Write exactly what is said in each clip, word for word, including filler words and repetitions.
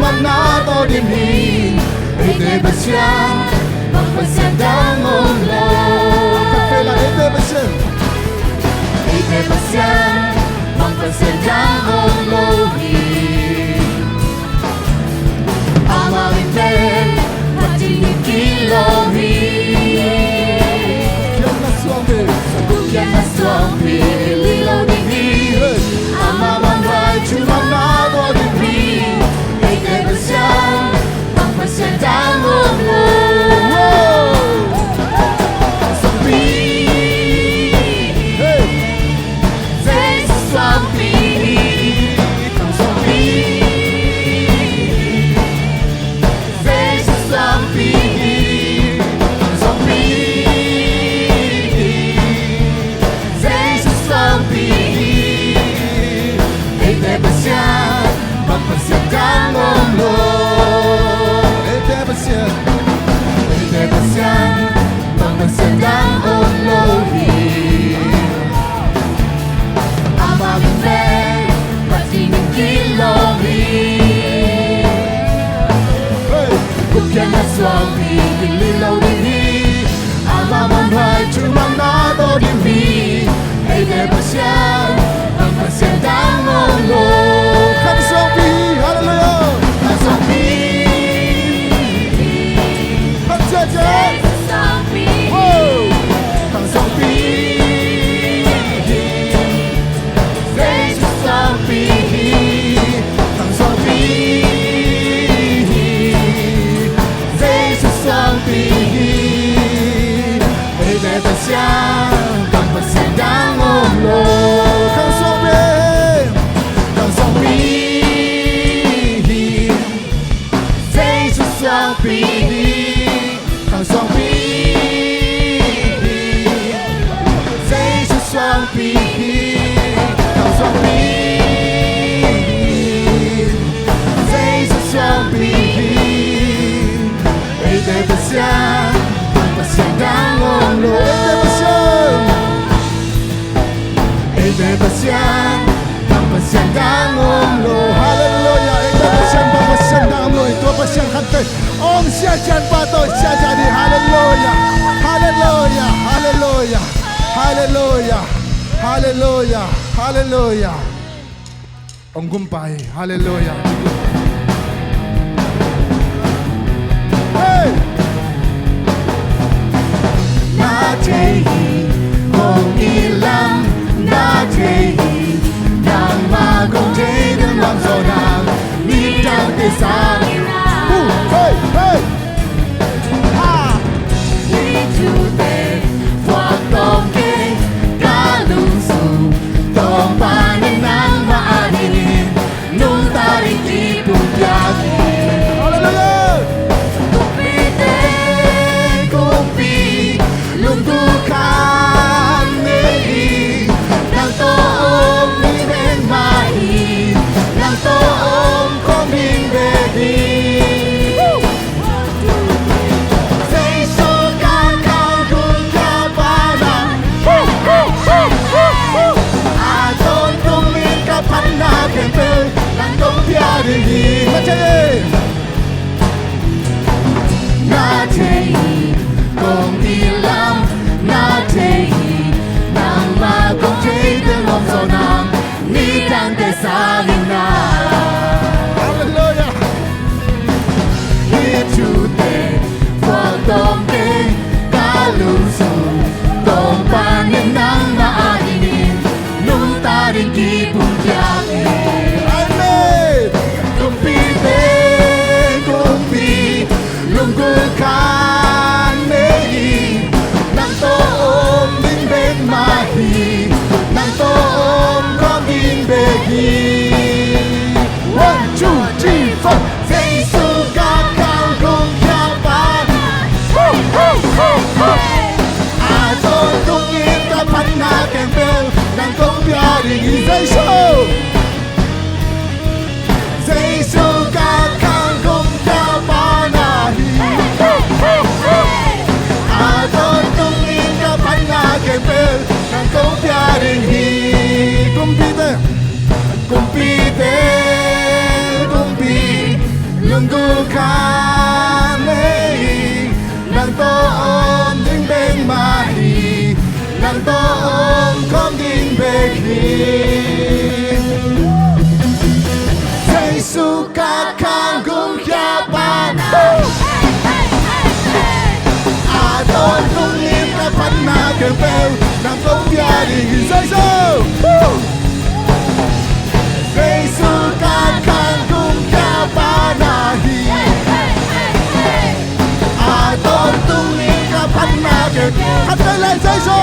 Mah na tawh dim hi. Eite Pasian bang Pasian dang om lo. Khat vei la, eite Pasian. Eite Pasian bang Pasian dang om lo hi. Amah min pen phat ding hi kei lo hi. Guk kiatna suangpi, guk kiatna suangpi lih lo ding hi. Amah bang vai, thumang na tawh dim hi. Eite Pasian bang Pasian dang om lo. Suangpi. Hey. Jesu suangpi hi. Suangpi. Jesu suangpi hi. Suangpi hi. Jesu suangpi hi. Eite Pasian bang Pasian dang om lo. Eite Pasian, eite Pasian bang Pasian dang om lo hi. Amah min pen phat ding hi kei lo hi. Hey. Guk kiatna suangpi lih lo ding hi. Amah bang vai, thumang na tawh dim hi. Eite Pasian bang Pasian dang om lo. Khang suangpi hi, hallelujah. Khang suangpi hi. Khang suangpi hi. Khang suangpi hi. Wow. Khang suangpi hi. Jesu suangpi hi. Khang suangpi hi. Jesu suangpi hi. Eite Pasian bang Pasian dang om lo. Khang suangpi, khang suangpi hi. Jesu suangpi hi. Khang suangpi hi. Jesu suangpi hi. Khang suangpi hi. Jesu suangpi hi. Eite Pasian bang Pasian dang om lo. Eite Pasian, eite Pasian bang Pasian dang om lo. Hallelujah. Eite Pasian bang Pasian dang om lo. Tua Pasian khat pen hong siacian pa tawh siacian hi. Hallelujah. Hallelujah. Hallelujah. Hallelujah. Hallelujah. Hallelujah. Hong gumpa hi. Hallelujah. Hey! Na thei hi, kong it lam na thei hi, nangmah kong thei ding lam zaw nang, nidangte sa. Hey, hey! Ha! Hih thute phuak tawm kei, ka lungsim Topa in nangmah adingin nungta ding kipum piak hi. Hallelujah! Kumpite kumpi, lungtup khat nei hi. Nang tawh om ding bek mah hi. Nang tawh om khawm ding bek hi. Jesu ka kalkun ka pana, a tawntung in ka phatna khempeuh nang kong pia ding hi. Na thei hi, kong it lam na thei hi, nangmah kong thei ding lam zaw nang, nidangte sa ding na. Hallelujah. Hih thute phuak tawm kei, ka lungsim Topa in nangmah adingin nungta ding kipum piak hi. Amen. Kumpite kumpi, lungtup khat nei hi. Nang tawh om ding bek mah hi. Nang tawh om khawm ding bek hi. One, two, three, four. Jesu ka kalkun ka pana, a tawntung in ka phatna khempeuh nang kong pia ding hi. Jesu. Jesu ka kalkun ka pana hi. A tawntung in ka phatna khempeuh nang kong pia ding hi. Kumpite, kumpite kumpi, Jesu ka khang gumkhia pa na, a tawntung in ka phatna khempeuh nang kong pia ding hi. Jesu, Jesu ka khang gumkhia pa na hi. A tawntung in ka phatna khempeuh, khat vei lai Jesu.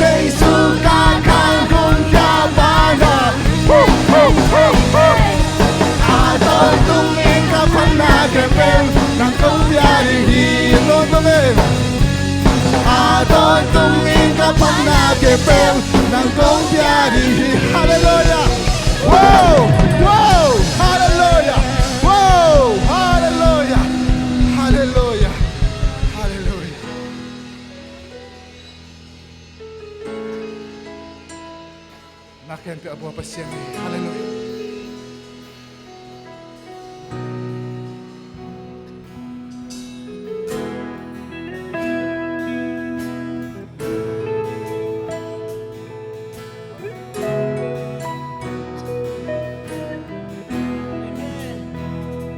Jesu ka khang gumkhia pa na, a tawntung in ka phatna khempeuh nang kong pia ding hi. A tawntung in, a tawntung in ka phatna khempeuh nang kong pia ding hi. Halleluiah. Wow! Wow! Halleluiah. Wow! Halleluiah. Halleluiah. Halleluiah. Na khempeuh a bua Pasian hi. Halleluiah. Amen.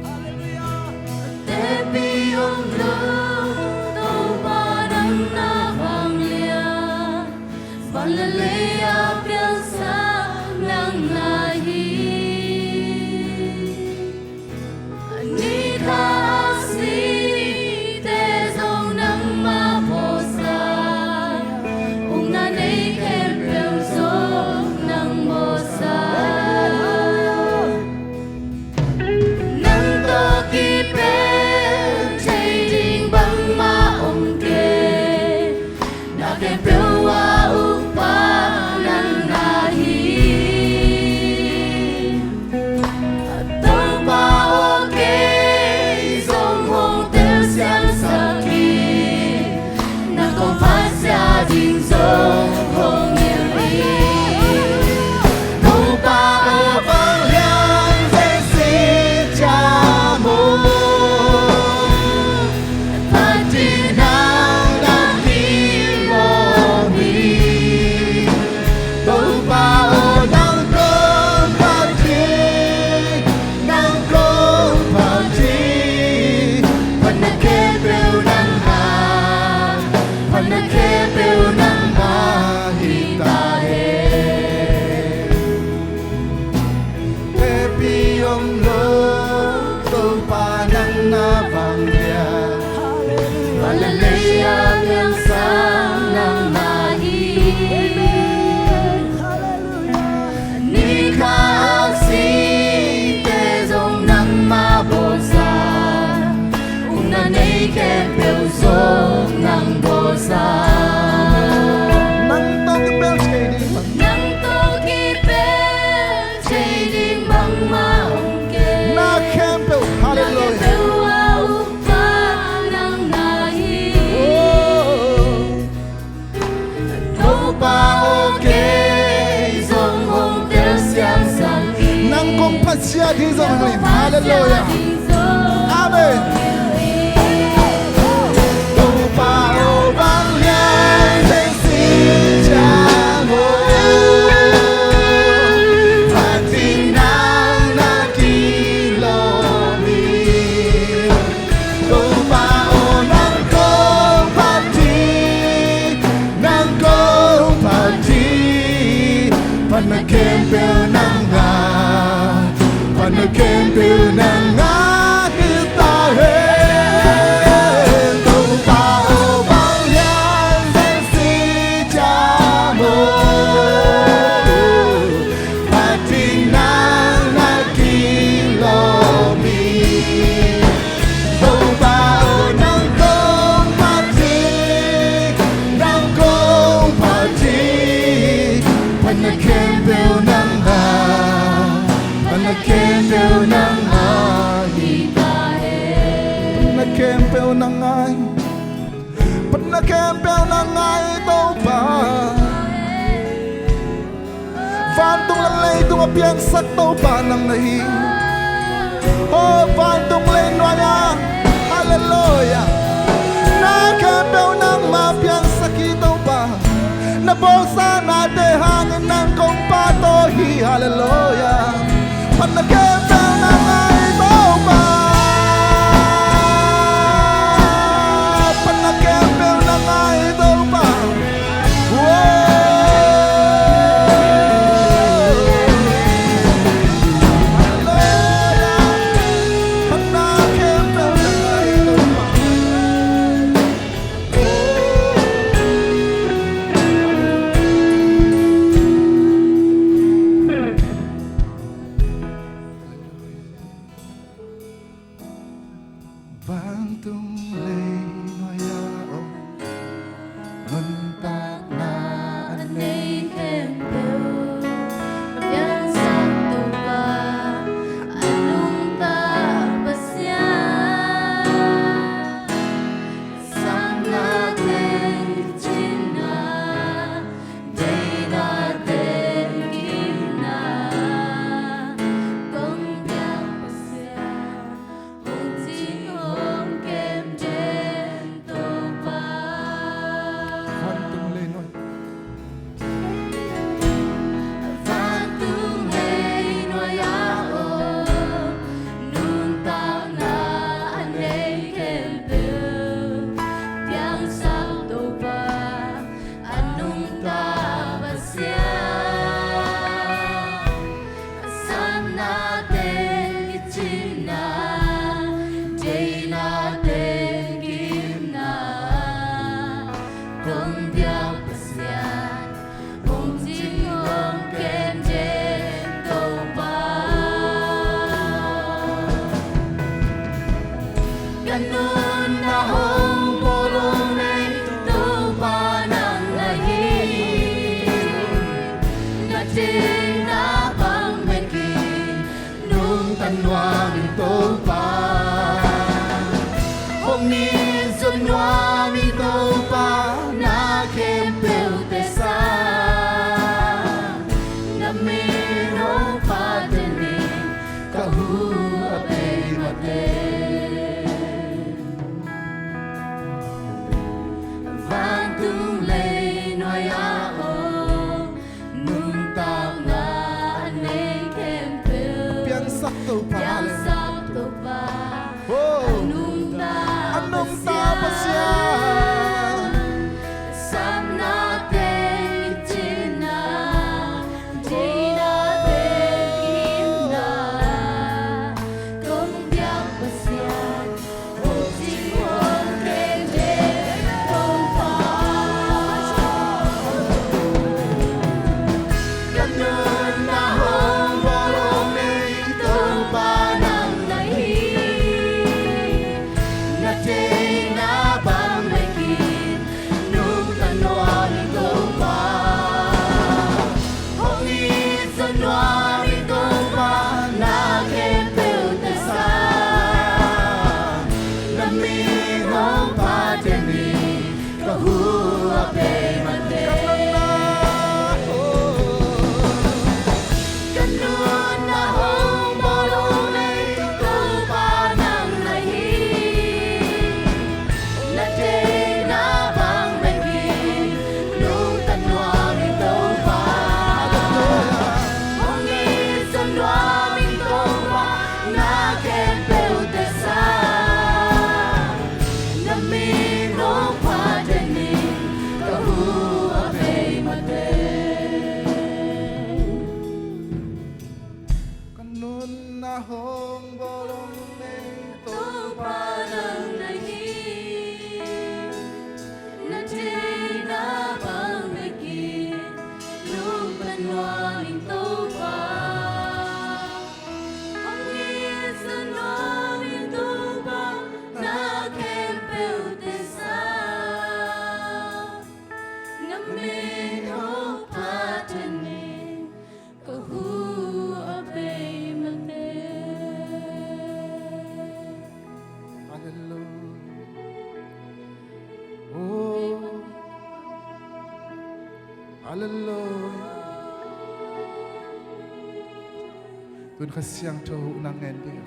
Halleluiah. Tepi om lo, Topa nang na vanglian, van le lei a piangsak nang na hi. Ni kha a site zong nangmah bawlsa, ukna nei khempeuh zong nang bawlsa. Nang tawh kipel thei ding bangmah om kei. Na khempeuh a ukpa nang na hi. Topa aw, kei zong hong telsiamsak in, nang kong phatsiat ding zong hong hilh in. Topa aw, vanglian zen si ciam aw. Phat ding nang na kilawm hi. Topa aw, nang kong phat hi, nang kong phat hi. Phatna khempeuh nang a, phatna khempeuh nang a hi ta hen. Tepi om lo, Topa nang na vanglian, van le lei a piangsak nang na hi. Ni kha a site zong nangmah bawlsa, ukna nei khempeuh zong nang bawlsa. Nang tawh kipel thei ding, nang tawh kipel thei ding bangmah om kei. Na khempeuh, halleluiah. Na khempeuh a ukpa nang na hi. Oh. Topa aw, kei zong hong telsiamsak in. Nang kong phatsiat ding zong hong hilh in. Halleluiah. Amen. Topa aw, vanglian zen si ciam aw. Phat ding nang na kilawm hi. Topa aw, nang kong phat hi, nang kong phat hi. Phatna khempeuh nang a, phatna khempeuh nang a hi ta hen. Topa aw, vanglian zen si ciam aw. Phat ding nang na kilawm hi. Topa aw, nang kong phat hi, nang kong phat hi. Phatna khempeuh nang a, phatna khempeuh nang a hi ta hen. Phatna khempeuh nang a hi. Phatna khempeuh nang a hi, Topa. Vantung le leitung a piangsak Topa nang na hi. Oh, vantung leitung nuai-ah, halleluiah, na khempeuh nangmah piangsak hi, Topa. Sang nate hangin nang kong pahtawi hi, halleluiah. Phatna khempeuh nang ahi Topa. Phatna khempeuh nang ahi Topa. Whoa. Halleluiah. Phatna khempeuh nang ahi Topa. Vantung leinuai-ah om, nuntakna a nei khempeuh, a piangsak Topa, a nungta Pasian. Satna teng kicinna, deina teng kigimna, kong piang Pasian, hong cing hong kem den Topa. Vantung leinuai. Vantung leinuai-ah om, nuntakna a nei khempeuh, piangsak Topa, a nungta Pasian. Satna teng kicinna, deina teng kigimna, kong piang Pasian, hong cing hong kem den Topa. Ka nunna hong bawl hong nei Topa nang ahi. Na deina bang bek in nungta nuam ing Topa. Hong it zaw nuam ing Topa, na khempeuhte sang. Na min hong phat den in, ka hu a bei mah teng. Vantung leinuai-ah om, nuntakna a nei khempeuh, piangsak Topa, piangsak Topa. Oh. A nungta, a nungta Pasian. Satna teng kicinna, deina teng kigimna, kong piang Pasian, hong cing hong kem den Topa. Ka nunna hong bawl hong nei Topa nang ahi. Na deina bang bek in nungta nuam ing Topa. Hong it zaw nuam ing Topa, na khempeuhte sang. Na min hong phat den in, ka hu a bei mah teng. Ka nunna, oh. Ka nunna hong bawl hong nei Topa nang ahi. Na deina bang bek in nungta nuam ing Topa. Hong it zaw nuam ing Topa, na khempeuhte sang. Na min hong phat den in, ka hu a bei mah teng. Ka nunna hong bawl hong nei Topa nang ahi. Na deina bang bek in nungta nuam ing Topa. Hong it zaw nuam ing Topa, na khempeuhte sang. Na min hong phat den in, ka hu a bei mah teng. Halleluiah. Oh. Halleluiah. Tun Kha Siangtho hong ngen ding.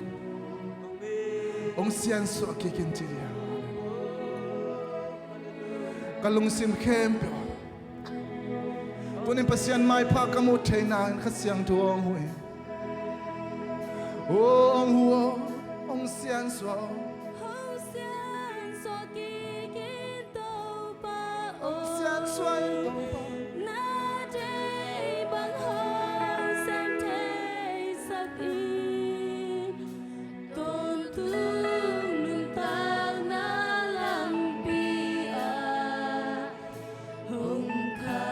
Hong siansuah kik in ci ding. Ka lungsim khempeuh Tunin Pasian maipha ka muh theihna in Kha Siangtho hong huh in. Aw hong huh aw, hong siansuah aw. Hong siansuah kik in Topa aw. Hong siansuah in Topa. Na deih bang hong sem theisak in. Tawntung nuntakna lampi ah hong kha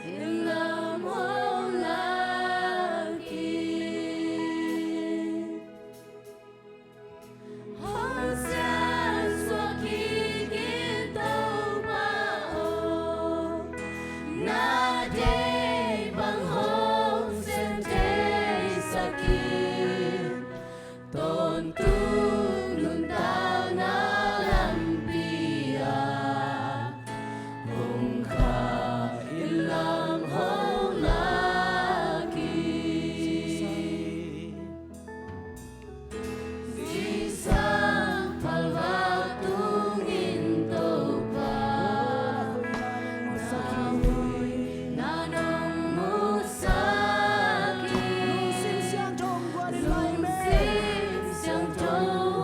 in lam hong lak in. Hong siansuah kik in Topa aw. Na deih bang hong sem theisak in. Tawntung nuntakna lampi ah hong kha in lam hong lak in. Zingsang phalvak tungin Topa na hoihna nong musak in. Lungsim siangtho hong guan in la. Lungsim siangtho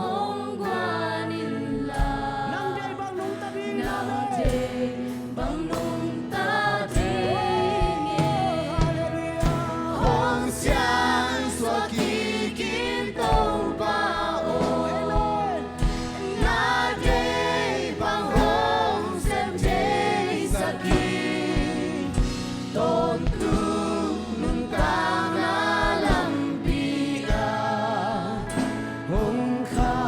hong guan in la. Nang deih bang nungta ding, nang deih bang nungta ding. Hong siansuah kik in Topa aw. Na deih bang hong sem theisak in. Tawntung nuntakna lampi ah hong kha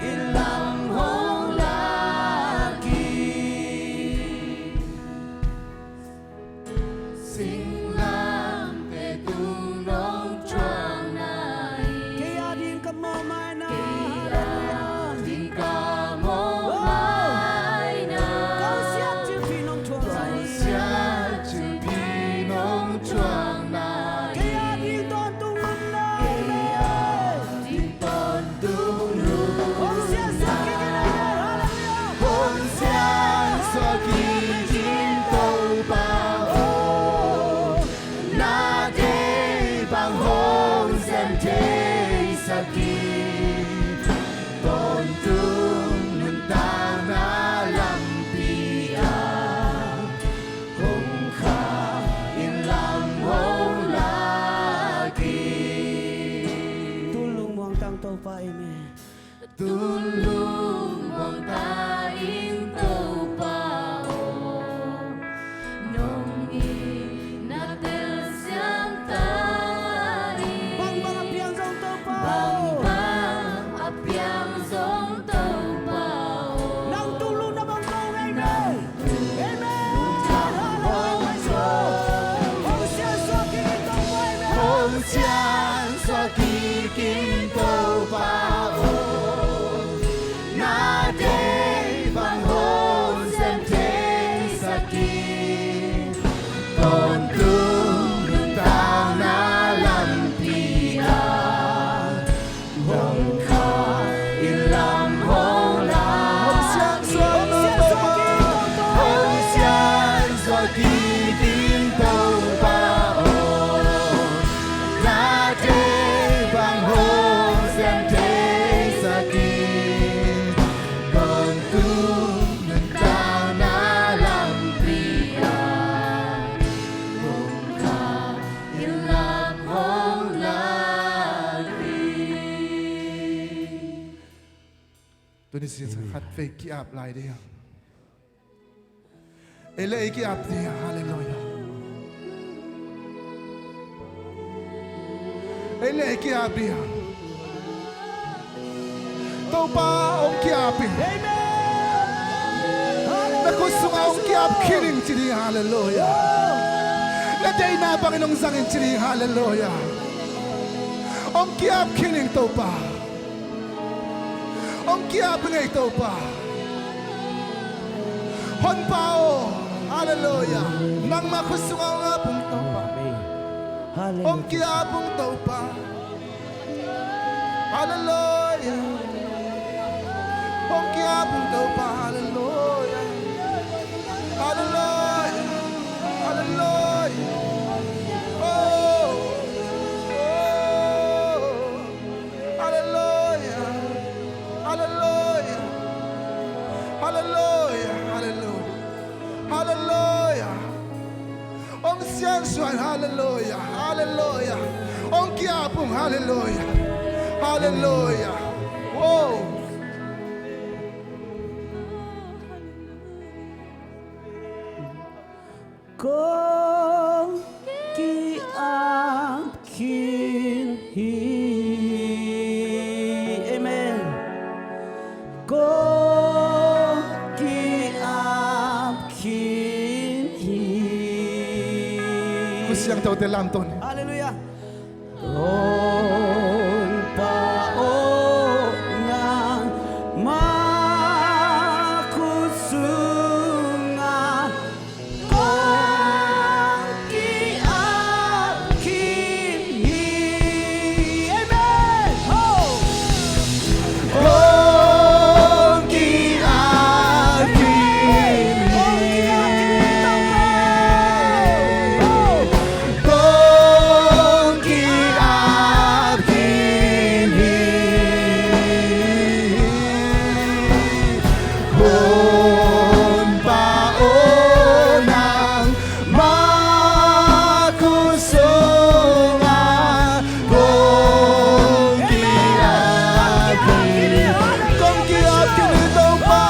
in lam hong lak in. Singlamteh tung nong thuakna in. Kei a ding ka mawhmaina. Kei a ding ka mawhmaina. Kong siat cilpi nong thuakna in. Kong siat cilpi nong thuakna in. Kei a ding tawntung nunna. Kei a ding tawntung nunna. Hong siansuah kik in, hallelujah. Hong siansuah kik in Topa aw. Na deih bang hong sem theisak in. Tawntung nuntakna lampi ah hong kha in lam hong lak in. Tun lungmuang ta ing Topa, amen. Tun lungmuang ta ing Topa aw. Nong itna telsiam ta in. Bangbang a piang zong Topa aw. Bangbang a piang zong Topa aw. Nang tun lungna bang kong nei ve. Amen. Hong siansuah kik in Topa, amen. Hong siansuah kik in Topa aw. Na deih bang hong sem theisak in. Tawntung nuntakna lampi ah hong kha in lam hong lak. Hong siansuah kik in Topa aw. Hong siansuah kik in Topa aw. Na deih bang hong sem theisak in. Tawntung nuntakna lampi ah hong kha in lam hong lak in. Tuni sisan khat vei ki-ap lai ding a. Ei le ei ki-ap ding a, hallelujah. Ei le ei ki-ap ding a. Topa hong ki-ap in. Amen. Na khut sungah hong ki-ap khin ing ci ding, hallelujah. Na deihna bangin hong zang in ci ding, hallelujah. Hong ki-ap khin ing Topa. Hong ki-ap ing ei Topa. Honpa aw, hallelujah. Nangmah khut sungah hong ap ung Topa. Amen. Hallelujah. Hong ki-ap ung Topa. Hallelujah. Hong ki-ap ung Topa. Hallelujah. Hallelujah. Hallelujah. Halleluia, halleluia, halleluia. Hong siansuah in, halleluia, halleluia. Hong ki-ap ung, halleluia, halleluia. Wow. Kong ki-ap khin hi. Amen. Kong ki-ap khin hi. Khutsiangthote lamto ni. Halleluia. Topa aw, nangma khut sungah kong ki-ap khin hi. Amen. Ho! Kong ki-ap khin hi. Kong ki-ap khin hi. Honpa aw, nangma khut sungah kong ki-ap khin hi. Kong ki-ap khin hi, Topa.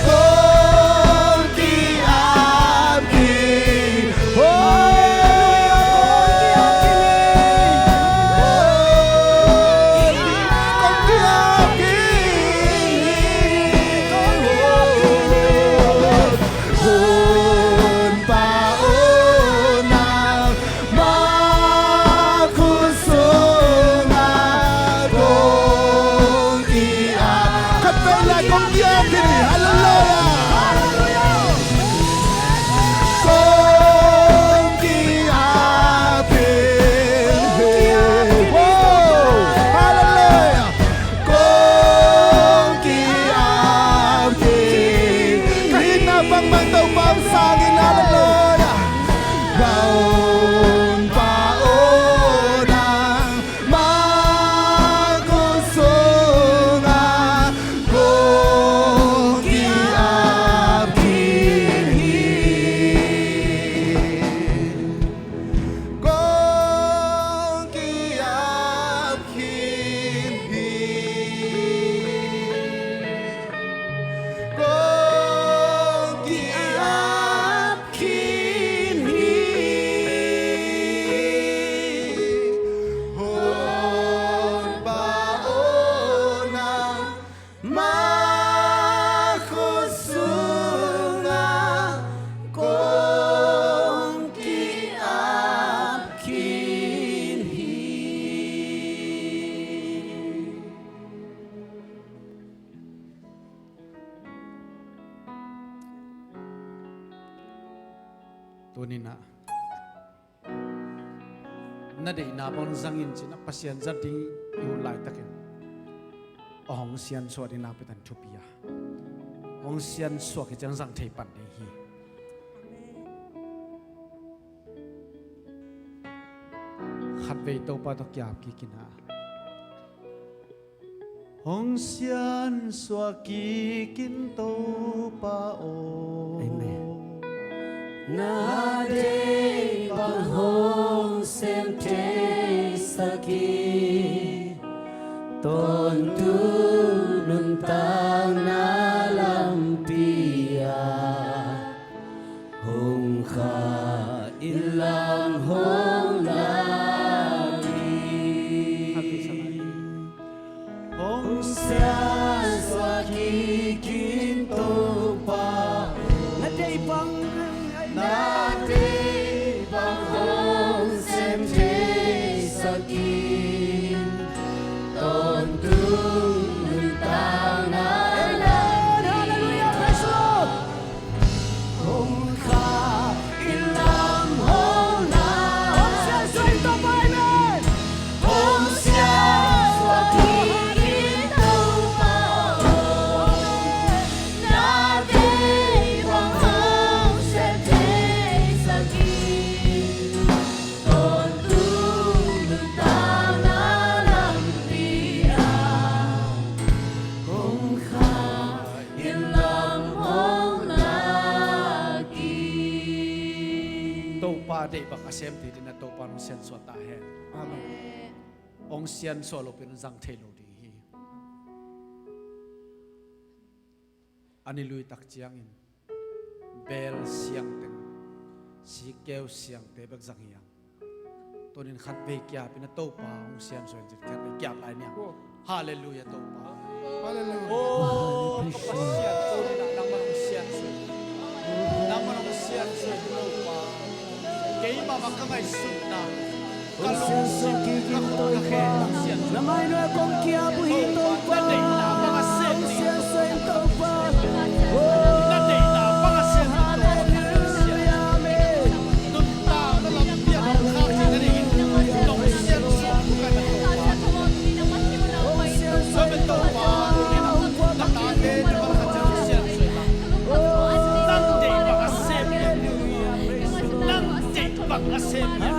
Kong ki-ap khin hi. Honpa aw, nangma khut sungah kong ki-ap. Khat peuh lai kong ki-ap khin hi. Halleluia. Kong ki-ap khin hi. Wow. Halleluia. Kong ki-ap khin. Ka hihna bangbang Topa hong sang in. Halleluia. Honpa aw, nangma khut sungah kong ki-ap khin hi. Kong ki-ap khin hi. Kong ki-ap khin hi. Honpa aw, nang ma khut sungah kong ki-ap khin hi. Tuni-in ah na deihna bang zangin ci-in ah Pasian zat ding i ut laitakin a hong siansuah ding nakpi-in thupi a, hong siansuah khit ciang zang thei pan ding hi. Khatvei Topa tawh ki-ap kik in ah. Hong siansuah kik in Topa aw. Amen. Na deih bang hong sem theisak in, tawntung nuntakna lampi ah hong khah in, lam hong lak in. Hong siansuah kik in Topa. Na deih bang, na deih bang hong sem theisak in, tawntung nuntakna Lam hong lak hi. Topa deih bang a sem thei dingin Topa hong siansuah ta hen. Amen. Hong siansuah lo pen zang thei lo ding hi. A ni lui tak ciangin bel siang teng, sikkeu siangte bek zang hi hang. Tunin khatvei kiapin a Topa hong siansuah in cin khatvei kiap lai niang. Halleluiah Topa. Halleluiah. Oh, ka Pasian, tunin ah nangman hong siansuah in. Nangman hong siansuah in Topa. Keimah mah ka ngaihsutna, ka lungsim, ka khut, ka khe hong siansuah in. Na mai nuai kong kiap uh hi Topa. Na deihna bang a sem ding Topa. Na deihna bang a sem ding Topa. Nuntakna lampi ah nong khak theihna dingin nong siansuah buk a na Topa. Amen Topa. Na tate na bang khat ciang hong siansuah in la. Nang deih bang a sem ding. Nang deih bang a sem ding.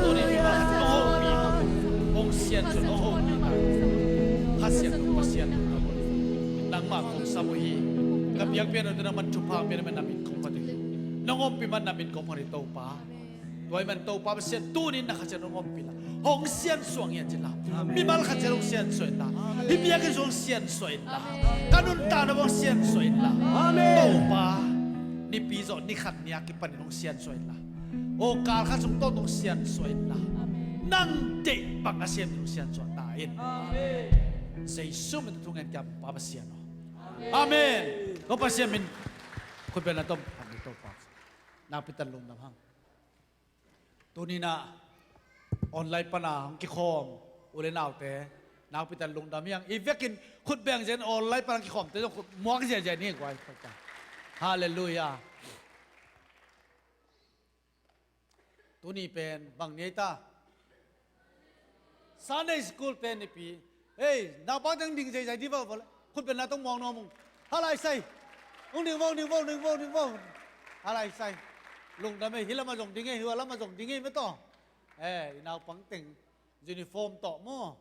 Tuni mi bang hong hopih, hong siansuah, hong hopih. Kha Siangtho Pasian, nangmah kong sam uh hi. Ka biakpiakna uh tawh nangman thupha hong pia in, na min kong phat uh hi. Nong ompih man na min kong phat uh hi Topa. Tua ahih man Topa Pasian, tunin na khat ciat hong ompih la, hong siansuah ngiat in la. Mimal khat ciat hong siansuah in la. Hih biakinn sung hong siansuah in la. Ka nuntakna hong siansuah in la. Amen. Topa, nipi zawh ni khat ni a kipanin hong siansuah in la. Aw, kal khat sung tawntung hong siansuah in la. Nang deih bang a sem ding hong siansuah ta in. Jesu min tawh thungen kiam Pa Pasian aw. Amen. Ko Pasian min khutbetna tom phat ni Topa. Nakpitak lungdam hang. Tuninah online pana hong kikhawm u le naute nakpitak lungdam hi hang. I vekin khut beng zen online pana hong kikhawmte zong khut muak ziahziah ni guai. Halleluiah. Tuni pen bang ni ei ta? Sunday school pen nipi. Hei, naupang teng ding zeizai di vo vo le. Khut beng na tong muang nuam ung. Halai sai. Ung ding vo, ung ding vo, ung ding vo, ung ding vo. Halai sai. Lungdam ei, hi lama zong ding ei, hi lama zong ding ei mah tawh. Eh, i naupang teng uniform tawh maw.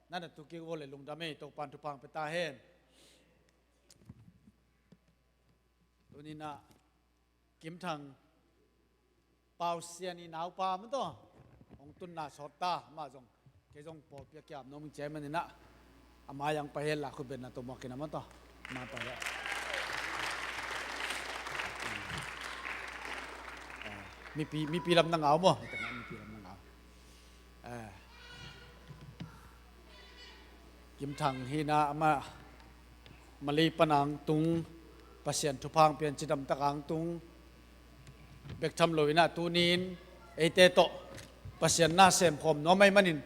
Na na tu kik vo le lungdam ei, Topan thupha hong pia ta hen. Tuninah Kim Thang Pau Sian i naupa mah tawh hong tunna sawt ta, amah zong kei zong pawlpi a kiam nuam ing ci ahih maninah a mai-ah hong pai hen la, khut beng na tawh muak in a mah tawh. Amah pai hen. Mipi, mipi lam na ngau maw? Mipi lam na ngau. Eh. Kim Thang hi na, amah Malay pana hong tung, Pasian thupha hong pia in cidamtak a hong tung. Bek tham lo inah tunin eite tawh Pasian na semkhawm nuam ahih manin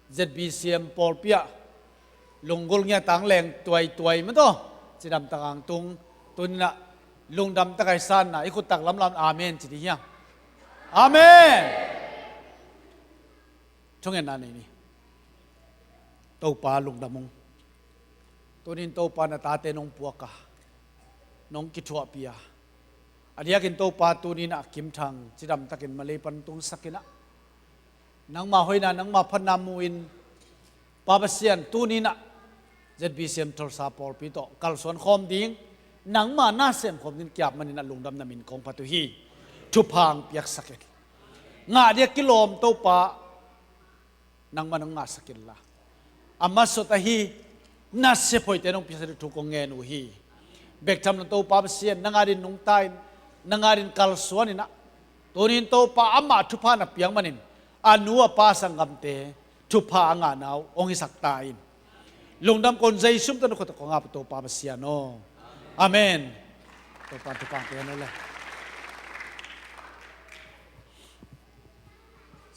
Z B C M pawlpi ah lunggulh ngiat a hong leng tuaituai mah tawh cidamtak a hong tung. Tuninah lungdamtak a i sanna i khuttak lamlam amen ci ding hi hang. Amen. Thungetna nei ni. Topa lungdam ung. Tunin Topa na tate nong puak a, nong kithuahpih a, a diakin Topa tuninah Kim Thang cidamtakin Malay pan tungsak inah nangma hoihna, nangma phatna mu-in Pa Pasian tuninah Z B C M Tulsa pawlpi tawh kalsuan khawm ding, nangma na semkhawm ding kiap maninah lungdam na min kong phat uh hi. Thupha hong piaksak in. Ngah dia kilawm Topa, nangman hong ngahsak inla, a masawt ahi nasep hoihte nong piaksak ding thu kong ngen uh hi. Bek tham lo Topa Pasian, nang adin nungta in, nang adin kalsuan inah, tunin Topa amah thupha na piak manin a nu a pa sanggamte thupha a ngahna uh hong hisak ta in. Lungdam kong Jesu min tawh na khut tawh kong ap uh Topa Pasian aw. Amen. Topa thupha hong pia hen aw le.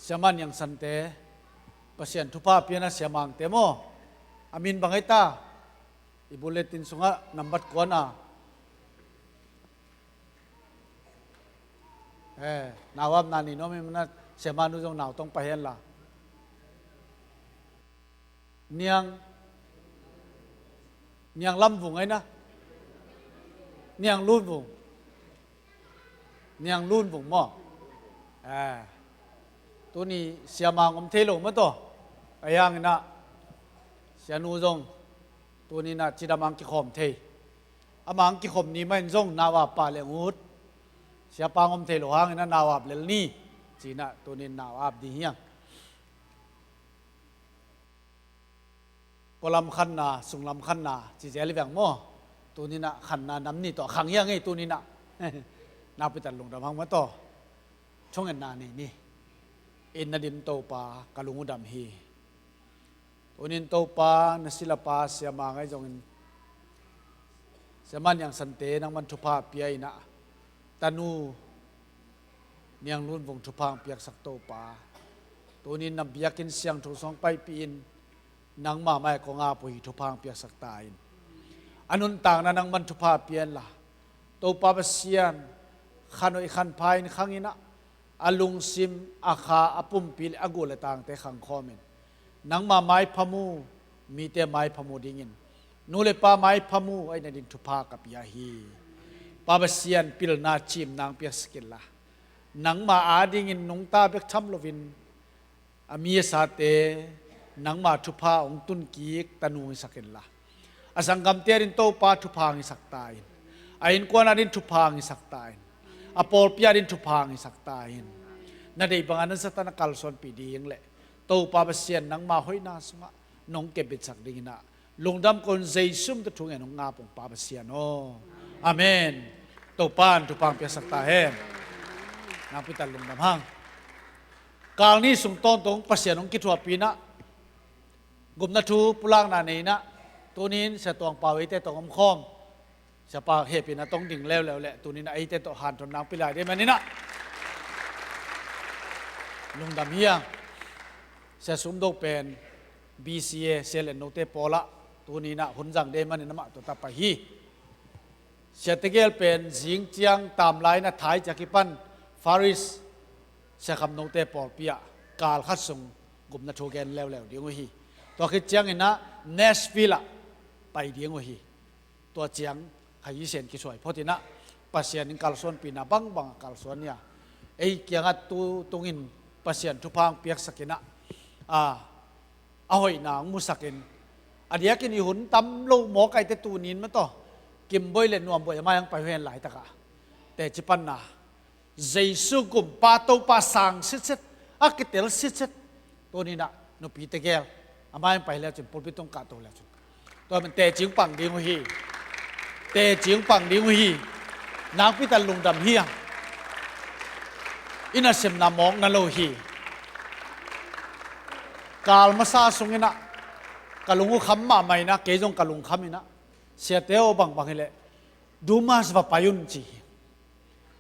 Siamah Niang Sante, Pasian thupha piana Siamah Angte maw? A min bang ei ta? I bulletin sungah nambat kuana. Eh, nau apna nei nuam ei mah na, Siamah Nu zong nau tawh hong pai hen la. Niang, Niang Lam Vung ei na. Niang Lun Vung. Niang Lun Vung maw? Eh, tuni Siamah Ang om thei lo mah tawh. Ahi hanginah Sianu zong tuninah cidam a hong kikhawm thei. Amah ang kikhom ni mah in zong nau ap pah leng ut. Siapa ngom thei lo hangin a nau ap lel ni. Cinah tunin nau ap ding hiang. Pualam khanna, sunglam khanna, ci zel i veng maw. Tuninah khanna nam ni tawh khang hiang ei tuninah. Nakpitan lungdam hang mah tawh. Thungetna nei ni. In na dim Topa ka lung uh dam hi. Tunin Topa na silapa siama ngai zongin siama Niang Sante nangman thupha pia inah tanu Niang Lun Vung thupha ang piaksak Topa. Tunin na biakinn siangtho song paipih in nangma mai kong ap uh hi thupha ang piaksak ta in. A nuntakna nangman thupha pia inla Topa Pasian khan hoih khan pha in khang inah a lungsim, a kha, a pumpi le a gul le tangte khangkhawm in nangma maipha mu, mite maipha mu dingin nu le pa maipha mu aina ding thupha ka pia hi. Pa Pasian pilna cimna ang piaksak inla nangma adingin nungta bek tham loin a mi a sate nangma thupha hong tunkik tanu hong hisak inla a sanggamte adin Topa thupha hong hisak ta in. A innkuan adin thupha hong hisak ta in. A pawlpi adin thupha hong hisak ta in. Na deih bangah na zat a na kalsuanpih ding le Topa Pasian nangma hoihna sungah nong kepbitsak dinginah lungdam ko in Jesu min tawh thungen hong ngap ung Pa Pasian aw. Amen. Topa in thupha hong piaksak ta hen. Nakpitan lungdam hang. Kalni sung tawntung Pasian hong kithuahpih inah gupna thu pulakna nei inah tunin Sia Tuang Pau eite tawh omkhawm. Siapa hehpihna tawh ding leuleu le tunin eite tawh hanthon nang pia lai ding maninah lungdam hiang. Sia Sum Do pen B C A Sia Lian Note pawlah tuninah hun zang ding manin amah tawh ta pai hi. Sia Tegel pen zing ciang tamlai na thai ciak kipan Faris Sia Kham Note pawlpi ah kal khat sung gupna thu gen leuleu ding uh hi. Tua khit cianginah Nashville ah pai ding uh hi. Tua ciang kha hi sen kisuai phot inah Pasian in kalsuanpihna bangbang a kalsuan nia ei kiangah tu tungin Pasian thupha ang piaksak inah a a hoihna ang musakin a diakin i hun tam lo mawkaite tunin mataw Kimboi le Nuamboi a mai ang pai uh hen laitakah teci panna Jesu gumpa Topa sang sitset a kitel sitset tuninah nupi tegel a mai ang pai leu cin pulpit tung kahto leu cin tua man teci ang pang ding uh hi. Teci ang pang ding uh hi. Nakpitan lungdam hiang. I nasemna mawk na lo hi. Kal masa sunginah ka lung uh kham mahmah inah kei zong ka lung kham inah siate aw bangbang hileh Dumas va pai un ci hi.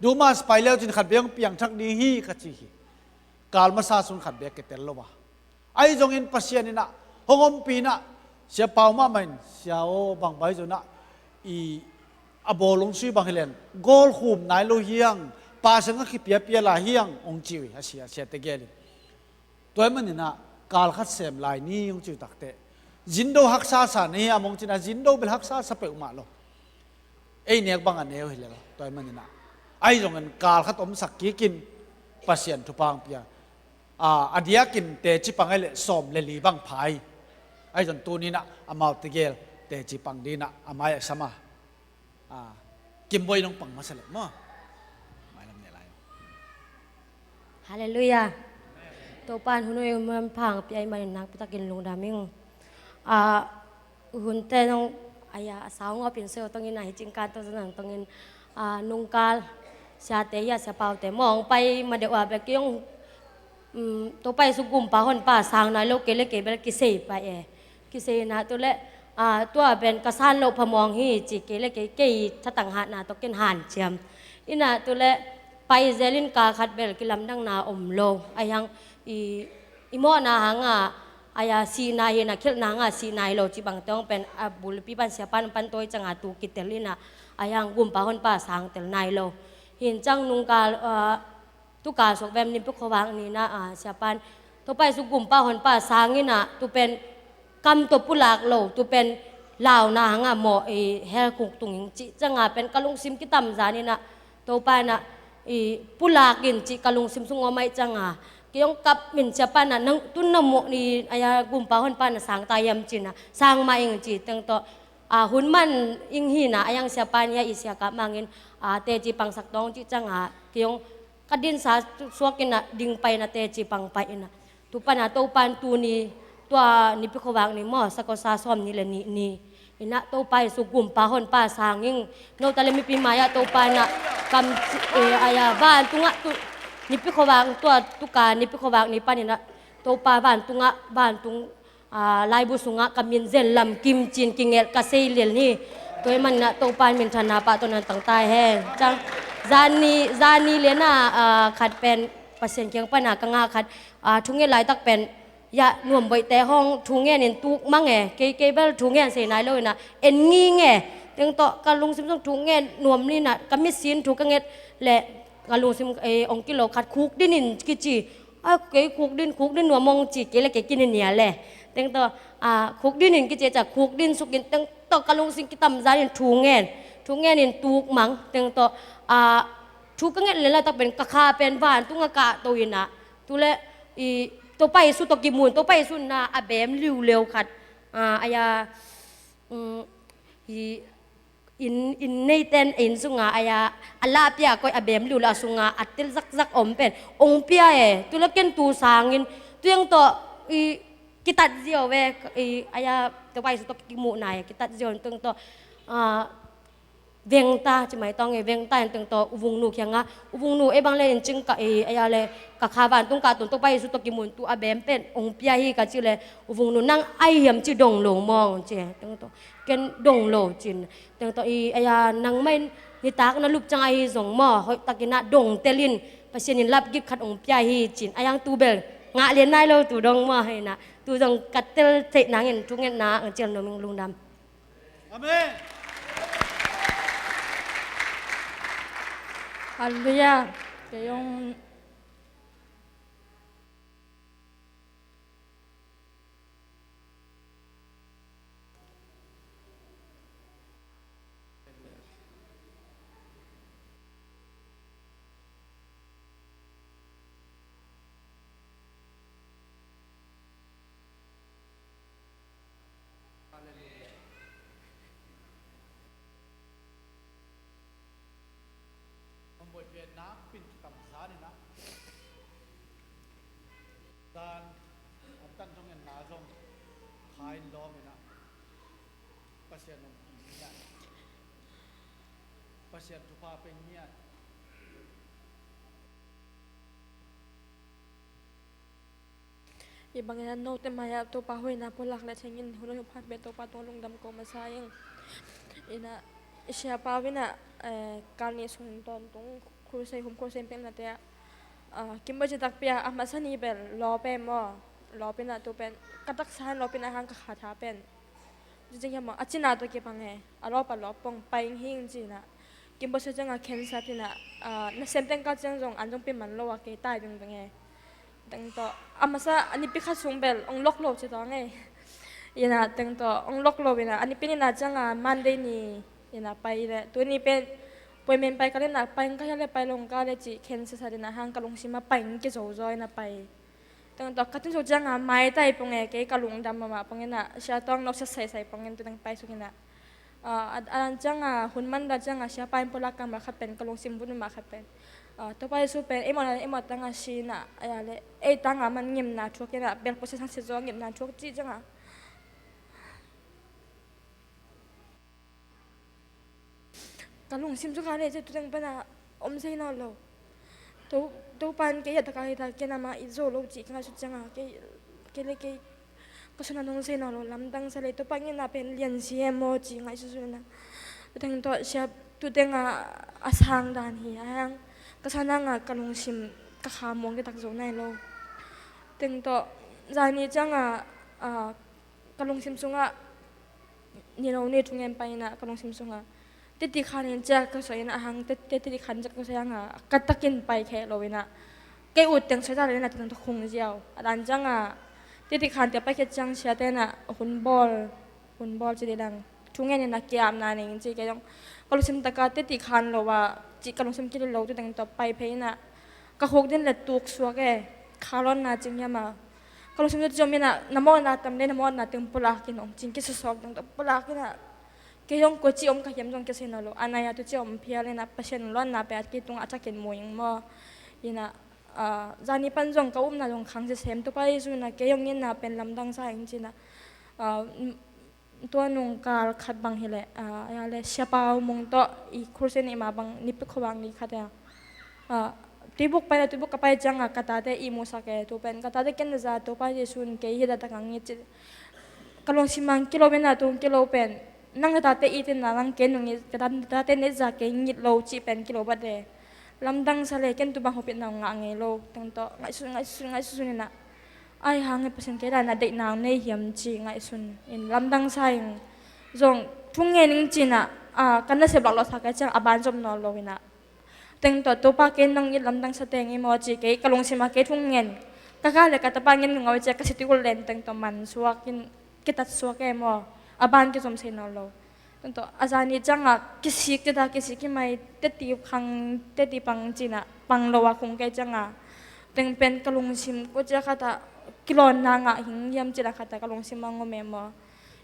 Dumas pai leu cin khat bek hong piangthak ding hi ka ci hi. Kal masa sung khat bek kitel lo a ahi zongin Pasian inah hong ompih inah Sia Pau mahmah in sia aw bangbang hi zonah i a bawl hong sui bang hileng goal khum nai lo hiang. Pasang a kipiapia lai hiang hong ci uh hi a sia sia tegel in. Tua hi maninah kal khat sem lai ni hong ci uh takteh zindo haksa sa na hiam hong cinah zindo bel haksa sa peuhmah lo. Ei nek bang a neu hi lel tua hi maninah ahi zongin kal khat omsak kikin Pasian thupha ang pia. A diakin teci pang ahi leh sawm le li bang phai. Ahi zong tuninah amau tegel teci pang dinah a mai a sama. Kimboi nong pang masa leh maw. Mailam ne lai. Halleluiah. Topan hun ui hun pha ang pia i manin nakpitakin lungdam ing. Hunte nong aya a saungawpin soi tongin a hicingkan tong zan ang tongin nungkal siate hi a sia paute mawng pai madeuh a bek kiong. Topa Jesu gumpa honpa sang nai lo kei le kei bel kisei pai e. Kisei na tu le tua ben ka san loh phamawng hi ci kei le kei kei thatang hatna tawh ken hanciam. Ina tu le pai zelin kal khat bel kilamdangna om lo. Ahiang i mawhna hanga aya sihna hina khilhna hanga sihna hi lo ci bangte hong pen a bulpi pan siapan pan tawi canga tu kitel ina ahiang gumpa honpa sang tel nai lo. Hin cang nungkal Tuka sok vem nim pi khovang nina siapan Topa Jesu gumpa honpa sangina tu pen kam to pulak lo tu pen launa hanga mo i hel kuk tunging ci canga pen ka lungsim kitam zanina Topa na i pulak in ci ka lungsim sung omai canga kiong kap min siapan na nang tun na mo ni aya gumpa honpa na sang ta yam cina sang ma ing ci teng to a, hun man ing hi na, a yang siapa nia i siakap mangin, a, teci pangsak tawng cih cianga, kei hong ka dinsa suak ina, ding pai na teci pang pai ina. Tu pana Topan tuni, tua nipi khuavak ni maw, sakosa sawm ni le ni ni. Ina Topa Jesu gumpa honpa sangin, no tale mipi maya Topa na kam, eh, aya, vantunga tu, nipi khuavak tua, tuka nipi khuavak ni panina, Topa vantunga, vantung, ah, laibu sunga ka min zen lam kim cin kingel ka sei lel ni. Tua hi manina Topa min thana pa tawh nan tangtai hen. Cang, zani, zani le na, ah, khat pen, Pasian kiang pana ka nga khat, ah, thunget laitak pen, ya, nuam boihte hong thu ngen in tuk mang e, kei, kei bel thu ngen sei nai lo ina, en ngi nge, teng tawh ka lungsim sung thu ngen nuam ni na, ka mitsin thu ka nget le, ka lungsim, eh, ong kilo khat khuk din in kici, a, kei khuk din, khuk din nuam ong ci, kei le kei kini nia le, teng tawh, a, khuk din in kici ca khuk din suk in, teng tawh ka lungsim kitam zan in thu ngen, thu ngen in tuk mang, teng tawh, a, thu ka nget le laitak pen ka kha pen vantunga ka to ina, tu le, i, Topa Jesu tawh kimun, Topa Jesu na a bem liuleu khat, a, aya, um, i, inn, inn neiten inn sunga, aya, a lahpia koi a bem liuleu a sunga, a tel zakzak om pen, ong pia e, tu le ken tu sangin, tu yang tawh, i, kitat ziau e, i, aya, Topa Jesu tawh kimuhna e, kitat ziau, tu yang tawh, a, vengta, ci mai tawng e, vengta in teng tawh, u Vungnu kianga, u Vungnu, ei bang le in cing ka, e, ei a le, ka kha vantung ka tun Topa Jesu tawh kimun tu a bem pen, ong pia hi ka ci le, u Vungnu nang ai hiam ci dong lo mawng, ci e, teng tawh, ken dong lo cin, teng tawh, i, ei a, nang mai nitak na lup cang ahi zong maw, hoih takin a dong telin, Pasian in lapgik khat ong pia hi cin, a yang tu bel, ngah lian nai lo tu dong maw, hei na, tu zong ka tel theih nangin, tu ngen na, ang cial nuam ing lungdam. Amen. Halleluiah. Kei hong Halleluiah. Hong boih pen nakpin kitam zaninah, zan a tan thungetna zong kha in lawminah, Pasian hong ngiat, Pasian thupha pen ngiat. Hih bangin a note mai-ah Topa hoihna pulak le thengin hun a huphat beh Topa tung lungdam ko masa ing. Inah i siapa uh inah, eh, kal nih sung tawntung crusade, home crusade peknate ah, ah, Kimbo citakpi ah a masa ni bel lawp e maw, lawp inah tu pen ka taksa in lawp inah hang ka kha tha pen. Cicing hiam maw, a cina tawh kibang e, a lawp a lawp pong pai ing hing cinah. Kimbo sia ciangah cancer tinah, ah, nasem teng kal ciang zong an zong pi man lo a kei tai dingding e. Teng tawh a masa a nipi khat sung bel ong lok lo ci tawng e. Inah teng tawh ong lok lo inah a nipi nihna ciangah Monday ni inah pai le tuni pen appointment pai kal inah pai ing ka hia le pai lo ing ka le cih cancer sat inah hang ka lungsim ah pai ing kizo zaw inah pai. Teng tawh ka tun suk ciangah maitai pong e, kei ka lungdam mahmah pong inah, sia tawng noksia saisai pong in tu teng pai suk inah. Ah, a, a dan ciangah hun man dan ciangah siapa in pulak kang mah khat pen ka lungsim vun mah khat pen. Ah, Topa Jesu pen ei mawh na ei mawh tangah si inah, a ya le ei tangah man ngimna thuak inah, bel pawsia sang sia zaw ngimna thuak cih ciangah. Ka lungsim cu kha le cih tu teng pana om sei nawn lo. To, Topa in kei a taka hita ken amah it zo lo cih ka ngaihsut cianga kei, kei le kei ka suna nong sei nawn lo lamdang sa le Topa ngena pen lian si e maw cih ngaihsut suna. Tu teng tawh siap tu tenga a sang dan hi a hang ka sananga ka lungsim ka kha muang kitak zo nai lo. Teng tawh zani cianga, a, ka lungsim sungah nino ni thungen pai inah ka lungsim sungah titi khan in ciak ka soi inah a hang titi khan ciak ka soi hanga ka takin pai kheh lo inah kei ut teng soi ta lo inah titang ta khung ziau a dan cianga titi khan tia pai kheh ciang sia te inah hun bawl, hun bawl ci didang thungen inah kiamna ning ci kei dong ka lungsim taka titi khan lo a cih ka lungsim kili lo tu teng tawh pai phei inah ka khuk din le tuk suak e, kha lawnna cing hiam a. Ka lungsim tu ciom inah na mawhna tam le na mawhna teng pulak in ong cing kisasawk teng tawh pulak inah Kei zong koici om ka hiam zong kisai nawn lo. A nai-a tuci om phial inah Pasian lungdamin pen a kei tungah a thakin mu ing maw. Inah, ah, zani pan zong ka upna zong khang sisem, Topa Jesu inah kei zong itna pen lamdang sa ing ci inah, ah, tua nung kal khat bang hileh, ah, a le Sia Pau Mung tawh i khursen i mah bang nipi khuavak ni khat a, ah, tuibuk pai a, tuibuk ka pai ciangah ka tate i musak e, tu pen ka tate ken na za, Topa Jesu in kei hi data ka ngit ci. Ka lungsim ah kilo pen a tung kilo pen, nang na tate i tenna nang ken nung i, ka tate na za kei ngit lo cih pen kilo bat e. Lamdang sa le ken tu bang hopihna ngah ngei lo. Teng tawh ngaihsun, ngaihsun, ngaihsun inah, ai hang e, Pasian kei dan a deihna nei hiam ci ngaihsun in lamdang sa ing. Zong thu ngen ing ci inah, ah, kan nasep laklawh sa kei ciang a ban zom nawn lo inah. Teng tawh Topa kei nang it lamdang sa teng i maw ci kei ka lungsim ah kei thu ngen. Ka ka le ka tapa ngen ngau i cia ka si ti ul len teng tawh man suak in kitat suak e maw. A ban kizom sei nawn lo. Teng tawh a zani ciangah kisik tita, kisik kimai, teti khang, teti pang ci inah pang lo a khung kei ciangah, teng pen ka lungsim ko cia khat ah kilawnna ngah hing hiam ci inah khat ah ka lungsim ah ngom e maw.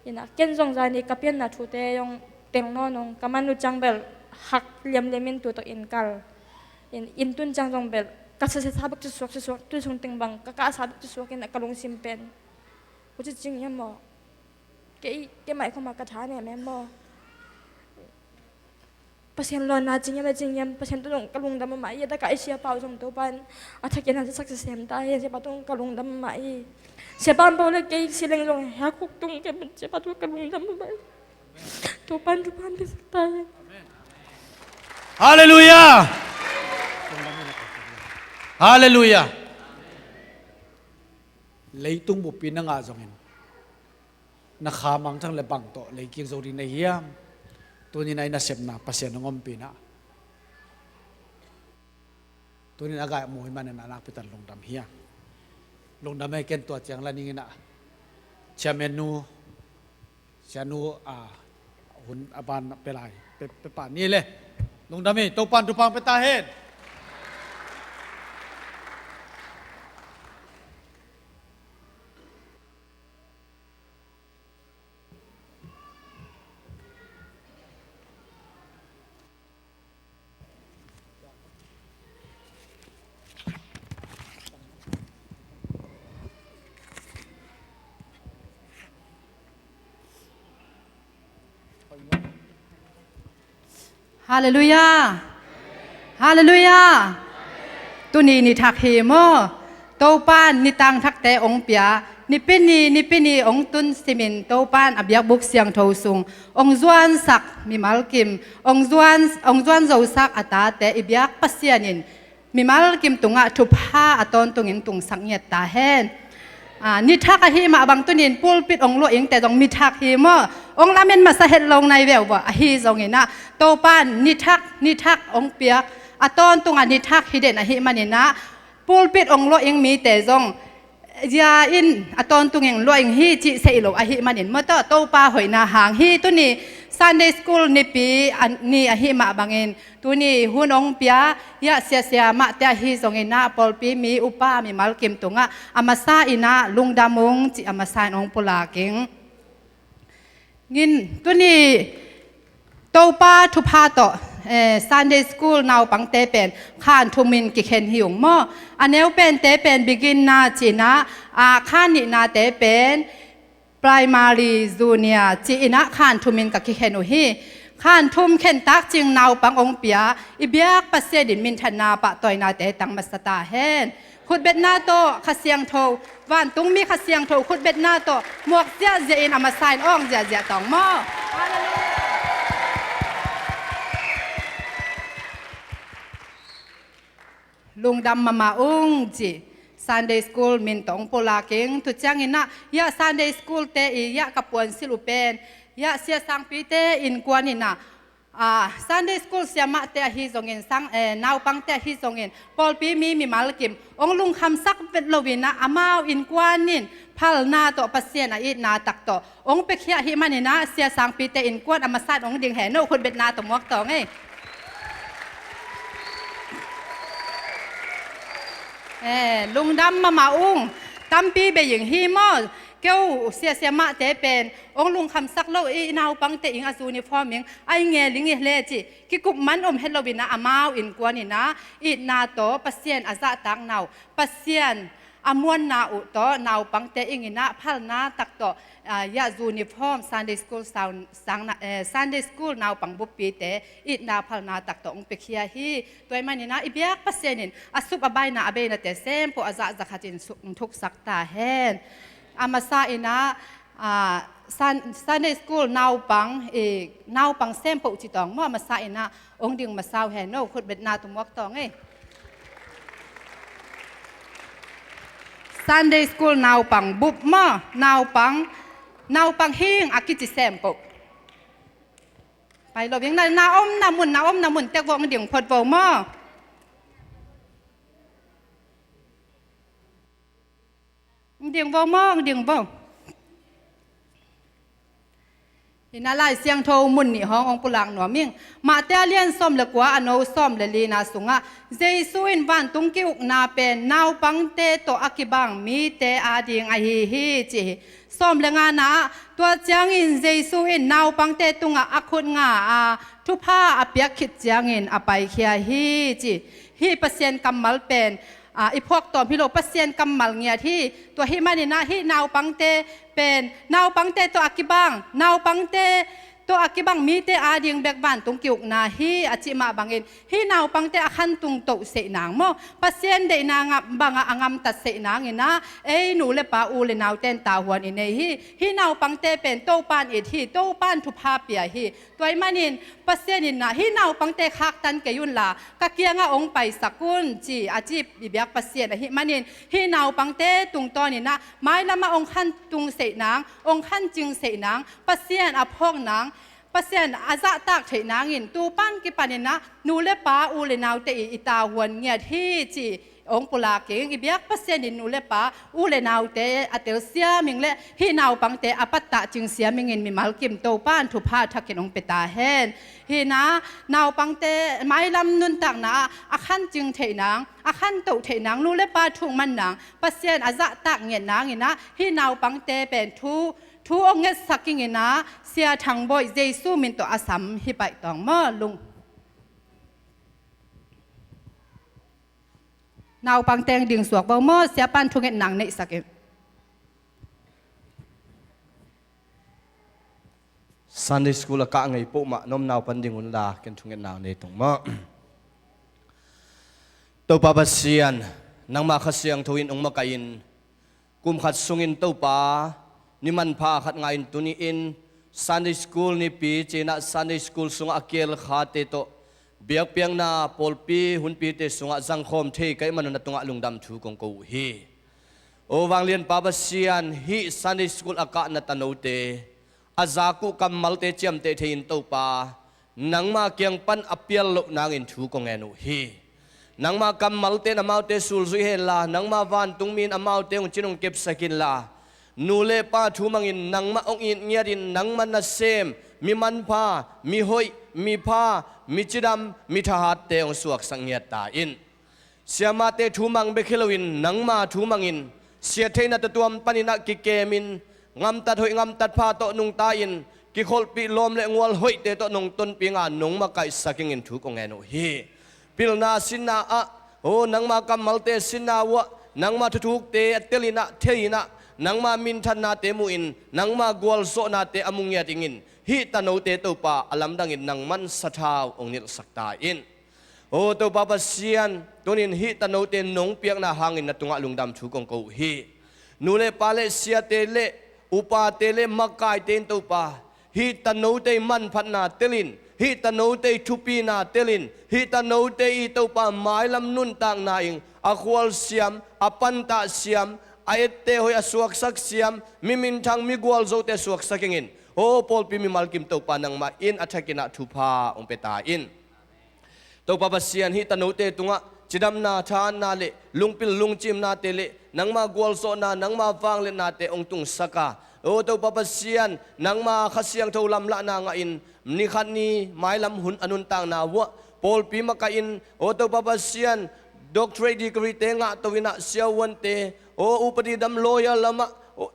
Inah ken zong zani ka pianna thute zong teng nawn ung, ka man uh ciang bel hak liamliam in tu tawh inn kal. In, inn tun ciang zong bel ka sa, sa, sa bek ci suak, ci suak, tu sung teng bang ka ka sa bek ci suak inah ka lungsim pen, ko ci cing hiam maw. Kei, kei mai khoma ka tha nem em maw. Pasian lawnna cing hiam, cing hiam, Pasian tung ka lungdam mahmah i, a taka i Sia Pau zong Topa in a thakin a sak sisem ta hi, Sia Pau tung ka lungdam mahmah i. Sia Pau Pau le kei si leng zong hia kuk tung kei, Sia Pau tung ka lungdam mahmah i. Topa in thupha pia sak ta hi. Halleluiah. Halleluiah. Leitung buppi na ngah zongin na kha mangthang le bang tawh leikik zo ding na hiam? Tunin a i nasepna Pasian hong ompih inah, tunin a gai muh hi manin a nakpi tan lungdam hi a. Lungdam e, ken tua ciang la ning inah Chairman nu, Sianu, a, hun a ban pia lai, pia, pia pah ni le. Lungdam hi, Topan thupha pia ta hen. Halleluiah. Halleluiah. Tuni ni thak hi maw? Topan ni tangthakte hong pia, Nipi ni, Nipi ni hong tun simin Topan a biakbuk siangtho sung hong zuansak mimal kim, hong zuan, hong zuan zosak a tate i biak Pasian in mimal kim tungah thupha a tawntungin tungsak ngiat ta hen. A, ni thak ahi mah bang tunin pulpit hong luah ingte zong mi thak hi maw? Hong lamen masa het lo nai veu vua, ahi zongin ah Topan ni thak, ni thak hong piak, a tawntungah ni thak hi den ahi manin ah pulpit hong luah ing mite zong zia in a tawntungin luah ing hi cih sei lo ahi manin maw, tawh Topa hoihna hang hi. Tuni Sunday School nipi a, ni ahi mah bangin tuni hun hong pia, ia, siasia mahte ahi zongin ah pawlpi mi upa mimal kim tungah a masa in ah lungdam ung cih a masa in hong pulak ing. Ngin tuni Topa thupha tawh, eh, Sunday School naupangte pen khan thumin kikhen hi ung maw? A neu pente pen beginner ci-in ah, a khan nihnate pen primary, junior ci-in ah khan thumin ka kikhen uh hi. Khan thum khen takcing naupang hong pia, i biak Pasian in minthanna pahtawinate tang masa ta hen. Khutbetna tawh Kha Siangtho, vantungmi Kha Siangtho khutbetna tawh muak ziahziah in a masa in awng ziahziah tawng maw? Lungdam mahmah ung ci. Sunday School min tawh hong pulak ing. Tu ciangin ah, ia, Sunday School te i, ia, ka puansilh uh pen, ia, Sia Sangpite innkuan in ah, a, Sunday School siamahte ahi zongin, sang, eh, naupangte ahi zongin, pawlpi mi mimal kim hong lungkhamsak vet lo in ah, amau innkuan in phalna tawh Pasian a itna tak tawh hong piakhia ahi manin ah, Sia Sangpite innkuan a masa in hong ding hen uh, khutbetna tawh muak tawng ei. Eh, lungdam mahmah ung. Tampi bei ing hi maw? Keu siasia mahte pen ong lungkhamsak lo i naupangte ing a uniform ing a i ngel ing i le ci kikup man om het lo in ah amau innkuan in ah itna tawh Pasian a zahtakna uh, Pasian a muanna uh tawh naupangte ing in ah phalna tak tawh, ah, ya uniform Sunday school sang, sang, eh, Sunday school naupang buppite itna phalna tak tawh ong piakhia hi. Tua ahih manin ah i biak Pasian in a sup a baina a beinate sempoh a zahzah khatin suk thuksak ta hen. A masa in ah, ah, Sun-, Sunday school naupang, eh, naupang sempoh ci tawng maw, a masa in ah ong ding masa uh hen, no khutbetna tumuak tawng ei. Sunday school naupang bup maw, naupang, naupang hing a kici sempoh. Pai lo ing na, na omna mun, na omna mun tek vo, ong ding phot vo maw. Ong ding vo maw, ong ding vo. Hi na Lai Siangtho mun nih hong ong pulak nuam ing. Mate a lian sawm le kua a no sawm le lina sungah Jesu in vantung ki-ukna pen naupangte tawh a kibang mite ading ahi hi ci hi. Sawm le ngana ah, tua ciangin Jesu in naupangte tungah a khut nga a thupha a piak khit ciangin a paikhia hi ci. Hih Pasian kammal pen, ah, i phuaktawm hi lo, Pasian kammal ngiat hi. Tua ahih manin ah hih naupangte pen naupangte tawh a kibang, naupangte tawh a kibang mite ading bek vantung ki-ukna hi a cih mah bangin hih naupangte a khantung toh seihnang maw, Pasian deihna ngam, bangah a ngamtat seihnang in ah ei nu le pa u le naute in tavuan i nei hi. Hih naupangte pen Topan it hi, Topan thupha pia hi. Tua ahih manin Pasian in ah hih naupangte khaktan kei unla ka kiangah ong paisak un ci a ci i biak Pasian ahih manin hih naupangte tungtawn in ah mailamah ong khantung seihnang, ong khancing seihnang, Pasian a phawknang, Pasian a zahtak theihnangin tupan kipanin ah nu le pa u le naute i, i tavuan ngiat hi ci ong pulak ing. I biak Pasian in nu le pa u le naute a telsiam ing le hih naupangte a pattah cingsiam ingin mimal kim Topan thupha thakin ong pia ta hen. Hi na naupangte mailam nuntakna ah a khancing theihnang, a khantoh theihnang, nu le pa thuk mannang, Pasian a zahtak ngiatnang in ah hih naupangte pen thu thu ong ngetsak ing in ah Sia Thang Bawi Jesu min tawh a sam hi paih tawng maw lung. Naupangte ong ding suak vo maw, Siapan thungetna ong neihsak ing. Sunday school a kah ngei poh mah na om naupan ding unla ken thungetna ong nei tong maw. Topa Pasian, nangmah Kha Siangtho in ong makaih in, kum khat sungin Topa, ni manpha khat ngah in tuni-in Sunday school nipi ci-in ah Sunday school sungah a kielkhate tawh biakpiakna pawlpi hunpite sungah zangkhawm thei ka hih manun na tungah lungdam thu kong ko uh hi. O vanglianpa Pasian, hih Sunday school a kah na tanote a zak uh kammalte ciamteh thei-in Topa, nangma kiang pan a pial loh nangin thu kong ngen uh hi. Nangma kammalte in amaute sulzui henla, nangma vantungmi in amaute hong cin hong kepsak inla, nu le pa thu mangin nangmah hong it ngiatin nangma nasem, mi manpha, mi hoih, mi pha, mi cidam, mi thahatte hong suaksak ngiat ta in. Siamahte thu mang bek hi loin nangma thu mangin siatheihna tuamtuam panin ah kikemin, ngamtat hoih ngamtat pha tawh nungta-in, kikholhpih lawm le ngual hoihte tawh nong tonpih inga nong makaihsak ingin thu kong ngen uh hi. Pilna sinna ah, o nangma kammalte sinna uhah nangma thuthukte a telin ah thei-in ah nangma minthannate muhin nangma gualzawhnate a mu ngiat ingin hih tanote Topa a lamdangin nangman sathau hong nilhsak ta in. O Topa Pasian, tunin hih tanote nong piakna hangin na tungah lungdam thu kong ko uh hi. Nu le pa le siate le upate le makaite in Topa, hih tanote i manphatna telin, hih tanote i thupina telin, hih tanote i Topa mailam nuntakna in a khual siam, a pantah siam, a ette hoih a suaksak siam, mi minthang mi gualzote a suaksak ingin, o pawlpi mimal kim Topa nangmah in a thakin ah thupha hong pia ta in. Topa Pasian, hih tanote tungah cidamna, thahatna le lungpil lungcimnate le nangma gualzawhna, nangma vangliatnate hong tungsak a, o Topa Pasian, nangma Kha Siangtho lamlahna ngahin ni khat ni mailam hun a nuntakna uhah pawlpi makaih in, o Topa Pasian, doctorate degree-te ngahto in ah siavuante, o upadi dam lawyer lamah, o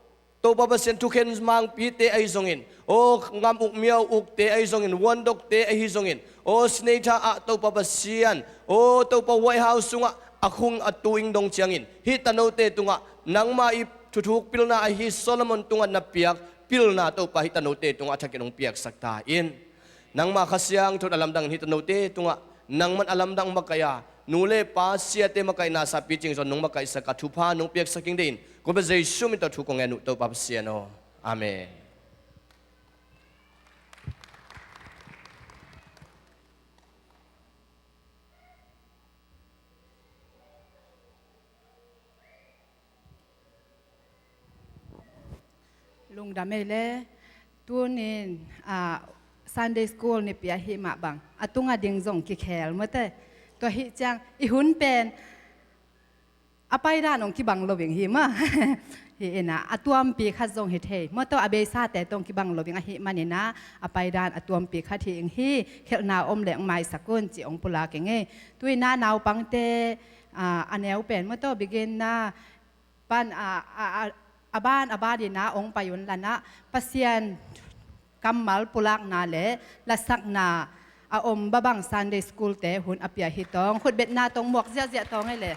Topa Pasian thukhen mangpite ahi zongin, aw ngam uk miau ukte ahi zongin, vuandokte ahi zongin, aw Senator ah Topa Pasian, aw Topa White House sungah a khung a tu ing dong ciangin hih tanote tungah nangma ih thuthuk pilna ahi Solomon tungah na piak pilna Topa hih tanote tungah a thakin hong piaksak ta in. Nangma Kha Siangtho in a lamdang in hih tanote tungah nangman a lamdang makaih a, nu le pa siate makaihna sa picing zong nong makaihsak a, thupha nong piaksak ing dei in, Topa Jesu min tawh thu kong ngen uh Topa Pasian aw. Amen. Lungdam ei le. Tunin, ah, Sunday School nipi ahih mah bang a tunga ding zong kikhel mawte. Tua hih ciang i hun pen a paidan hong kibang lo ing hi mah. Hi inah a tuampi khat zong hi thei mawtaw, a beisate tong kibang lo ing ahih maninah a paidan a tuampi khat hi ing hi. Khelhna om leh hong maisak un ci hong pulak ing ei. Tuinah naupangte, ah, a neu pen mawtaw, beginner pan a, a, a, a ban a ban inah hong pai un lanah Pasian kammal pulakna le lasakna a om babang Sunday School te hun a pia hi tawng. Khutbetna tawng muak ziahziah tawng ei le.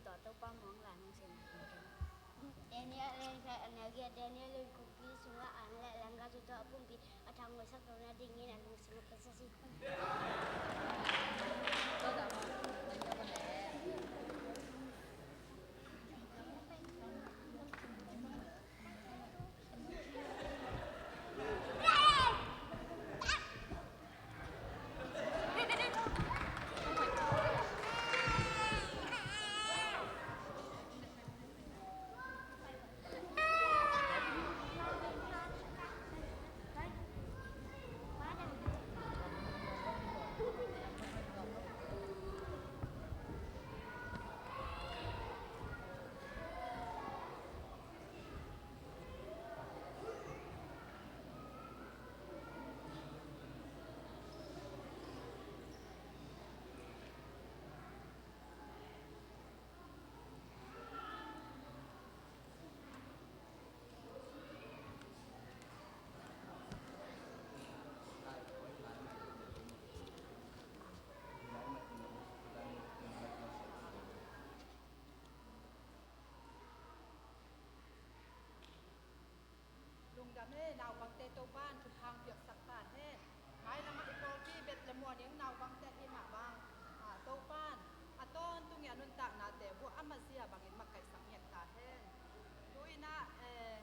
Tawh Topa muang la nung sin. Daniel in kha a nagi a Daniel in kumpi sungah an le langka tu tawh a pumpi a thang ngoi sak lo na dingin a lungsim a kisa si. Lungdam e, naupangte Topa'n thupha piaksak ta hen. Mailamah i pawlpi Bet le Muan ing naupangte hi mah bang, a, Topa'n a tawntung i a nuntaknate bua a mazia bangin makaihsak ngiat ta hen. Tu-in ah, eh,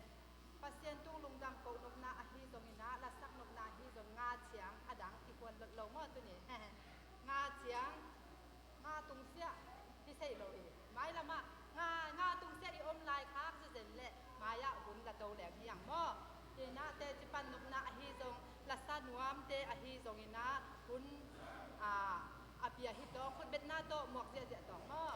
Pasian tung lungdam koh nopna ahi zongin ah, lasak nopna ahi zong nga ciang a dang i kuan lot lo maw tuni. Nga ciang, nga tungsiah hi sei lo i. Mailamah nga, nga tungsiah i om lai khak zezen leh mai-ah hun la to leng hi ang maw. Hi-in ah teci pan nopna ahi zong, lasa nuamte ahi zongin ah hun, a, a pia hi tawh, khutbetna tawh muak ziahziah tawh maw.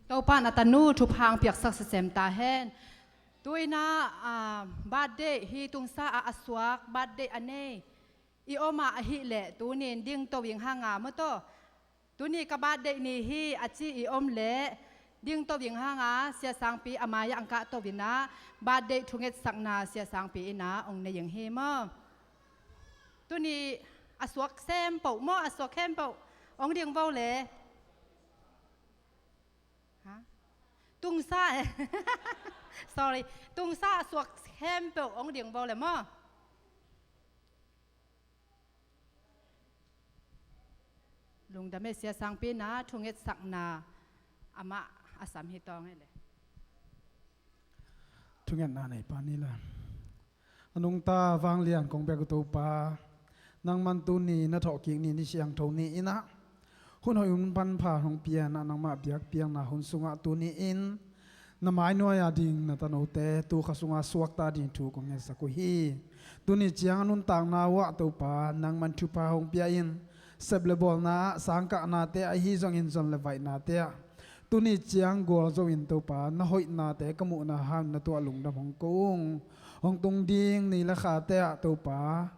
Topa in a tanu thupha hong piaksak sasem ta hen. Tu-in ah, ah, birthday hi tungsa ah a suak, birthday a nei i om ah ahih leh tuni in dingto ing hang a maw taw. Tuni ka birthday ni hi a ci i om leh dingto ing hang a, Sia Sangpi a mai ah hong kahto in ah, birthday thungetsakna Sia Sangpi in ah hong nei ing hi maw. Tuni a suak khempeuh maw, a suak khempeuh hong ding vo le. Ha? Tungsa eh. Sorry. Tungsa a suak khempeuh hong ding vo le maw. Lungdam e, Sia Sangpi in ah thungetsakna amah a sam hi tawng e le. Thungetna nei pa ni le. A nungta vanglian kong bek uh Topa, nangman tuni na thawhkik ni, ni siangtho ni in ah, hun hoih hun manpha hong pia in ah, nangmah biakpiakna hun sungah tuni in na mai nuai-a ding na tanote tu kha sunga suakta ding thu kong ngetsak uh hi. Tuni ciang a nuntakna uh ah Topa, nangman thupha hong pia in, sep le bawlna ah, sangkahnate ah, ahi zongin zon le vaihnate ah, tuni ciang gualzo in Topa, na hoihnate ka muhna hangin na tuah lungdam hong ko ung. Hong tung ding ni le khate ah Topa,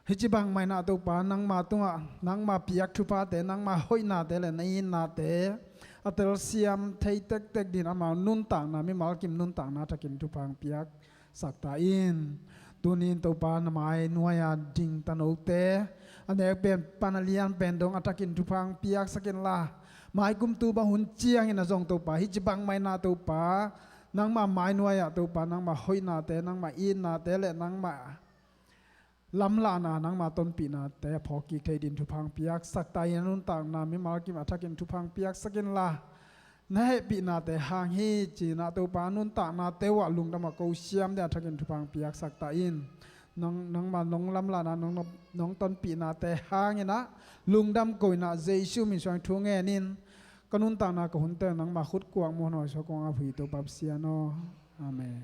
hih ci bangmah in ah Topa, nangma tungah nangma piak thuphate, nangma hoihnate le na itnate a telsiam thei tektek dingin amau nuntakna, mimal kim nuntakna thakin thupha hong piak sak ta in. Tuni in Topa, na mai nuai-a ding tanote a nek pen pan a lian pen dong a thakin thupha hong piaksak inla, mai kum tu bang hun ciangin ah zong Topa, hih ci bangmah in ah Topa, nangma mai nuai-ah Topa, nangma hoihnate, nangma itnate le nangma lamlahna, nangma tonpihnate a phawkkik thei dingin thupha hong piaksak ta in. A nuntakna mimal kim a thakin thupha hong piaksak inla, na hehpihnate hang hi ci-in ah Topa, a nuntaknate uh ah lungdam a ko siam ding a thakin thupha hong piaksak ta in. Nang, nangma nong lamlahna, nong, nong tonpihnate hangin ah lungdam ko in ah, Jesu min suang thu ngen in, ka nuntakna ka hunte nangma khut kuak muanhuai suak kong ap uh hi Topa Pasian aw. Amen.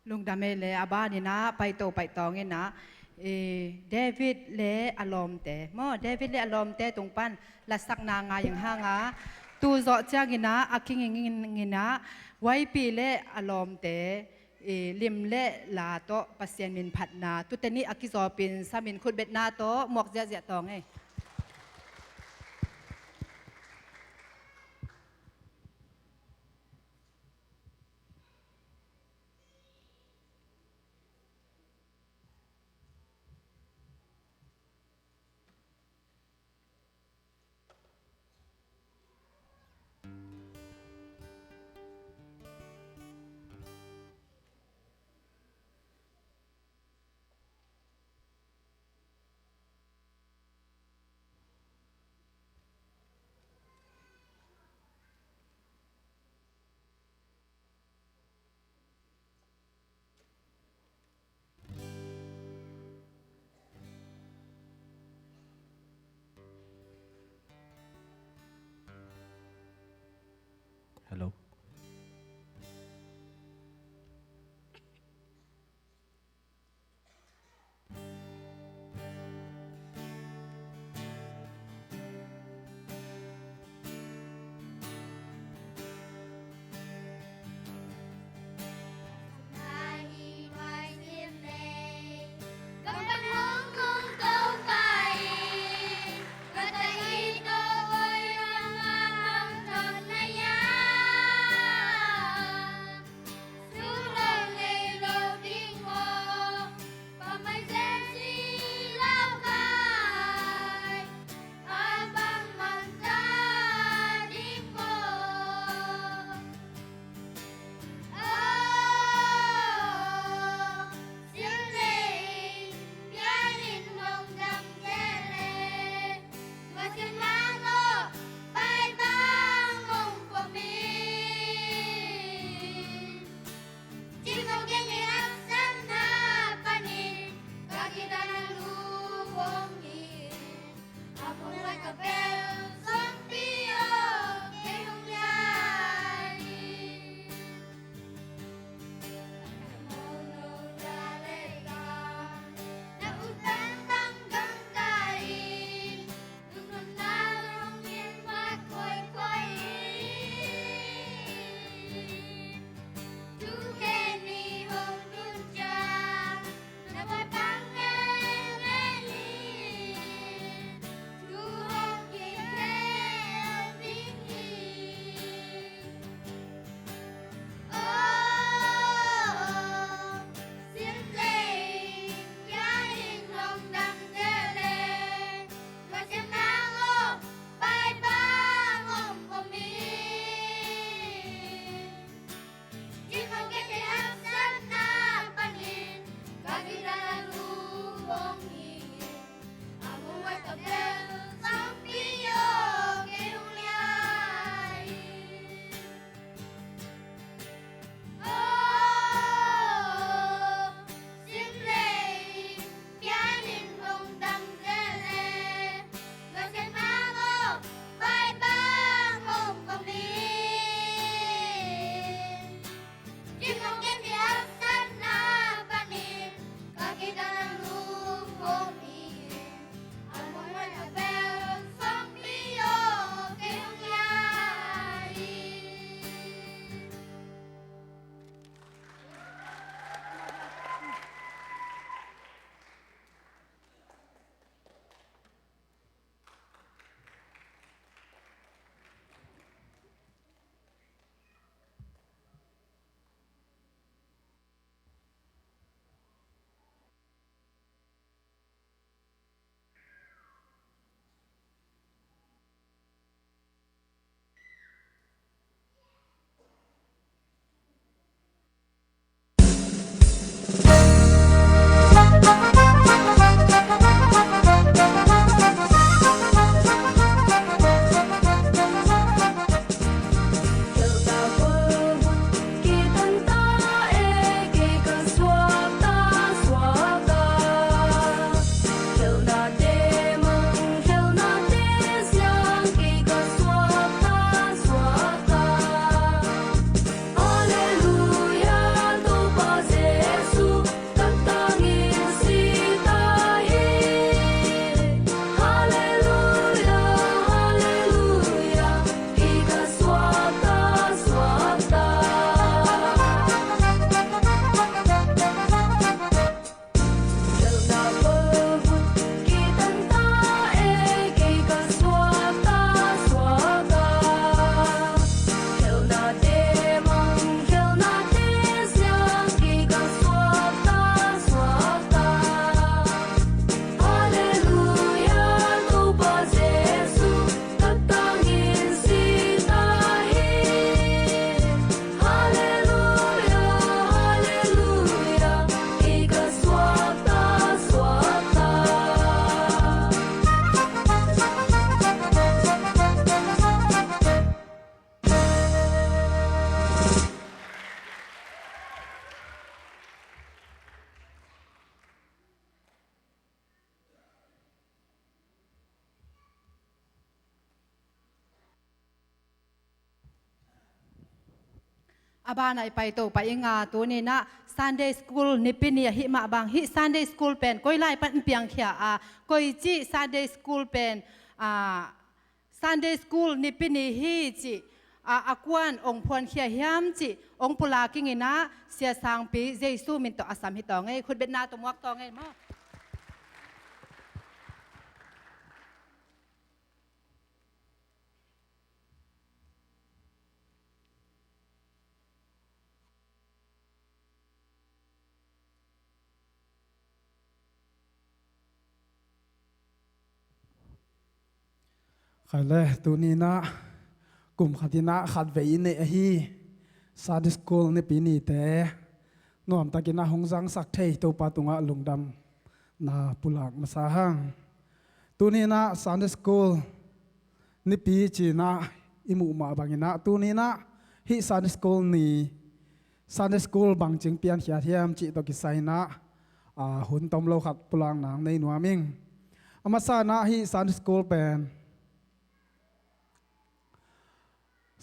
Lungdam e le, a ban in ah paito paitawng in ah, eh, David le a lawmte maw, David le a lawmte tung pan lasakna ngai ing hang a, tu zawh ciangin ah a kinging in ah, Waipi le a lawmte, eh, lim le la tawh Pasian min phatna, tute nih a kizawpin samin khutbetna tawh muak ziahziah tawng e. A banah i paito pah ing a, tuni-in ah Sunday School Nipi ni ahih mah bang, hih Sunday School pen koi lai pan piangkhia a, koici Sunday School pen, ah, Sunday School Nipi ni hi cih, ah, a kuan ong phuankhia hiam cih ong pulak ing in ah, Sia Sangpi Jesu min tawh a sam hi tawh ngei, khutbetna tawh muak tawh ngei maw. Khai le, tuni-in ah kum khat in ah khatvei i neih ahi Sunday School Nipi nite nuamtakin ah hong zangsak thei Topa tungah lungdamna pulak masa hang. Tuni-in ah Sunday School Nipi ci-in ah i muh mah bangin ah, tuni-in ah hih Sunday School ni, Sunday School bangci piankhiat hiam cih tawh kisai-in ah, ah, hun tom lo khat pulakna nei nuam ing. A masa-in ah hih Sunday School pen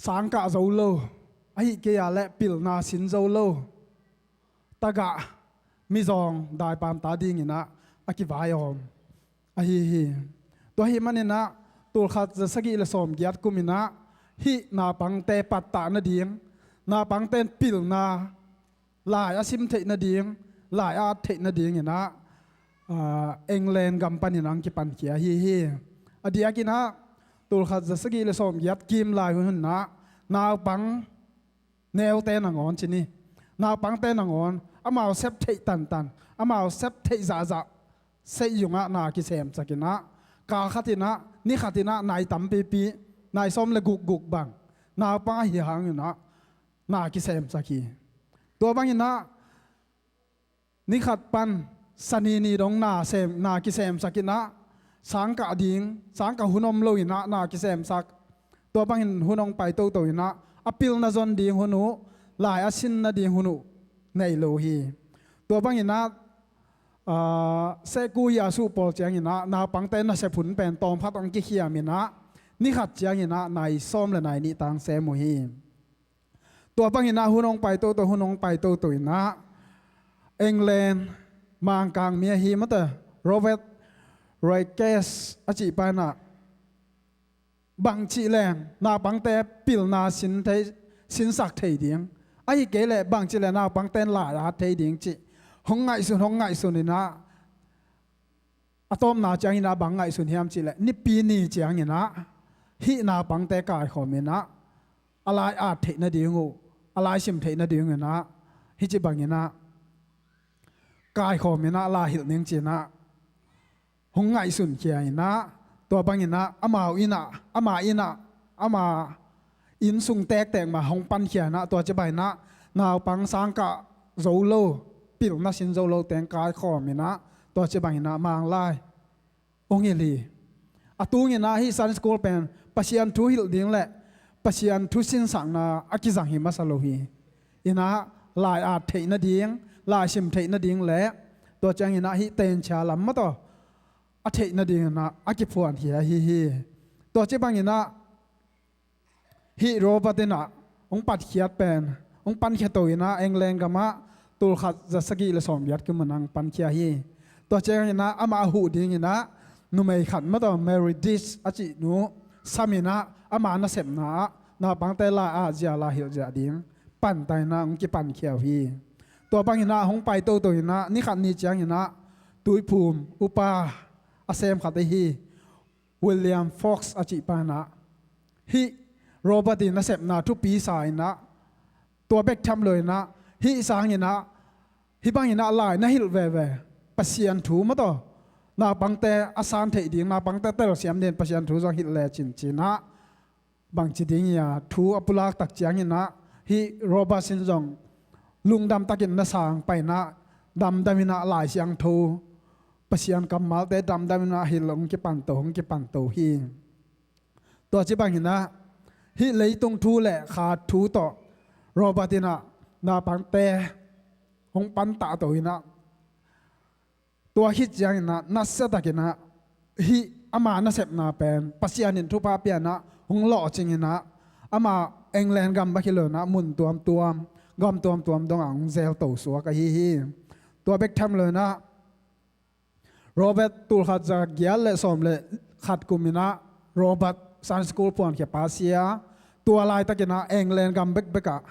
sangkah zo lo, ahih kei leh pilna sin zo lo tagah mizawng daipamte adingin ah a kivaiawm ahi hi. Tua ahih manin ah tulkhat zasagih le sawmgiat kum in ah hih naupangte pattah nading, naupangte in pilna lai a sim theih nading, lai a at theih nadingin ah, ah, England gam panin ah hong kipankhia ahi hi. A diakin ah tulkhat zasagih le sawmgiat kim lai hun in ah naupang neute nangawn ci ni, naupangte nangawn amau sep theih tantan, amau sep theih zahzah seiyung ah na kisemsak in ah, kal khat in ah, ni khat in ah nai tampipi, nai sawm le gukguk bang naupang ahi hangin ah na kisemsak hi. Tua bangin ah ni khat pan Sani ni dong na sem, na kisemsak in ah, sangkah ding, sangkah hun om lo in ah na kisemsak. Tua bangin hun hong pai toto in ah, a pilna zon ding hun uh, lai a sin nading hun uh nei lo hi. Tua bangin ah, ah, Seku Yasu pawl ciangin ah naupangte nasep hun pen tawmkhat hong kikhiam in ah, ni khat ciangin ah nai sawm le nai nih tang sem uh hi. Tua bangin ah hun hong pai toto, hun hong pai toto in ah England mangkang mi ahi mate, Robert Raikes a cih pa in ah bangci leng naupangte pilna sin thei, sinsak thei ding, ahih kei leh bangci leng naupangte in lai at thei ding cih hong ngaihsun, hong ngaihsun in ah, a tawpna ciangin ah bang ngaihsun hiam cih leh, Nipi ni ciangin ah hih naupangte kaikhawm in ah, a lai at theih nading uh, a lai sim theih nading in ah, hih ci bangin ah kaikhawm in ah, lai hilh ning ci-in ah hong ngaihsun khia in ah, tua bangin ah amau in ah, ama in ah, ama inn sung tektek mah hong pankhia in ah, tua ci bangin ah naupang sangkah zo lo, pilna sin zo lo teng kaikhawm in ah, tua ci bangin ah Manglai hong hilh hi. A tungin ah hih Sunday School pen Pasian thu hilh ding le Pasian thu sinsakna a kizang hi masa lo hi. In ah lai at theih nading, lai sim theih nading le tua ciangin ah hih tenchia lam mah tawh a theih nadingin ah a kiphuankhia ahi hi. Tua ci bangin ah hih Robert in ah hong patkhiat pen, hong pankhia to in ah England gam ah tulkhat zasagih le sawmgiat kum in ah hong pankhia hi. Tua ciangin ah amah a huh dingin ah numei khat mah tawh, Mary Deach a cih nu sam in ah, ama nasepna ah naupangte lai atzia, lai hilhzia ding panta in ah hong kipankhia uh hi. Tua bangin ah hong pai toto in ah, ni khat ni ciangin ah Tuiphum upa a sem khat ahi William Fox a cih pa in ah hih Robert in nasepna thupi sa in ah, tua bek tham lo in ah, hih sangin ah, hih bangin ah lai na hilh veve, Pasian thu mah tawh naupangte a san theih ding, naupangte telsiam ding Pasian thu zong hilh lecin ci-in ah, bangci ding hi a, thu a pulak tak ciangin ah hih Robert in zong lungdam takin na sang pai in ah, damdam in ah Lai Siangtho, Pasian kammalte damdam in ah hilh hong kipan to, hong kipan to hi. Tua ci bangin ah hih leitung thu le kha thu tawh Robert in ah naupangte hong pantah to in ah, tua khit ciangin ah nasia takin ah hih ama nasepna pen Pasian in thupha pia in ah hong lawhcing in ah, amah England gam bek hi lo in ah mun tuamtuam, gam tuamtuam dongah hong zelto suak ahi hi. Tua bek tham lo in ah Robert tul khat za giat le sawm le khat kum in ah Robert Sunday school phuankhia pa sia. Tua laitakin ah England gam bekbek ah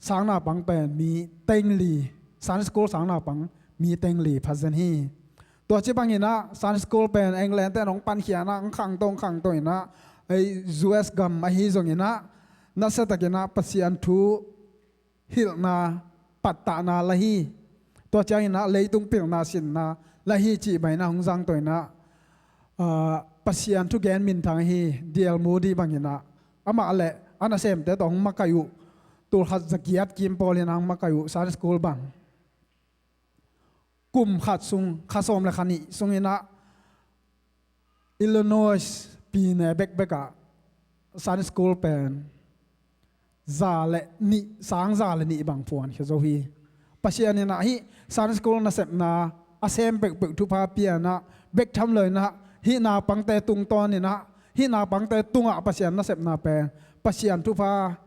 sang naupang pen mi teng li, Sunday school sang naupang mi teng li pha zen hi. Tua ci bangin ah Sunday school pen England te in hong pankhia in ah hong khangto, hong khangto in ah ei U S gam ahi zongin ah nasia takin ah Pasian thu hilhna, pattahna la hi. Tua ciangin ah leitung pilna sinna la hi cih bangin ah hong zangto in ah, ah, Pasian thugen minthang hi. D L Moody bangin ah amah le a nasemte tawh hong makaih uh, tul khat za giat kim pawlin ah hong makaih uh Sunday school bang kum khat sung, kha sawm le kha nih sungin ah Illinois pine bekbek ah Sunday school pen za le nih, sang za le nih bang phuankhia zo hi. Pasian in ah hih Sunday school nasepna a sem peuhpeuh thupha pia in ah, bek tham lo in ah hih naupangte tungtawn in ah, hih naupangte tungah Pasian nasepna pen Pasian thupha,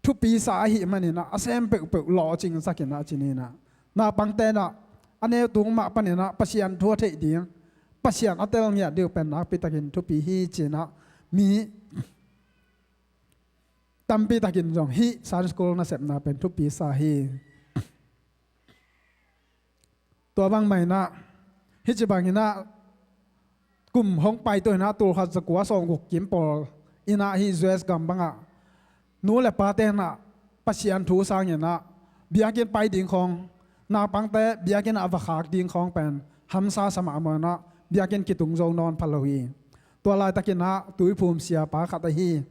thupisa ahih manin ah a sem peuhpeuh lawhcingsak in ah ci-in ah, naupangte in ah a neu tung mah panin ah Pasian thu a theih ding, Pasian a tel ngiat ding pen nakpi takin thupi hi ci-in ah mi tampi takin zong hih Sunday school nasepna pen thupisa hi. Tua bang mah in ah, hih ci bangin ah kum hong paito in ah tul khat za kua sawm guk kim pawl in ah hih U S gam bangah nu le pate in ah Pasian thu sangin ah biakinn pai ding khawng, naupangte biakinn ah va khak ding khawng pen hamsa sa mahmah in ah biakinn kitung zo nawn pha lo hi. Tua laitakin ah tuiphum siapa khat ahi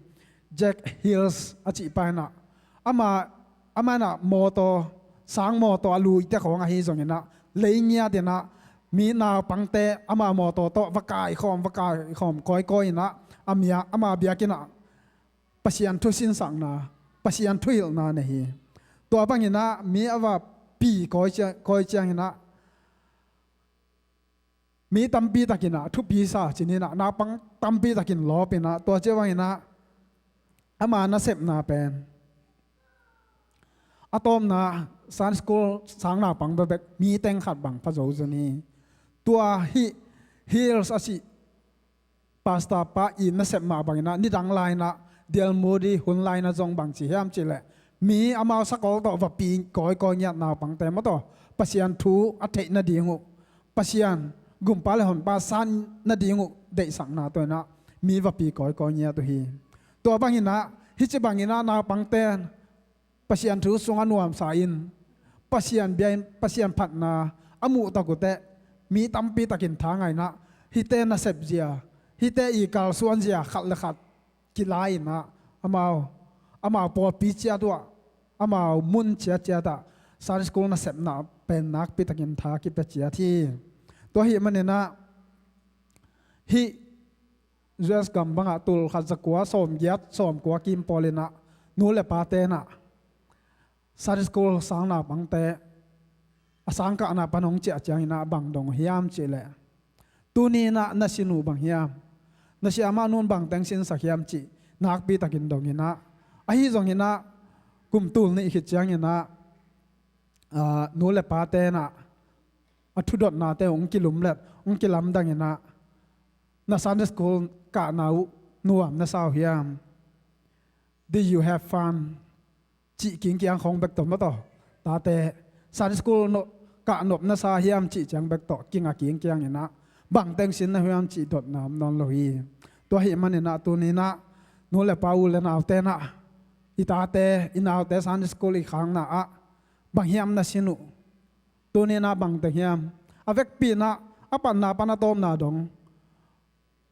Jack Hills a cih pa in ah, ama, ama in ah mawtaw, sang mawtaw a luite khawng ahi zongin ah lei ngiat in ah mi naupangte ama mawtaw tawh va kaikhawm, va kaikhawm kawikawi in ah a mia, ama biakinn ah Pasian thu sinsakna, Pasian thuhilhna nei hi. Tua bangin ah mi a va pi kawi cia-, kawi ciangin ah mi tampi takin ah thupisa ci-in ah naupang tampi takin lawp in ah, tua ci bangin ah ama nasepna pen a tawpna Sunday school sang naupang bekbek mi teng khat bang pha zo zen hi. Tua hih Hills a cih pastor pa in nasep mah bangin ah nidang lai in ah D L Moody hun lai in ah zong bang ci hiam cih leh, mi amau sakol tawh va pi kawikawi ngiat naupangte maw tawh Pasian thu a theih nading uh, Pasian gumpa le honpa san nading uh deihsakna tawh in ah mi va pi kawikawi ngiat uh hi. Tua bangin ah hih ci bangin ah naupangte Pasian thu sungah nuamsa in, Pasian bia in, Pasian phatna a muh tak uh teh mi tampi takin tha ngah in ah, hihte nasep zia, hihte i kalsuan zia khat le khat kila in ah, amau, amau pawlpi ciat uh ah, amau mun ciatciat ah Sunday school nasepna pen nakpi takin tha kipia ciat hi. Tua ahih manin ah hih U S gam bangah tul khat za kua sawm giat sawm kua kim pawl in ah nu le pate in ah Sunday school sang naupangte a sangkahna pan hong ciah ciangin ah bang dong uh hiam cih leh, tuni in ah na sin uh bang hiam, na siamah nu in bang teng sinsak hiam cih nakpi takin dong in ah, ahi zongin ah kum tul nih khit ciangin ah, ah, nu le pate in ah a thudotnate hong kilumlet, hong kilamdang in ah, na Sunday school kahna uh nuam na sa uh hiam? Did you have fun? Cih kingkiang khawng bek tawh maw tawh, tate Sunday school no, kah nop na sa hiam cih ciang bek tawh kinga kingkiang in ah, bang teng sin na hiam cih dotna om nawn lo hi. Tua ahih manin ah tuni in ah nu le pa, u le naute in ah, i tate i naute Sunday school i khakna ah bang hiam na sin uh? Tuni in ah bang teng hiam? A vekpi in ah a panna pan a tawpna dong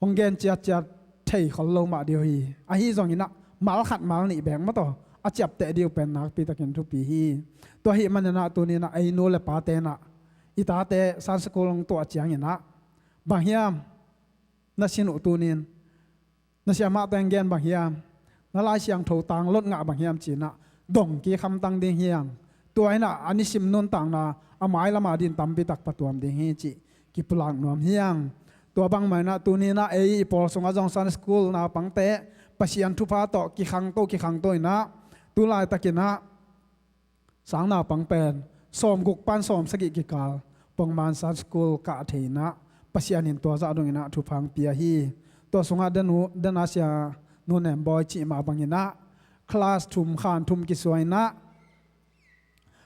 hong gen ciatciat thei khol lo mah ding uh hi. Ahi zongin ah mal khat mal nih bek maw tawh a ciapteh ding uh pen nakpi takin thupi hi. Tua ahih manin ah tuni in ah ei nu le pate in ah i tate Sunday school hong tuah ciangin ah bang hiam na sin uh tuni in? Na siamahte in gen bang hiam? Na Lai Siangtho tang lot ngah bang hiam ci-in ah dong kik hamtang ding hi hang. Tua in ah a nisim nuntakna a mailam a ding tampi tak patuam ding hi cih kipulak nuam hi hang. Tua bangmah in ah tuni in ah ei i pawl sungah zong Sunday school naupangte Pasian thupha tawh kikhangto kikhangto inah, tu laitakinah sang naupang pen sawmguk pan sawmsagih kikal Pongman Sunday School kah thei inah, Pasian in tua zah donginah thupha hong pia hi. Tua sungah danu dana sia Nu Nem Bawi cih mah banginah class thum, khan thum kisuah inah,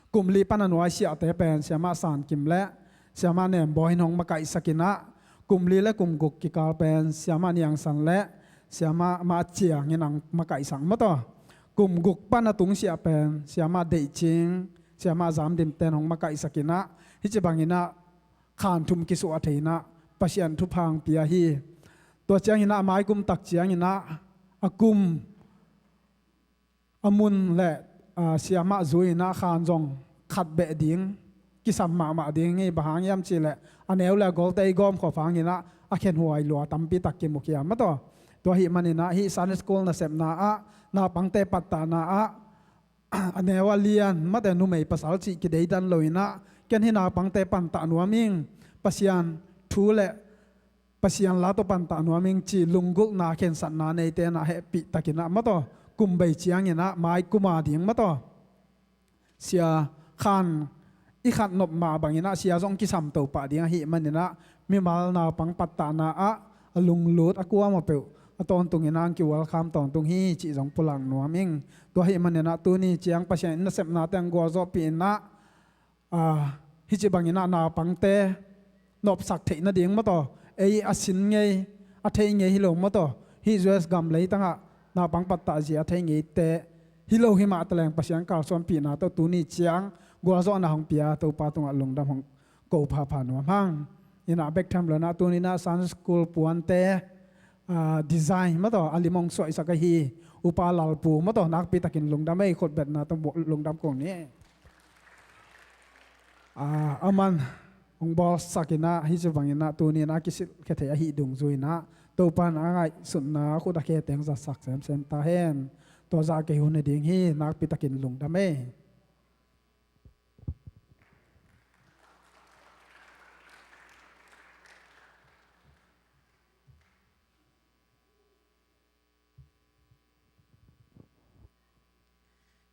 kum li pan a nuaisiahte pen Siamah San Kim le Siamah Nem Bawi in hong makaihsak inah, kum li le kum guk kikal pen Siamah Niang San le Siamah Mah Ciang in hong makaihsak maw taw. Kum guk pan a tungsiah pen Siamah Deih Cing, Siamah Zam Dim ten hong makaihsak inah, hih ci banginah khan thum kisuah thei inah Pasian thupha hong pia hi. Tua cianginah a mai kum tak cianginah a kum a mun le, aa, Siamah zui inah khan zong khat beh ding kisam mahmah ding hi. Bang hang hiam cihleh a neu le a golte i gawm khop hanginah a khenhuai lua tampi tak kimukhia maw taw. Tua ahih maninah hih Sunday School nasepna ah, naupangte pattahna ah, a neu a lian mate numei pasal cih kideidan lo inah, ken hih naupangte pantah nuam ing, Pasian thu le Pasian la tawh pantah nuam ing ci lunggulhna khensatna neite inah hehpih takinah maw taw, kum bei cianginah mai kum a ding maw taw, sia khan i khat nop mah banginah sia zong kisam to pah ding ahih maninah, mimal naupang pattahna ah a lunglut a kuamah peuh a tawntunginah hong ki-welcome tawntung hi cih zong pulak nuam ing. Tua ahih maninah tuni ciang Pasian in nasepnate hong gualzawhpih inah, aa, hih ci banginah naupangte nopsak theih nading maw taw, ei a sin ngei, a thei ngei hi lo maw taw, hih U S gam leitangah naupang pattah zia a thei ngeite hi lo hi mah taleng, Pasian kalsuanpihna tawh tuni ciang gualzawhna hong pia Topa tungah lungdam hong ko phapha nuam hang. Inah bek tham lo inah tuninah Sunday School puante, aa, design maw taw, a lim hong suahsak ahi Upa Lalpu maw taw, nakpi takin lungdam ei, khutbetna tawh lungdam ko ni. Aa, aman hong bawlsak inah, hih ci banginah tuninah a kisilhkhia thei ahih dungzui inah, Topa in a ngaihsutna khut a khe teng zatsak semsem ta hen. Tua zah kei hun hi ding hi, nakpi takin lungdam ei.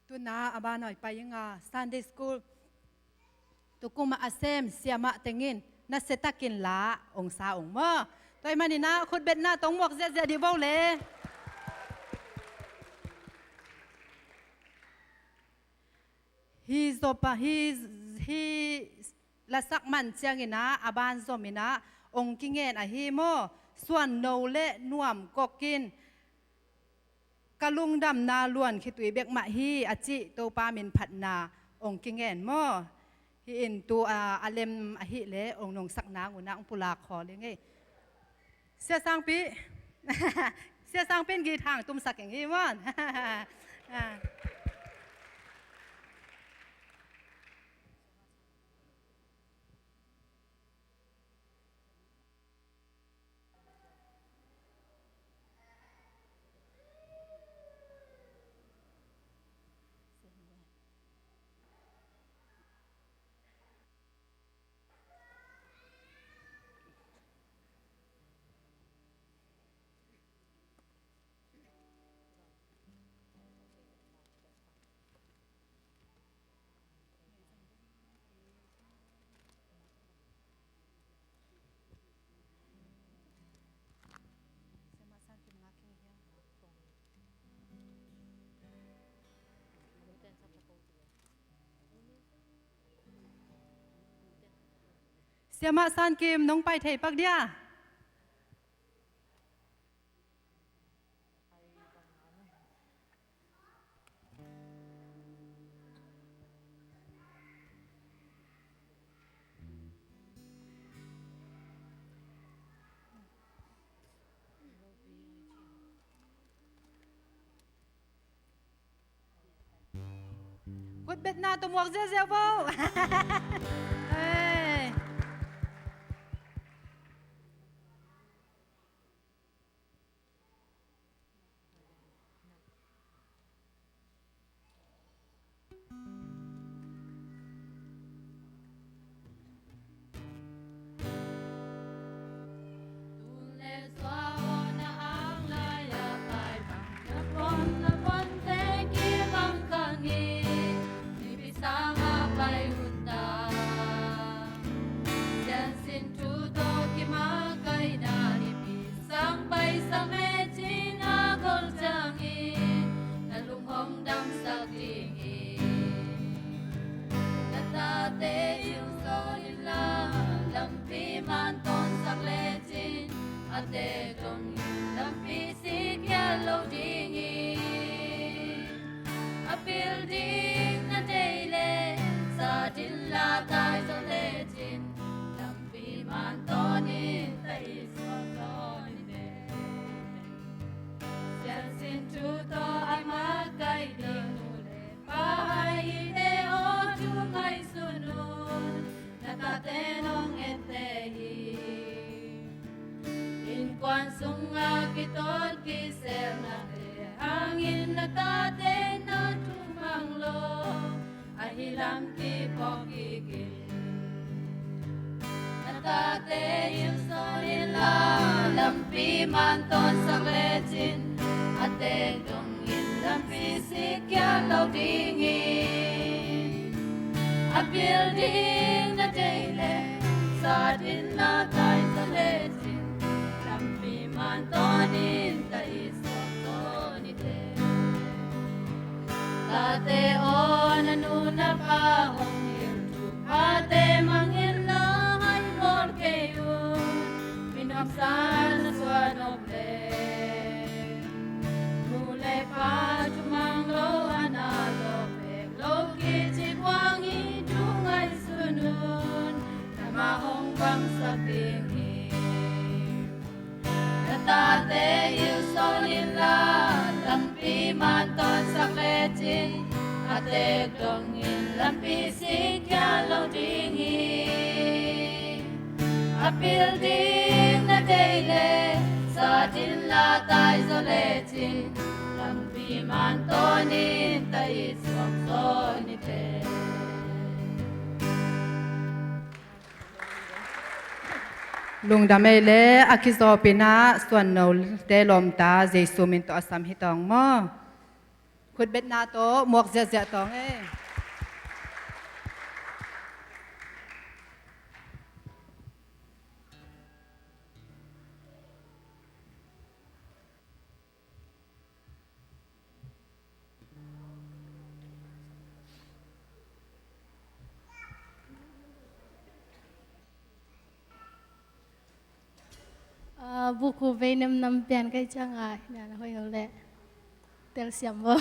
Tuna a ban awi pai inga Sunday School tukum a sem siamah tengin nasiatakin la ong sa ong maw. Tua ahih maninah khutbetna tawh muak ziahziah dih bo le. Hi zop a, hi, hi lasak man cianginah a ban zominah ong kingen ahi maw. Suan no le nuam kokin ka lungdamna luan khitui bek mah hi a cih Topa min phatna ong kingen maw. Hi in tu a, a lem ahih leh ong nungsak nang unah ong pulak khawl ing ei. Sia Sangpi. Sia Sangpi in git hang tumsak ing hi maw. Ah. Siamah San Kim, nong pai thei pak dia? Khutbetna tawh muak ziahziah bo. Hey. Tek dongin lampi sik khial lo ding hi. A pil ding na deih leh, sat inla tai zaw lecin, lampi man tawnin ta i suak tawh ni teh. Siansin thu tawh a makaih ding nu le pa hai hite aw, thu ngaihsun un, na tate nong etteh hi. Innkuan sunga kiton kiselnate hangin na tate na thumang lo, ahi lam kiphawk kik in. Na tate hilh sawn inla, lampi man tawnsak lecin, a tek dongin lampi sik khial lo ding hi. A pil ding na deih leh, sat inla tai zaw lecin, lampi man tawnin ta i suak tawh ni teh. Tate aw, na nu na pa hong hilh thuphate mang inla, hai bawl kei un. Min nuamsa na suah nop leh, nu le pa thumang lo, a na lawh pek lo kici buang hi. Thu ngaihsun un, na ma hong bangsak ding hi. Na tate hilh sawn inla, lampi man tawnsak lecin, a tek dongin lampi sik khial lo ding hi. A pil ding na deih leh, sat inla tai zaw lecin, lampi man tawnin ta i suak tawh ni teh. Lungdam ei le, a kizawhpih na suannote lawmta Jesu min tawh a sam hi tawng maw. Khutbetna tawh muak ziahziah tawng ei. Ah, buku veinem nam pian kai cianga hina na hoih ho leh telsiam bo.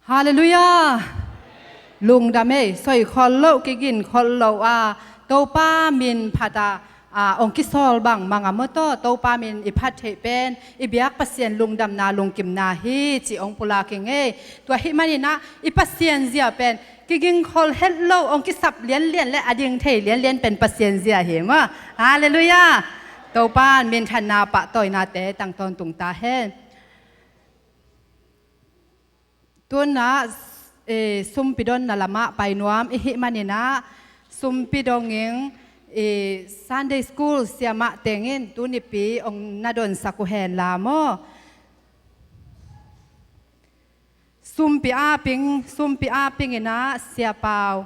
Halleluiah. Lungdam ei, soikhol loh, kiginkholh loh a, Topa min phat a, a, hong kisawl bang mang a maw taw, Topa min i phat theih pen i biak Pasian lungdamna, lungkimna hi cih hong pulak ing ei. Tua ahih manin ah i Pasian zia pen kiginkholh het loh, hong kisap lianlian le a ding thei lianlian pen Pasian zia hi maw. Halleluiah. Topa minthanna pahtawinate tang tawntung ta hen. Tun ah, eh, sumpi donna lamah pai nuam i hih manin ah, sumpi dongin, eh, Sunday School siamah tengin tu nipi hong na donsak uh hen la maw. Sumpi aping, sumpi aping in ah Sia Pau.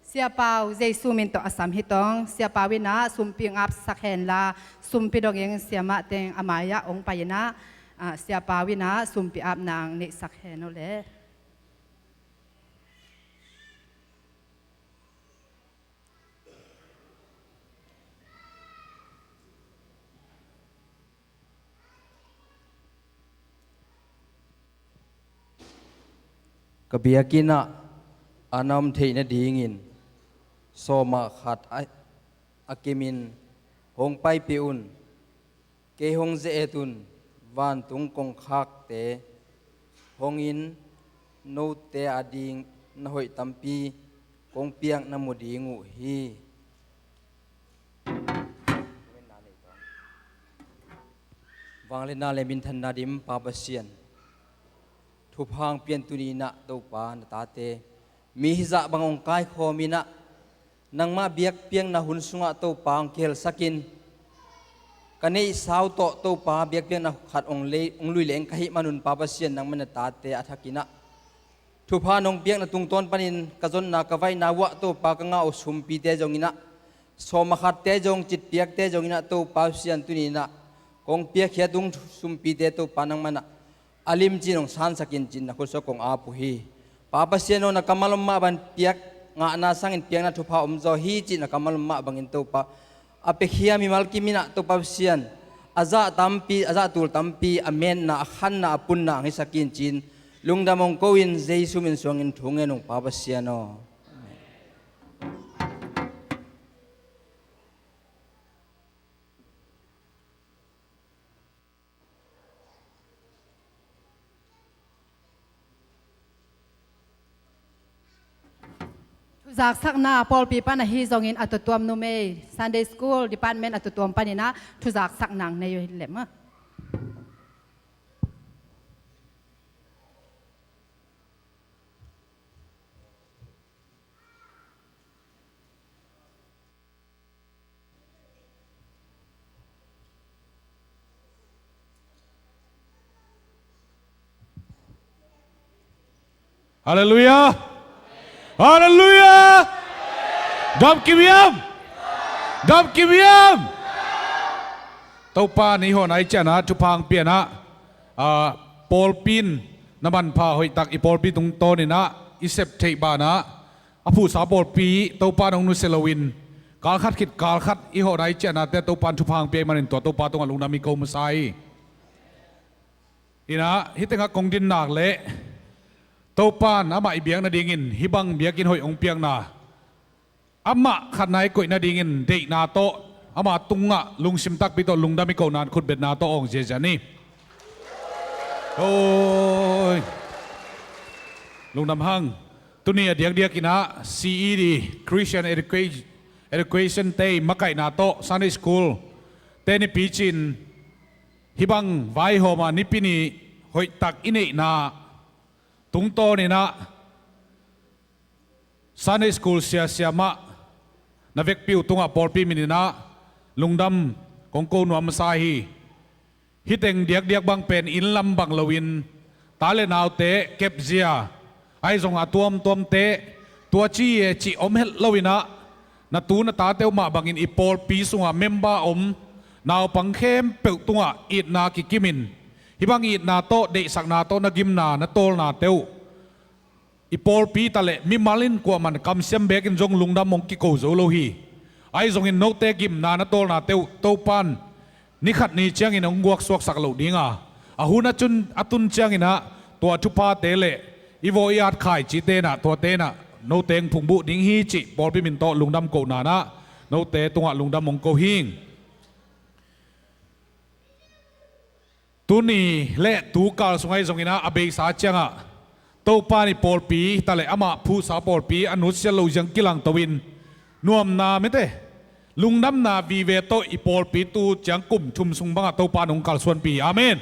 Sia Pau, Jesu min tawh a sam hi tong. Sia Pau in ah sumpi hong apsak hen la, sumpi dongin siamah teng a mai-ah hong pai in ah, ah, Sia Pau in ah sumpi apna hong neihsak hen uh leh. Ka biakinn ah a na om theih nadingin sawma khat a, a kimin hong paipih un. Kei hong ze-et un. Vantung kongkhakte hongin note ading na hoih tampi kong piak na mu ding uh hi. Vangliatna le minthanna dim Pa Pasian, thupha hong pia in tuni in ah Topa na tate mi hizah bang hong kaikhawm in ah, nangmah biakpiakna hun sungah Topa hong kihelsak in. Ka neihsa uh tawh Topa biakpiakna khat hong lei, hong lui leng ka hih manun Pa Pasian nangmah na tate a thak in ah, thupha nong piakna tungtawn panin ka zonna ka vaihna uh ah Topa ka ngah uh sumpite zong in ah, sawma khatte zong, citpiakte zong in ah Topa Pasian tuni in ah kong piakkhiat ung sumpite Topa nangmah na a limci in hong sansak in ci-in na khut sungah kong ap uh hi. Pa Pasian aw, na kammal om mah bang piak ngahna sangin piakna thupha om zaw hi cih na kammal om mah bangin Topa a piakhia mimal kim in ah Topa Pasian, a zah tampi, a zah tul tampi, a metna, a khanna, a punna hong hisak in ci-in lungdam hong ko in Jesu min suangin thu ngen ung Pa Pasian aw. Thuzaksakna pawlpi pan ahi zongin a tuamtuam numei, Sunday School Department a tuamtuam panin ah thuzaksakna nei uh hi lem ah. Halleluiah. Halleluiah. Gamkim hiam? Gamkim hiam? Topa nih hawh nai ciangin ah thupha hong pia in ah, ah, pawlpi in na manpha hoihtak i pawlpi tungtawn in ah i sep theih banah a phuhsa pawlpi Topa in hong nusia loin, kal khat khit kal khat i hawh nai cianate Topa in thupha hong pia ahih manin tua Topa tungah lungdam i ko masa hi. In ah hih tengah kong din nak leh Topa in amah i biak nadingin hih bang biakinn hoih hong piakna, amah khatna i koih nadingin deihna tawh, ama tungah lungsim takpi tawh lungdam i kohna in khutbetna tawh awng ziazia ni. Oi. Lungdam hang. Tuni a diakdiak in ah C E D, Christian Educa-, Education te makaihna tawh Sunday School te nipi ci-in hih bang vaihawm a Nipi ni hoihtak i neihna tungtawn in ah Sunday School sia siamah na vekpi uh tungah pawlpi min in ah lungdam kong ko nuam masa hi. Hih teng diakdiak bang pen inn lam bang loin ta le naute kepzia, ahi zong a tuamtuamte tua ci e cih om het lo in ah, na tu na tate uh mah bangin i pawlpi sungah member om naupang khempeuh tungah itna kikim in, hih bang itna tawh, deihsakna tawh na gimna na tawlnate uh i pawlpi ta leh mimal in kuamah in kamsiam beek in zong lungdam hong kiko zo lo hi. Ahi zongin note gimna na tawlnate uh Topa in ni khat ni ciangin hong guaksuaksak loh ding a, a hun a cun a tun ciangin ah tua thuphate le i vawh i at khaici tenah tua tenah note hong phungbuh ding hi cih pawlpi min tawh lungdam kohna nah note tungah lungdam hong ko hing. Tuni le tukal sungah i zonginah a beisa ciangah Topa in i pawlpi taleh amah phuhsa pawlpi a nutsiat loh ziang kilangto in nuamna mete lungdamna vive tawh i pawlpi tu ciang kum thum sung bangah Topa in hong kalsuanpih hi. Amen.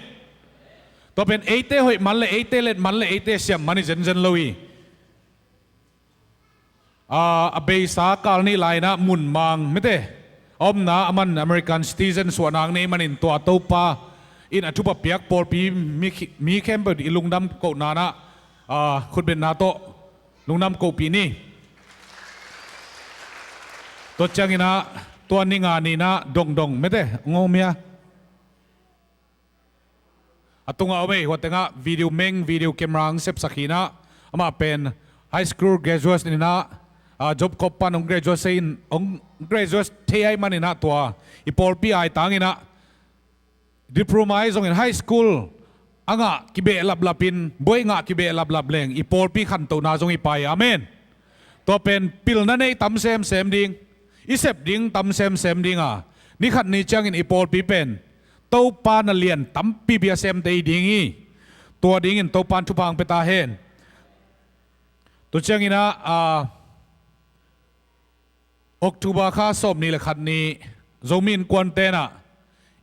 Tua pen eite hoih man le eite let man le eite siam man hi zenzen lo hi. A beisa kal nih lai-inah mun mang mete a omna a man American citizen suahna hong nei manin tua Topa in a thupha piak pawlpi mi khempeuh i lungdam kohna nah khutbetna tawh lungdam kohpih ni. Tua cianginah tua ninga ninah dongdong mete hong om hia. A tungah om ei, hua tengah video meng video camera hong sepsak hinah amah pen high school graduate ninah job corps pan hong graduate in hong graduate thei ahih maninah tua i pawlpi aitanginah diploma ahi zongin high school a ngah kibeh laplap in buai ngah kibeh laplap leng i pawlpi khantohna zong hi pah hi. Amen. Tua pen pilna nei tam semsem ding i sep ding tam semsem dinga ni khat ni ciangin i pawlpi pen Topa na lian tampi bia semte hi ding hi. Tua dingin Topa in thupha hong pia ta hen. Tua cianginah October kha sawmnih le khat ni Zomi Innkuan tenah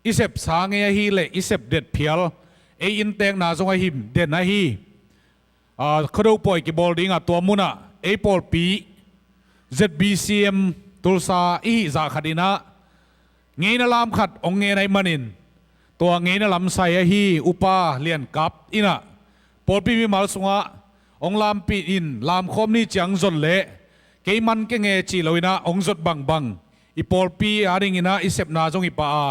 i sepsa ngei ahi le i sep det phial ei inntekna zong ahi den ahi Khuado pawi kibawl dingah tua munah ei pawlpi Z B C M Tulsa i hih zah khatinah ngeina lam khat hong ngen ahih manin tua ngeina lamsai ahi upa Liankap innah pawlpi mimal sungah hong lampih in lamkhawm ni ciang zot leh kei man kei nge cih loinah hong zot bangbang i pawlpi adinginah i sepna zong hi pah a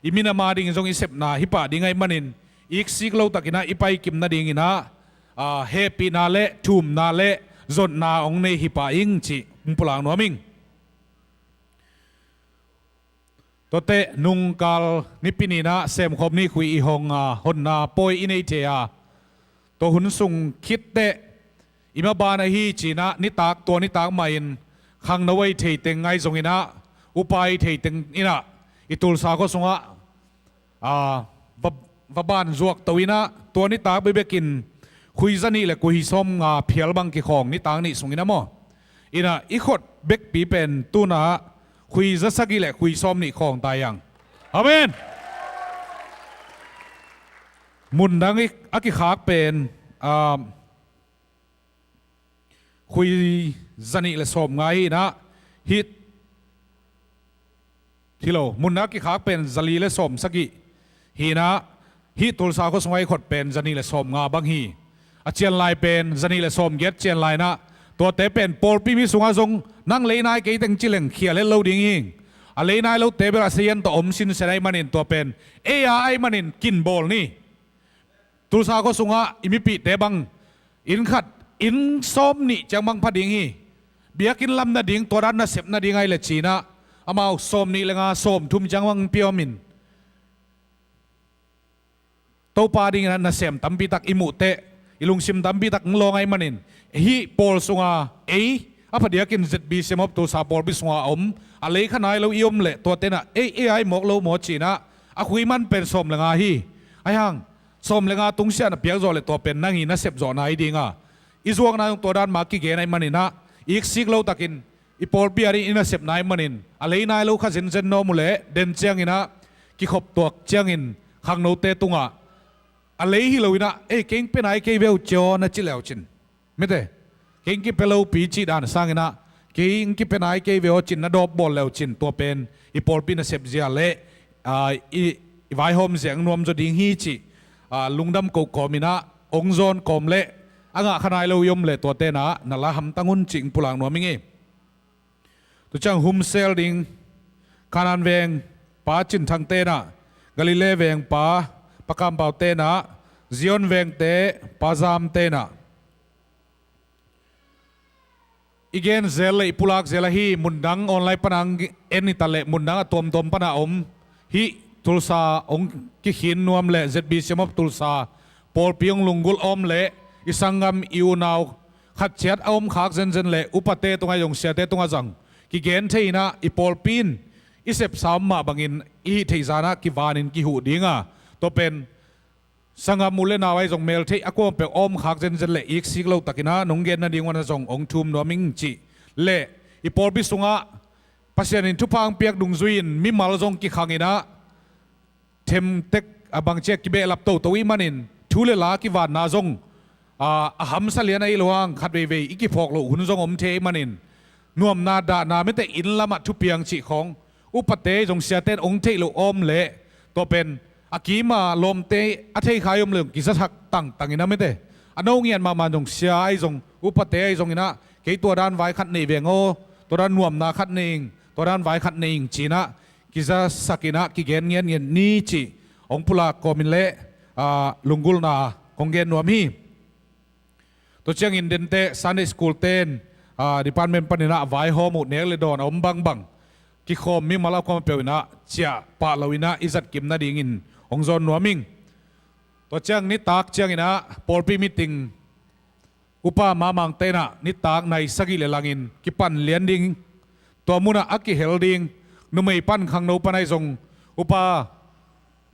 i minam adingin zong i sepna hi pah ding ahih manin iksik lotakinah i paikim nadinginah hehpihna le thumna le zotna hong nei hi pah ing cih hong pulak nuam ing. Tuate nungkal nipi ninah semkhawm ni khui i hong honna pawi i nei thei a tua hun sung khitteh i maban ahi cinah nitak tua nitak mahin khangno ahi theiteng ahi zonginah upa ahi theiteng innah i Tulsa khua sungah va ban zuakto innah tua nitak bekbekin khui zanih le khui sawm nga phial bang kikhawng nitak nih sungin a maw innah i khot bekpi pen tunah khui zasagih le khui sawm nih khawng tai ang. Amen. Mundang a kikhak pen khui zanih le sawm nga hinah hih hilo mundang a kikhak pen zali le sawm sagih hinah hih Tulsa khua sungah i khot pen zanih le sawm nga bang hi. A cianlai pen zanih le sawm giat cianlai nah tuate pen pawlpi mi sungah zong nang leinai kei teng cileng khia let lo ding hi. A leinai lote bel a sayan tawh om sinsen ahih manin tua pen ei a ahih manin kinbawl ni. Tulsa khua sungah i mipihte bang inn khat inn sawm nih ciang bang pha ding hi. Biakinn lam nading tua dan nasep nading ahi le cinah amau sawm nih le nga sawm thum ciang bang pia omin Topa dingin a nasem tampitak i muhteh i lungsim tampitak ng lawng ahih manin hih pawl sunga ei a phadiakin Z B C M of Tulsa pawlpi sunga a om a lei kha nai lo i om leh tua tenah ei ei ai mawk lo maw cinah a khui man pen sawm le nga hi. Aihang sawm le nga tungsiah na piak zawh leh tua pen nang hi nasep zawh nai dinga i zuakna zong tua dan mah kigen ahih maninah iksik lotakin i pawlpi a ding i nasepna ahih manin a lei nai lo kha zenzen nawm uh leh den cianginah kikhop tuak ciangin khangnote tungah a lei hi loinah ei kei hong pia nai kei ve uh ciaw na ci leu cin mete kei hong kipia lopi cih dan sanginah kei hong kipia nai kei ve aw cin na dawp bawl leu cin tua pen i pawlpi nasep zia le i vaihawm zia hong nuamzaw ding hi cih lungdam koh kawminah hong zawn kawm le a ngah kha nai lo i om leh tua tenah na la hamtang un cih hong pulak nuam ing ei. Tuciang humsel ding Kanan veng pa Cin Thang tenah Galilee veng pa Pa Kam Pau tenah Zion vengte Pa Zam tenah i gen zel le i pulak zel ahi mundang online pana en i ta le mundang a tuamtuam pana om hih Tulsa hong kikhin nuam le Z B C M of Tulsa pawlpi hong lunggulh a om leh i sanggam i unau khat ciat a om khak zenzen leh upate tungah zong siate tungah zong kigen thei in ah i pawlpi in i sepsa om mah bangin i hih theih zan ah kivanin kihuh ding a, tua pen sanggam u le nau ahi zong meltheih a kuampeuh a om khak zenzen leh iksik lo takin ah nong gen nading un ah zong hong thum nuam ing cih leh i pawlpi sungah Pasian in thupha hong piak dungzui in mimal zong kikhang in ah themtek a bangci a kibehlap toto ih manin thu le la kivanna zong a, a hamsa lian ahi lo hang khat veivei i kiphawk loh hun zong om thei ih manin nuamna dahna mite inn lamah thupiang cih khawng upate zong siate in hong theih loh a om leh tua pen a kima lawmte a thei kha i om leh zong kizasak tangtang in ah mite a no ngiat mahmah zong sia ahi zong upate ahi zong in ah kei tua dan vai khat nei veng aw, tua dan nuamna khat nei ing, tua dan vai khat nei ing ci in ah kizasak in ah kigen ngiatngiat ni cih hong pulak kawmin leh a, lunggulhna kong gen nuam hi. Tua ciangin denteh Sunday school ten a, department panin ah vaihawm uh nek le dawn a om bangbang kikhawm mimal a kuampeuh in ah ciah pah lo in ah i zatkim nadingin hong zawn nuam ing. Tua ciang nitak ciangin ah pawlpi meeting upa mamangte in ah nitak nai sagih le langin kipan lian ding, tua munah a kihel ding, numei pan khangno pan ahi zong upa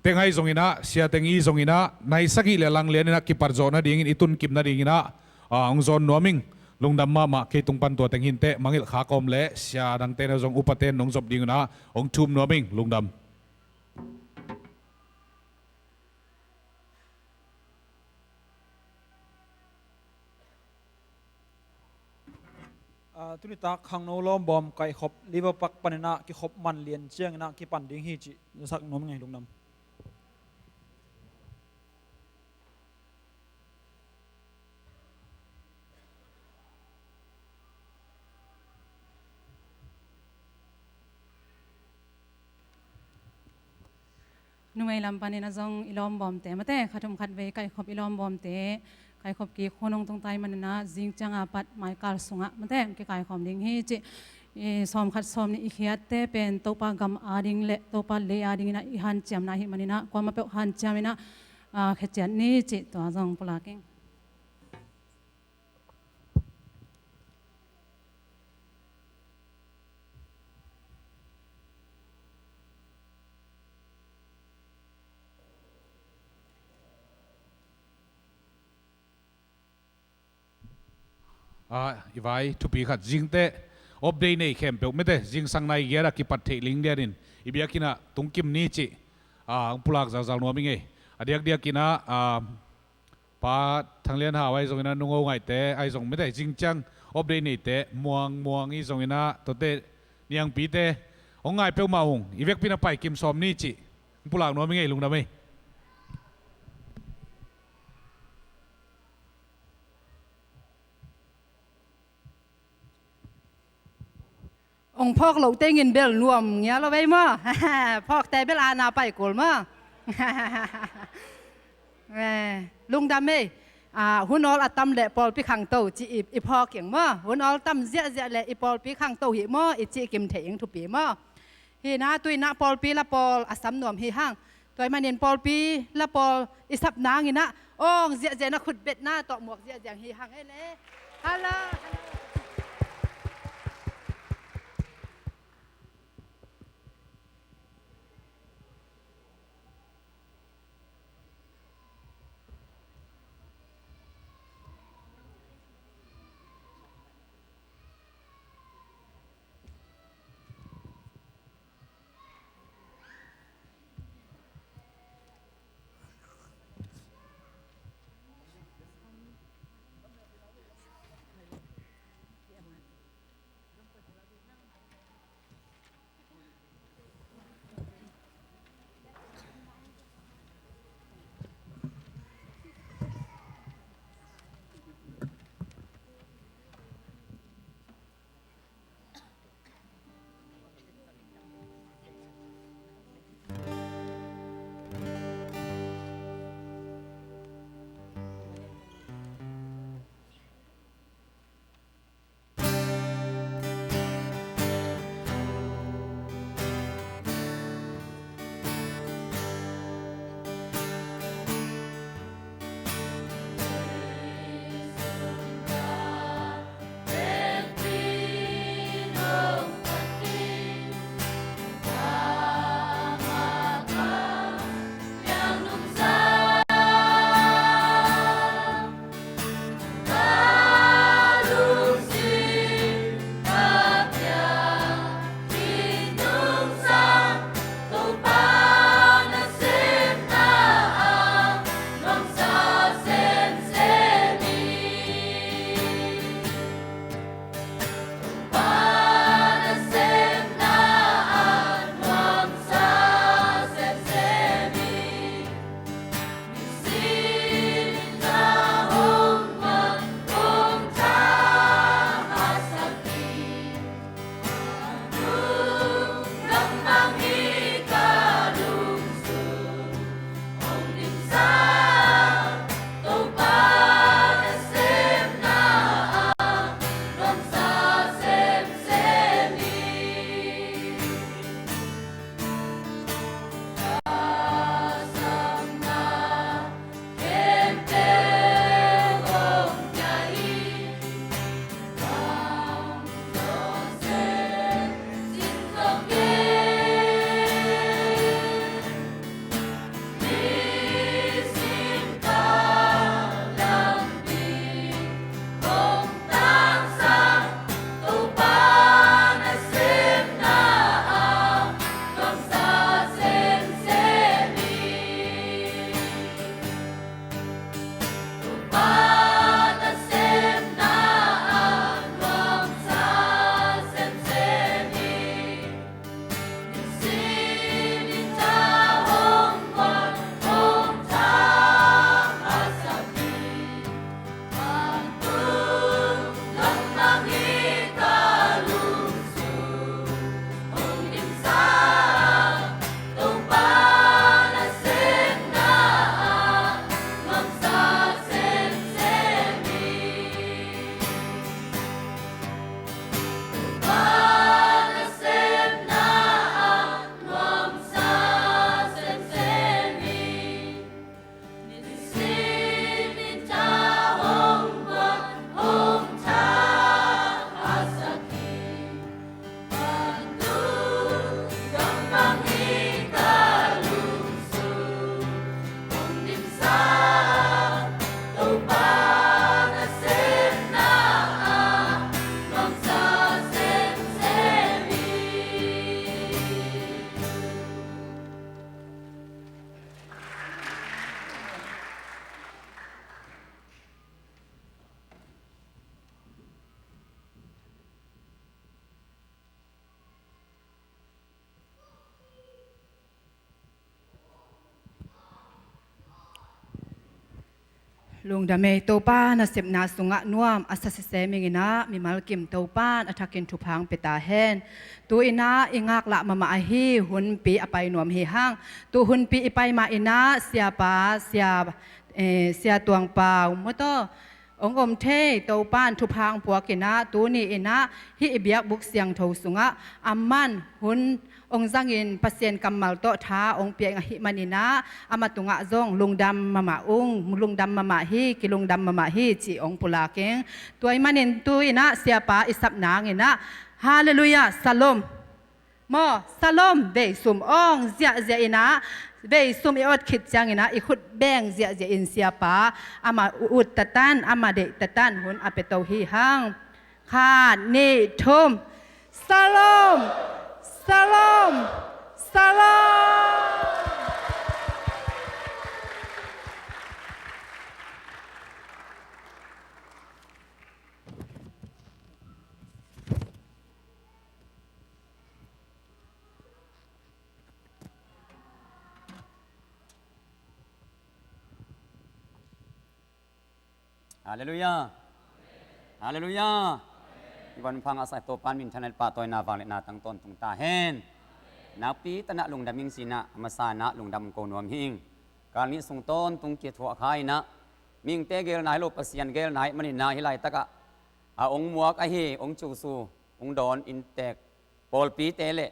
teng ahi zong in ah sia teng i zong in ah nai sagih le lang lian in ah kipat zawh nadingin i tunkim nadingin ah a, hong zawn nuam ing. Lungdam mahmah. Kei tung pan tua teng hi inteh, mangngilh khak a om leh sia dangte in ah zong upate in hong zop ding un ah hong thum nuam ing. Lungdam. Ah, tunitak khangno lawmbawm kaihkhop Liverpool panin ah kikhop man lian ciangin ah kipan ding hi cih zasak nuam ing ei. Lungdam. Numei lam panin ah zong i lawmbawmte mate, khathum khatvei kaihkhop i lawmbawmte, kaihkhop kik hun hong tung ta ih manin ah zing ciang a pat maikal sungah mate kikaikhawm ding hi cih. I sawmkhat sawmnih i khiatte pen Topa gam ading le Topa lei adingin ah i hanciamna ahih manin ah kuamah peuh hanciam in ah, ah, kheciat ni cih tua zong pulak ing. Ah, i vai thupi khat zingteh off day nei khempeuh mite zingsang nai giat ah kipat theih ling dianin i biakinn ah tungkim ni cih, ah, hong pulak zalzal nuam ing ei. A diakdiakin ah, ah, Pa Thang Lian Hau ahi zongin ah, Nung Ngaihte ahi zong mite, zing ciang off day neite, Muang, Muang i zongin ah, tuate niangpite hong ngai peuhmah ung. I vekpi in ah paikim sawm ni cih hong pulak nuam ing ei. Lungdam ei. Hong phawk loh tengin bel nuam ngia lo vei maw? Phawkte bel ana pai kul maw? Eh, lungdam ei. Ah, hun awl a tam leh pawlpi khangto cih i, i phawk ing maw? Hun awl tam ziahziah leh i pawlpi khangto hi maw? I cih kim thei ing, thupi maw? Hi in ah, tu in ah pawlpi la pawl a sam nuam hi hang. Tua ahih manin pawlpi la pawl i sap nangin ah awng ziahziah in ah khutbetna tawh muak ziahziah hi hang ei le. Hello, hello. Lungdam ei, Topa nasepna sungah nuam a sa sisem ing in ah, mimal kim Topan a thakin thupha hong pia ta hen. Tu in ah i ngaklah mahmah ahi hunpi a pai nuam hi hang. Tu hunpi i pai mah in ah siapa, sia, eh, sia Tuang Pau maw taw, hong om thei, Topan thupha hong puak in ah, tuni in ah hih i biakbuk siangtho sungah a man hun hong zangin Pasian kammal tawh tha hong pia ing ahih manin ah, amah tungah zong lungdam mahmah ung, lungdam mahmah hi, kilungdam mahmah hi cih hong pulak ing. Tua ahih manin tu in ah siapa i sap nang in ah, Halleluiah, Shalom. Maw, Shalom, veisum awng ziahziah in ah, veisum i awt khit ciangin ah i khut beng ziahziah in siapa amah ut tatan, amah deih tatan hun a pia to hi hang. Khat, nih, thum. Shalom! Shalom! Shalom! Halleluiah. Halleluiah. I van phang a sa Topan minthanna le pahtawina vangliatna tang tawntung ta hen. Nakpi tanah lungdam ing ci in ah, a masa in ah lungdam ko nuam hi ing. Kal nih sung tawntung kia thuah kha in ah, mihingte gelna hi lo, Pasian gelna ahih manin ah, hih laitakah a hong muak ahi, hong cusu, hong dawn inntek pawlpite le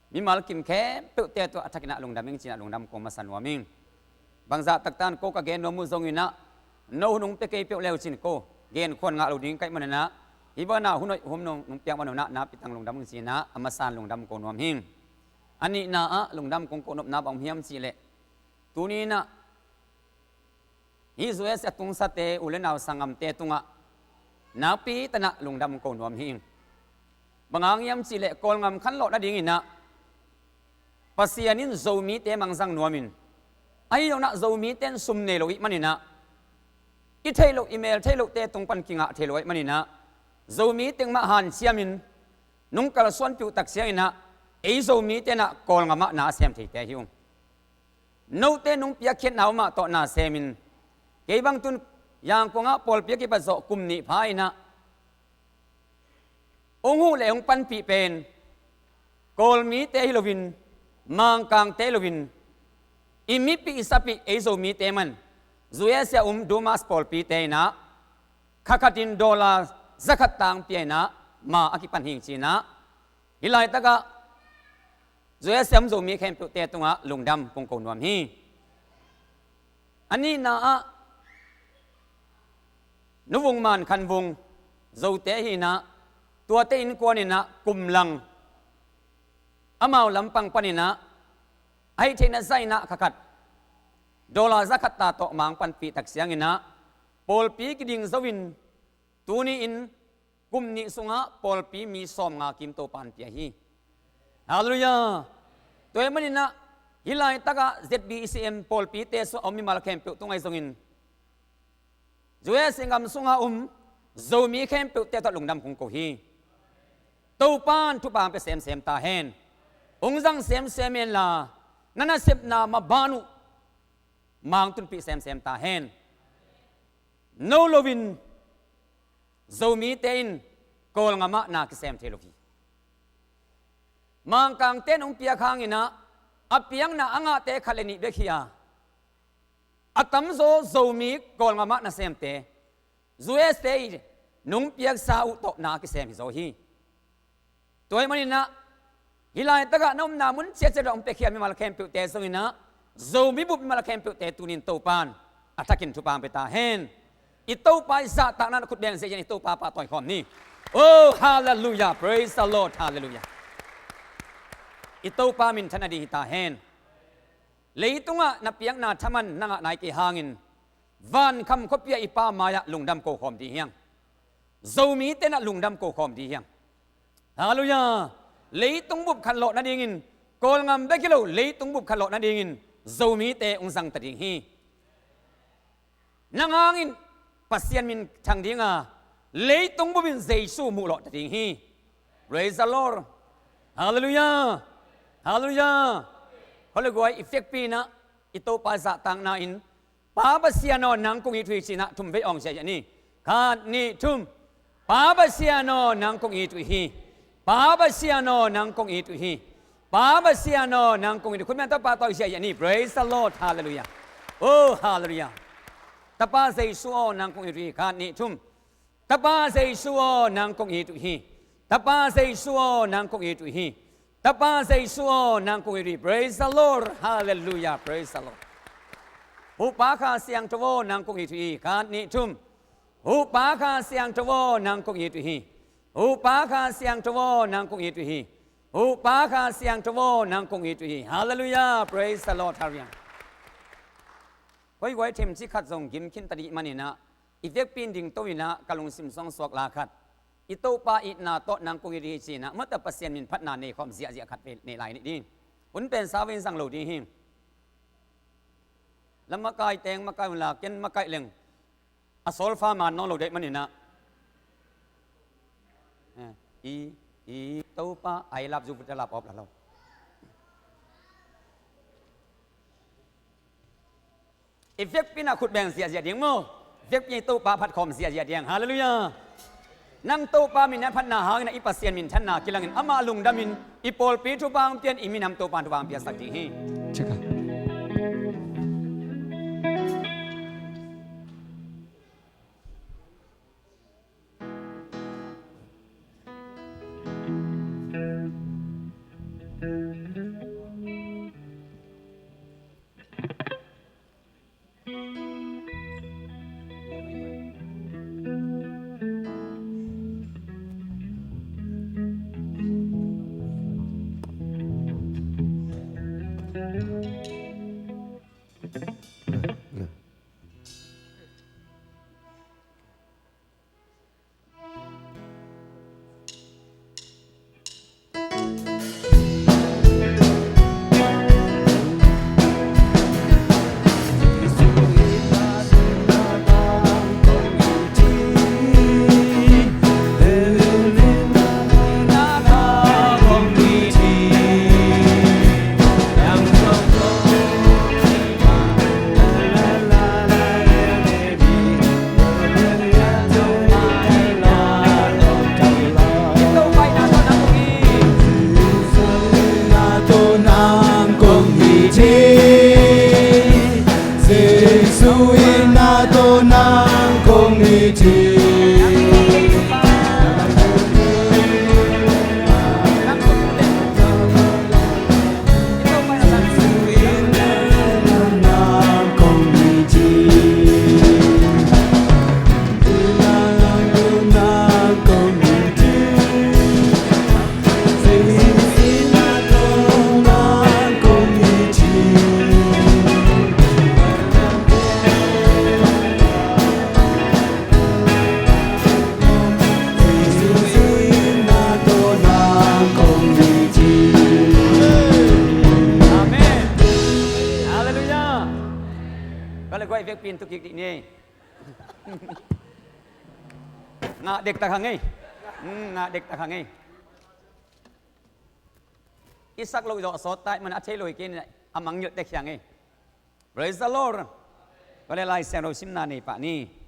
mimal kim khempeuhte tawh a thakin ah lungdam ing ci in ah lungdam ko masa nuam ing. Bangzah taktan ko ka gen nuam uh zongin ah, no hun hong pia kei peuh le uh cin ko gen khuan ngah lo ding ka hih manin ah, hih banah hun hoih hun nong, nong piak man un ah nakpi tang lungdam ing ci in ah, a masa in lungdam ko nuam hi ing. A nihna ah lungdam kong ko nopna bang hiam cih leh, tuni in ah hih U S A a tungsate, u le nau sanggamte tungah nakpi tanah lungdam ko nuam hi ing. Bang hang hiam cih leh, Kawlngam khanlawh nadingin ah Pasian in Zomite mangzang nuamin, ahi zongin ah Zomite in sum nei lo ahih manin ah, i theih loh, i mel theih lohte tung pan kingah thei lo ahih manin ah, Zomi teng mah hanciamin nong kalsuanpih uh tak ciangin ah, ei Zomite in ah Kawlngam ah na a sem theite hi ung. Note nong piakkhiatna uh mah tawh na semin, kei bang tun Yangon ah pawlpi a kipat zawh kum nih pha in ah, hong huh le hong panpih pen Kawlmite hi loin, Mangkangte hi loin, i mipih i sapih ei Zomite man, U S A um Dumas pawlpite in ah, kha khatin dollar za khat tang pia in ah, ma a kipan hi ing ci in ah, hih laitakah U S A um Zomi khempeuhte tungah lungdam kong ko nuam hi. A nihna ah, Nu Vung Man Khan Vung, Zote hi in ah, tuate innkuan in ah kum lang amau lampang panin ah, a hih theihna zah in ah kha khat dollar za khat ta tawh ma hong panpih tak ciangin ah, pawlpi kiding zo in, tuni in kum nih sungah pawlpi mi sawmnga kim Topan pia hi. Halleluiah. Tua ahih manin ah, hih laitakah Z B C M pawlpite sungah a om mimal khempeuh tungah ahi zongin, U S A gam sungah um Zomi khempeuhte tawh lungdam kong ko hi. Topan thupha hong pia semsem ta hen. Hong zang semsem hen la, na nasepna maban uh ma hong tunpih semsem ta hen. No loin Zomite in Kawlngam ah na kisem thei lo hi. Mangkangte in hong piak hangin ah, a piakna a ngahte khat le nih bek hi a, a tamzaw Zomi Kawlngam ah nasemte, U S A in hong piaksa uh tawh na kisem hi zaw hi. Tua ahih manin ah, hih laitakah na omna mun ciatciat ah hong piakhia mimal khempeuhte zongin ah, Zomi bup mimal khempeuhte tuni in Topan a thakin thupha hong pia ta hen. I Topa i zahtakna in khut beng ziahziah in i Topa pahtawi khawm ni. Oh, halleluiah, praise the Lord, halleluiah. I Topa minthan a ding hi ta hen. Leitungah na piakna thaman na ngah nai kei hangin, vankham khuapi ah i Pa mai-ah lungdam ko khawm ding hi hang. Zomite in ah lungdam ko khawm ding hi hang. Halleluiah. Leitung bup khanlawh nadingin, Kawlngam bek hi lo, leitung bup khanlawh nadingin Zomite hong zang ta ding hi. Nang hangin Pasian min thang ding a, leitung bup in Jesu muh lawh ta ding hi. Praise the Lord. Halleluiah. Halleluiah. Khualiguai i fekpi in ah, i Topa zahtakna in Pa Pasian aw, nang kong it uh hi, ci-in ah thum vei awng ziahziah ni. Khat, nih, thum. Pa Pasian aw, nang kong it uh hi. Pa Pasian aw, nang kong it uh hi. Pa Pasian aw, nang kong it uh hi. Khut beng, Tapa tawh ziahziah ni. Praise the Lord. Hallelujah. Oh, hallelujah. Tapa Jesu aw, nang kong it uh hi. Khat, nih, thum. Tapa Jesu aw, nang kong it uh hi. Tapa Jesu aw, nang kong it uh hi. Tapa Jesu aw, nang kong it uh hi. Praise the Lord. Hallelujah. Praise the Lord. Hupa Kha Siangtho aw, nang kong it uh hi. Khat, nih, thum. Hupa Kha Siangtho aw, nang kong it uh hi. Hupa Kha Siangtho aw, nang kong it uh hi. Hupa Kha Siangtho aw, nang kong it uh hi. Hallelujah. Praise the Lord. Hallelujah. Koi guai themci khat zong gim khin ta dih manin ah, i vekpi in dingto in ah, ka lungsim sung suak la khat, i Topa itna tawh nang kong it uh hi, ci-in ah, mata Pasian min phatna nei khawm ziahziah khat vei nei lai ni ding. Hun pen sa vei in zang lo ding hi. La makai teng makai un la, ken makai leng a solfa man nawn lo deih manin ah, eh, i, i Topa, I love you, vuta lap op la lo. I vekpi in ah khut beng ziahziah ding maw? Vekpi in Topa phat khawm ziahziah ding. Hallelujah. Nang Topa min a phatna hangin ah i Pasian minthanna kilangin amah lungdamin i pawlpi thupha hong pia in, i minam Topa in thupha hong piasak ding hi. Cika. Amen. Hallelujah. Ka le guai vekpi in tu kik dih ni. Ngah dektak hang ei. Hmm, ngah dektak hang ei. I sak loh zawh sawt tai man a thei lo hi kei in a mangngilh tek hiang ei. Praise the Lord. Ka le Lai Siangtho simna nei pah ni.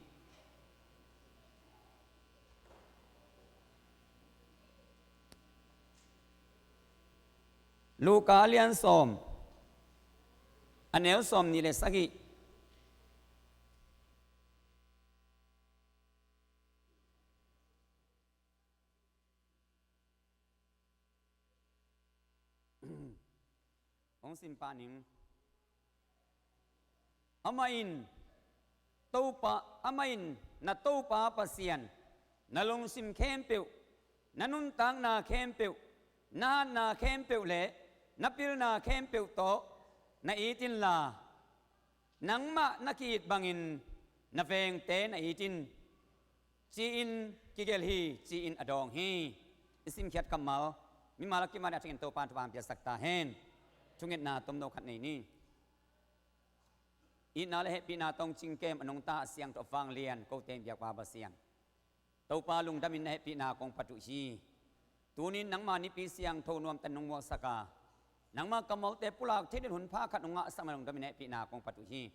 Luka a lian sawm, a neu sawm nih le sagih. Hong sim pah ning. Amah in Topa, amah in na Topa Pasian na lungsim khempeuh, na nuntakna khempeuh, na hatna khempeuh le na pilna khempeuh tawh na it inla, nangmah na ki-it bangin na vengte na it in, ci-in kigelh hi, ci-in a dawng hi. I simkhiat kammal mimal a kiman a thangin Topa in thupha hong piasak ta hen. Thungetna tomno khat nei ni. Itna le hehpihna tawh hong cingkem a nungta a siangtho a vanglian kote in biakpa Pasian, Topa lungdamin na hehpihna kong pat uh hi. Tunin nangma nipi siangtho nuamtakin nong muaksak a, nangma kammalte pulak theih dingin hun pha khat nong ngahsak manin lungdamin na hehpihna kong pat uh hi.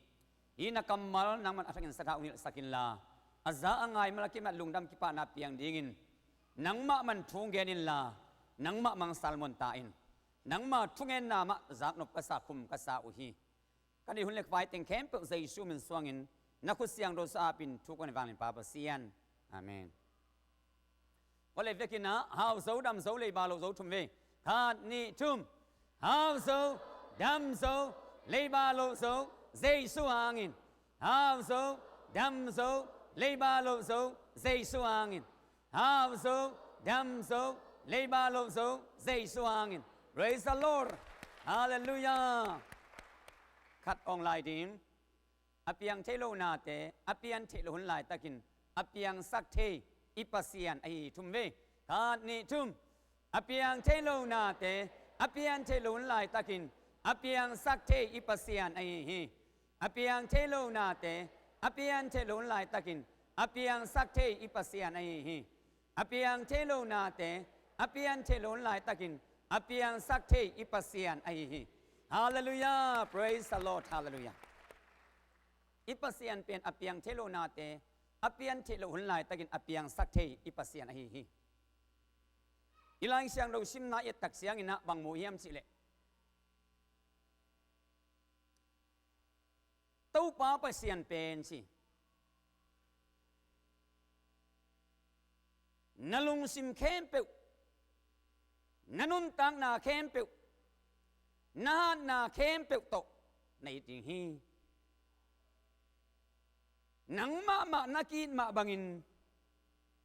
Hih na kammal nangman a thangin sathau hong hilhsak inla, a za a ngai mal a kimat lungdam kipahna piang dingin nangmah man thu gen inla, nangmah mang salmon ta in. Nangma thungenna mah zaknop ka sa, khum ka sa uh hi. Ka neih hun le ka vai teng khempeuh Jesu min suangin na khut siangtho sung apin thu kong nei vangin Pa Pasian. Amen. Khawl le vekin ah, hau zo, dam zo, leiba lo zo thum vei. Khat, nih, thum. Hau zo, dam zo, leiba lo zo, Jesu hangin. Hau zo, dam zo, leiba lo zo, Jesu hangin. Hau zo, dam zo, leiba lo zo, Jesu hangin. Praise the Lord. Hallelujah. Khat ong lai ding. A piang thei lo nate a pian theih loh hun laitakin a piangsak thei i Pasian ahi hi. Thum vei. Khat, nih, thum. A piang thei lo nate a pian theih loh hun laitakin a piangsak thei i Pasian ahi hi. A piang thei lo nate a pian theih loh hun laitakin a piangsak thei i Pasian ahi hi. A piang thei lo nate a pian theih loh hun laitakin a piangsak thei i Pasian ahi hi. Hallelujah. Praise the Lord. Hallelujah. I Pasian pen a piang thei lo nate a pian theih loh hun laitakin a piangsak thei i Pasian ahi hi. I Lai Siangtho simna i et tak ciangin ah bang mu hiam cihleh, Topa Pasian pen ci, na lungsim khempeuh, na nuntakna khempeuh, na hatna khempeuh tawh na it ding hi. Nang mahmah na ki-it mah bangin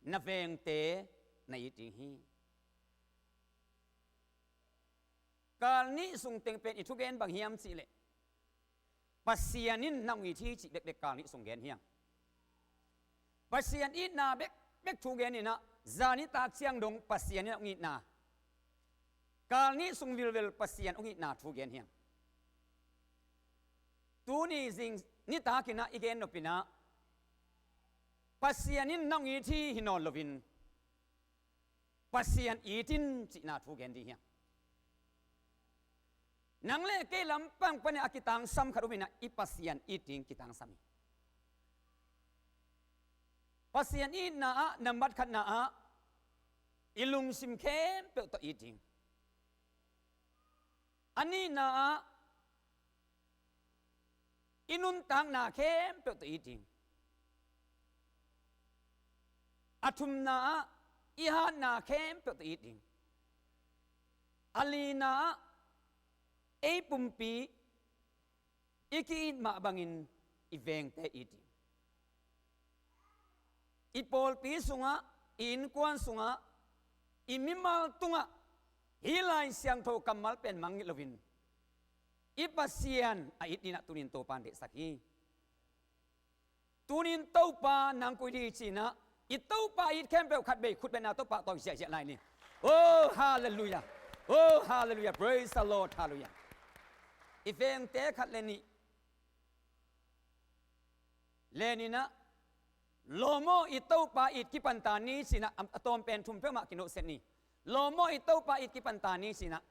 na vengte na it ding hi. Kal nih sung teng pen i thugen bang hiam cihleh, Pasian in na hong it hi cih bekbek kal nih sung gen hi hang. Pasian itna bekbek thugen in ah, zan i tak ciang dong Pasian in a hong itna, kal nih sung vilvel Pasian hong itna thugen hi hang. Tuni zing nitakin ah i gen nop in ah, Pasian in na hong it hi hi nawn loin, Pasian it in cihna thu gen ding hi hang. Nang le kei lampang panin a kitangsam khat om in ah, i Pasian it ding kitangsam hi. Pasian itna ah, nambat khatna ah, i lungsim khempeuh tawh it ding. A nihna ah, i nuntakna khempeuh tawh it ding. A thumna ah, i hatna khempeuh tawh it ding. A lina ah, ei pumpi i ki-it mah bangin i vengte it ding. I pawlpi sungah, i innkuan sungah, i mimal tungah hih Lai Siangtho kammal pen mangngilh loin, i Pasian a it dingin ah tunin Topa in deihsak hi. Tunin Topa nang koi ding hi ci-in ah, i Topa it khempeuh khat vei khut bengna tawh pahtawi ziahziah lai ni. Oh, hallelujah. Oh, hallelujah. Praise the Lord. Hallelujah. I vengte khat le nih len in ah, lawm aw, i Topa it kipan ta ni ci-in ah, a tawm pen thum peuhmah kinohset ni. Lawm aw, i Topa it kipan ta ni ci-in ah.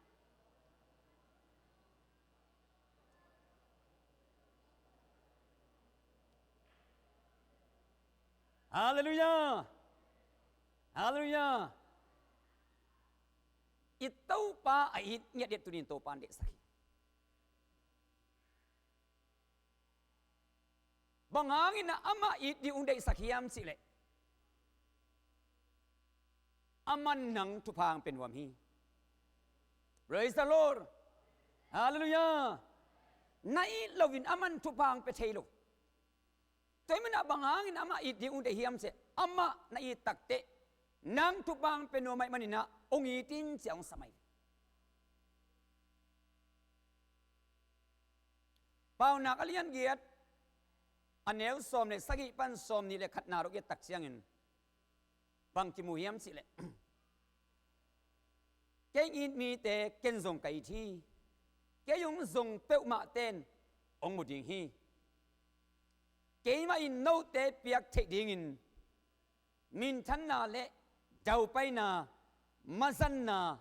Hallelujah. Hallelujah. I Topa a it ngiatngiat tunin Topa in deihsak hi. Bang hangin ah amah it ding hong deihsak hiam cihleh, aman nang thupha hong pia nuam hi. Praise the Lord. Hallelujah. Na it loin aman thupha hong pia thei lo. Tua ahih manin ah bang hangin amah it ding hong deih hiam cihleh, amah na it takteh nang thupha hong pia nuam ahih manin ah hong it in ci-a hong sam ahi. Paunak a lian giat, a neu sawm le sagih pan sawmnih le khatna dong i et tak ciangin bang kimu hiam cihleh, kei it mite ken zong ka it hi. Kei hong zong peuhmahte in hong mu ding hi. Keimah in note piak theih dingin minthanna le daupaina, mazanna,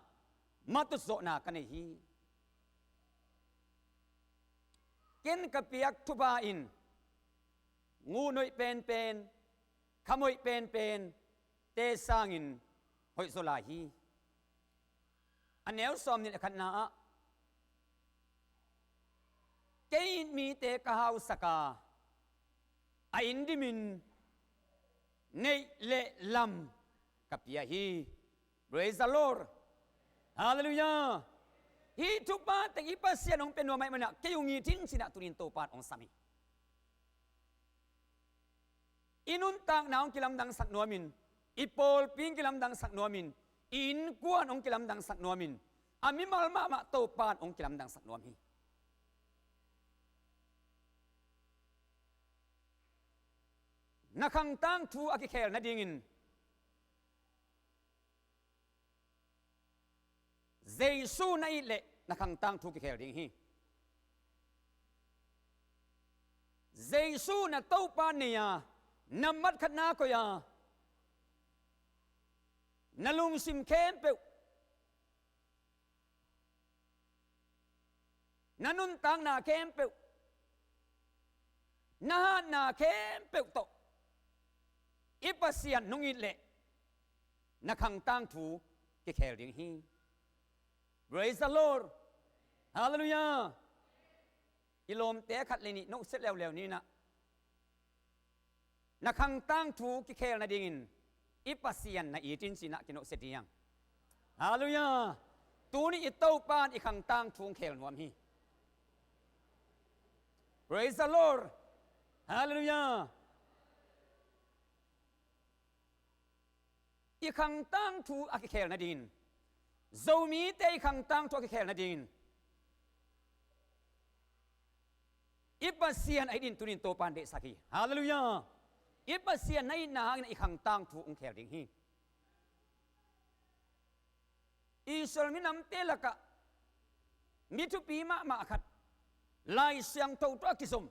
matutzawhna ka nei hi. Ken ka piak thupha in nguh hoih penpen, kham hoih penpen te sangin hoih zaw lai hi. A neu sawmnih le khatna ah, kei in mite ka hausak a, a inn dimin neih le lam ka pia hi. Praise the Lord. Hallelujah. Hih thupha teng i Pasian hong pia nuam ahih manin ah kei hong it in ci-in ah tuni-in Topa in hong sam hi. I nuntakna hong kilamdangsak nuamin, i pawlpi hong kilamdangsak nuamin, i innkuan hong kilamdangsak nuamin, a mimal mahmah Topa in hong kilamdangsak nuam hi. Na khang tangthu a kikhel nadingin Jesu na it leh na khang tangthu kikhel ding hi. Jesu na Topa nei a, nambat khatna koih a, na lungsim khempeuh, na nuntakna khempeuh, na hatna khempeuh tawh i Pasian nong it leh na khang tangthu kikhel ding hi. Praise the Lord. Hallelujah. I lawmte khat le nih noksia leuleu ni in ah, na khang tangthu kikhel nadingin i Pasian na it in ci-in ah kinoksia ding. Hallelujah. Tuni i Topa in i khang tangthu hong khel nuam hi. Praise the Lord. Hallelujah. I khang tangthu a kikhel nadingin, Zomite i khang tangthu a kikhel nadingin i Pasian a it in tuni-in Topa in deihsak hi. Hallelujah. I Pasian na itna hangin i khang tangthu hong khel ding hi. Israel minamte lakah mi thupi mahmah khat, Lai Siangtho tawh a kizom,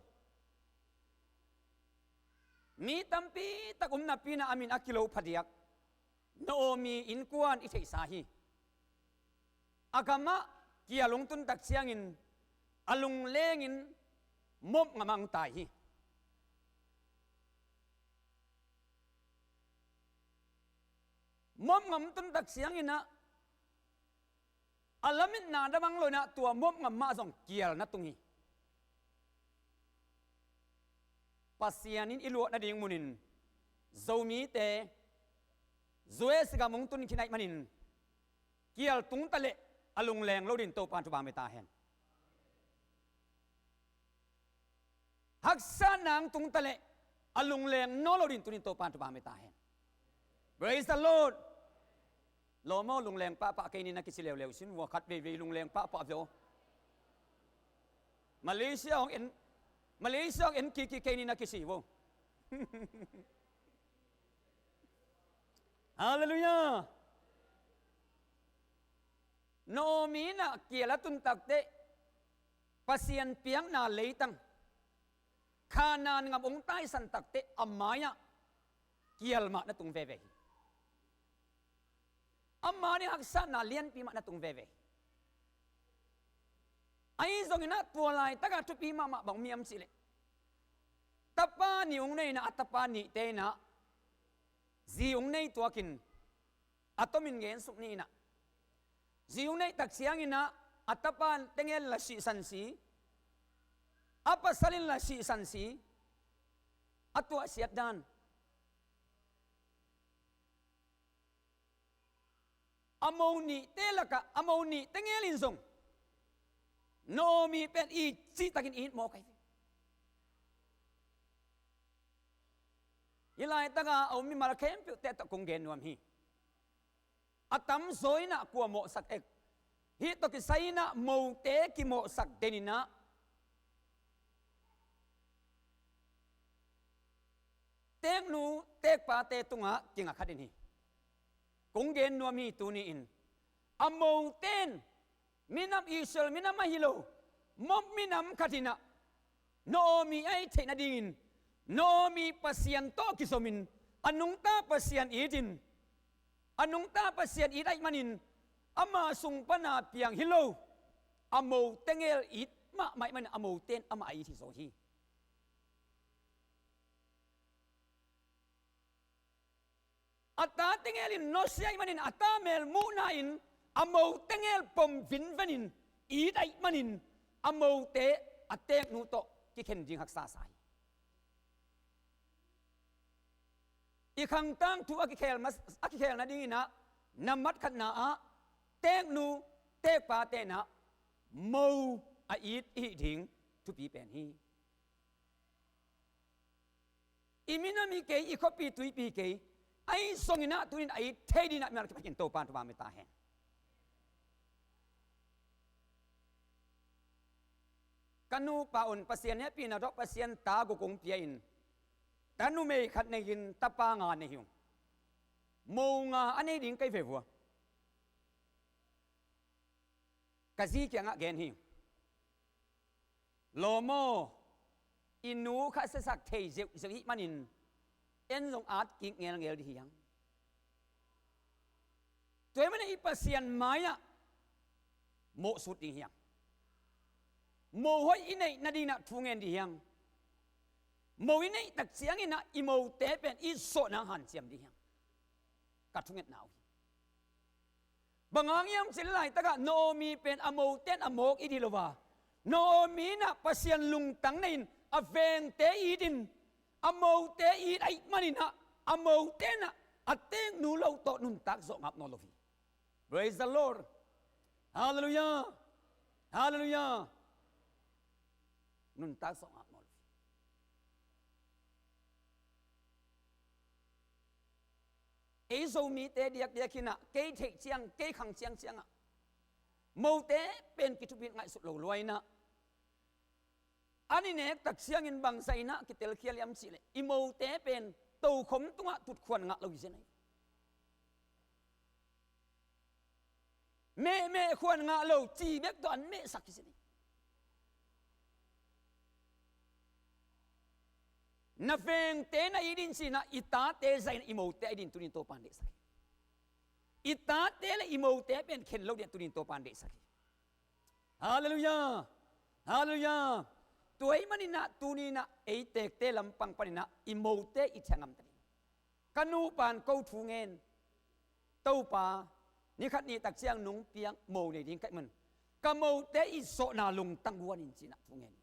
mi tampi tak um napi-in ah a min a kilo phadiak Naomi innkuan i theihsa hi. A gamah kial hong tun tak ciangin a lunglengin Moab gamah hong tai hi. Moab gam tun tak ciangin ah a lametna damang lo-in ah tua Moab gam mah zong kial na tung hi. Pasian in i luah nading munin Zomite U S A gam hong tun khin ahih manin kial tung taleh a lungleng lo dingin Topa in thupha hong pia ta hen. Haksatna hong tung taleh a lungleng nawn lo dingin tuni-in Topa in thupha hong pia ta hen. Praise the Lord. Lawm aw, lungleng pahpah kei ni na kici leuleu sin vua, khat veivei lungleng pahpah vua. Malaysia hong en, Malaysia hong en kiki kei ni na kici vua. Hallelujah. Naomi in ah kial a tun takteh Pasian piakna leitang Kanaan gam hong taisan takteh a mai-ah kial mah na tung veve hi. A mai-ah haksatna lianpi mah na tung veve hi. Ahi zongin ah tua laitakah thupi mahmah bang om hiam cih leh, tapa nih hong nei-in ah a tapa nihte in ah zi hong nei tuakin a tomin gensuk ni in ah, zi hong neih tak ciangin ah a tapa teng in la sihsan si, a pasal in la sihsan si, a tuahsiat dan. A mo nihte lakah a mo nih teng in zong Naomi pen i cihtakin it mawk ahi ve. Hih laitakah a om mimal khempeuhte tawh kong gen nuam hi. A tamzaw in ah kua mawhsak ek? Hih tawh kisai in ah mote kimawhsak den in ah teknu tekpate tungah kinga kha den hi. Kong gen nuam hi tuni-in, a mote in minam, Israel minam ahi lo, Moab minam khat in ah Naomi a it theih nadingin Naomi Pasian tawh kizomin a nungta Pasian itin, a nungta Pasian it ahih manin ama sung pana piang hi lo, a mote ngel it mahmah ahih manin a mote in amah a it hi zaw hi. A ta tengel in nusia ahih manin a ta mel muhna in a mo tengel pom vinven in it ahih manin a mote a teknu tawh kikhen ding haksa sa hi. I khangtang thu a kikhel mas-, a kikhel nadingin ah, nambat khatna ah teknu tekpate in ah mo a it i hih ding thupi pen hi. I minam hi kei, i khuapi tuipi kei, ahi zongin ah tunin a it thei dingin ah mimal kiphakin Topa'n thupha hong pia ta hen. Ka nupa un Pasian hehpihna tawh Pasian ta guk hong pia in, ta numei khat nei in tapa nga nei hi ung. Mo nga a nei ding ka hi ve vua. Ka zi kiangah gen hi. Lawm aw, i nu kha siasak thei zeuhzeuh ahih manin en zong at kik ngelngel ding hi hang. Tua ahih manin i Pasian mai-ah mawhsut ding hi hang. Mo hoih i neih nadingin ah thu ngen ding hi hang. Mo i neih tak ciangin ah i mote pen i zawhna hanciam ding hi hang. Ka thungetna uh hi. Bang hang hiam cih leh laitakah Naomi pen a mote in a mawk it hi lo a, Naomi in ah Pasian lungtang nei in a vengte it in, a mote it ahih manin ah a mote in ah a teknu lo tawh nuntak zawh ngap nawn lo hi. Praise the Lord. Hallelujah. Hallelujah. Nuntak zawh ngap nawn lo hi. Ei Zomite diakdiak in ah, kei theih ciang, kei khang ciangciang ah, mote pen kithupi in ngaihsut lo lua in ah, an i nek tak ciangin bangzah in ah kitelkhial hiam cih leh i mote pen tokhom tungah tutkhuan ngah lo hi zen ahi. Mehmeh khuan ngah lo, ci bek tawh an mehsak hi zen hi. Na vengte na it in ci-in ah i tate zah in i mote a it dingin tunin Topa'n deihsak hi. I tate le i mote pen khen lo dingin tunin Topa'n deihsak hi. Hallelujah. Hallelujah. Tua ahih manin ah tunin ah ei tekte lampang panin ah i mote i it ciang a gamta ding. Ka nupa'n ko thu ngen, Topa, ni khat ni tak ciang nong piak mo nei ding ka hih manin ka mote i zawhna lungtang guan in ci-in ah thu ngen.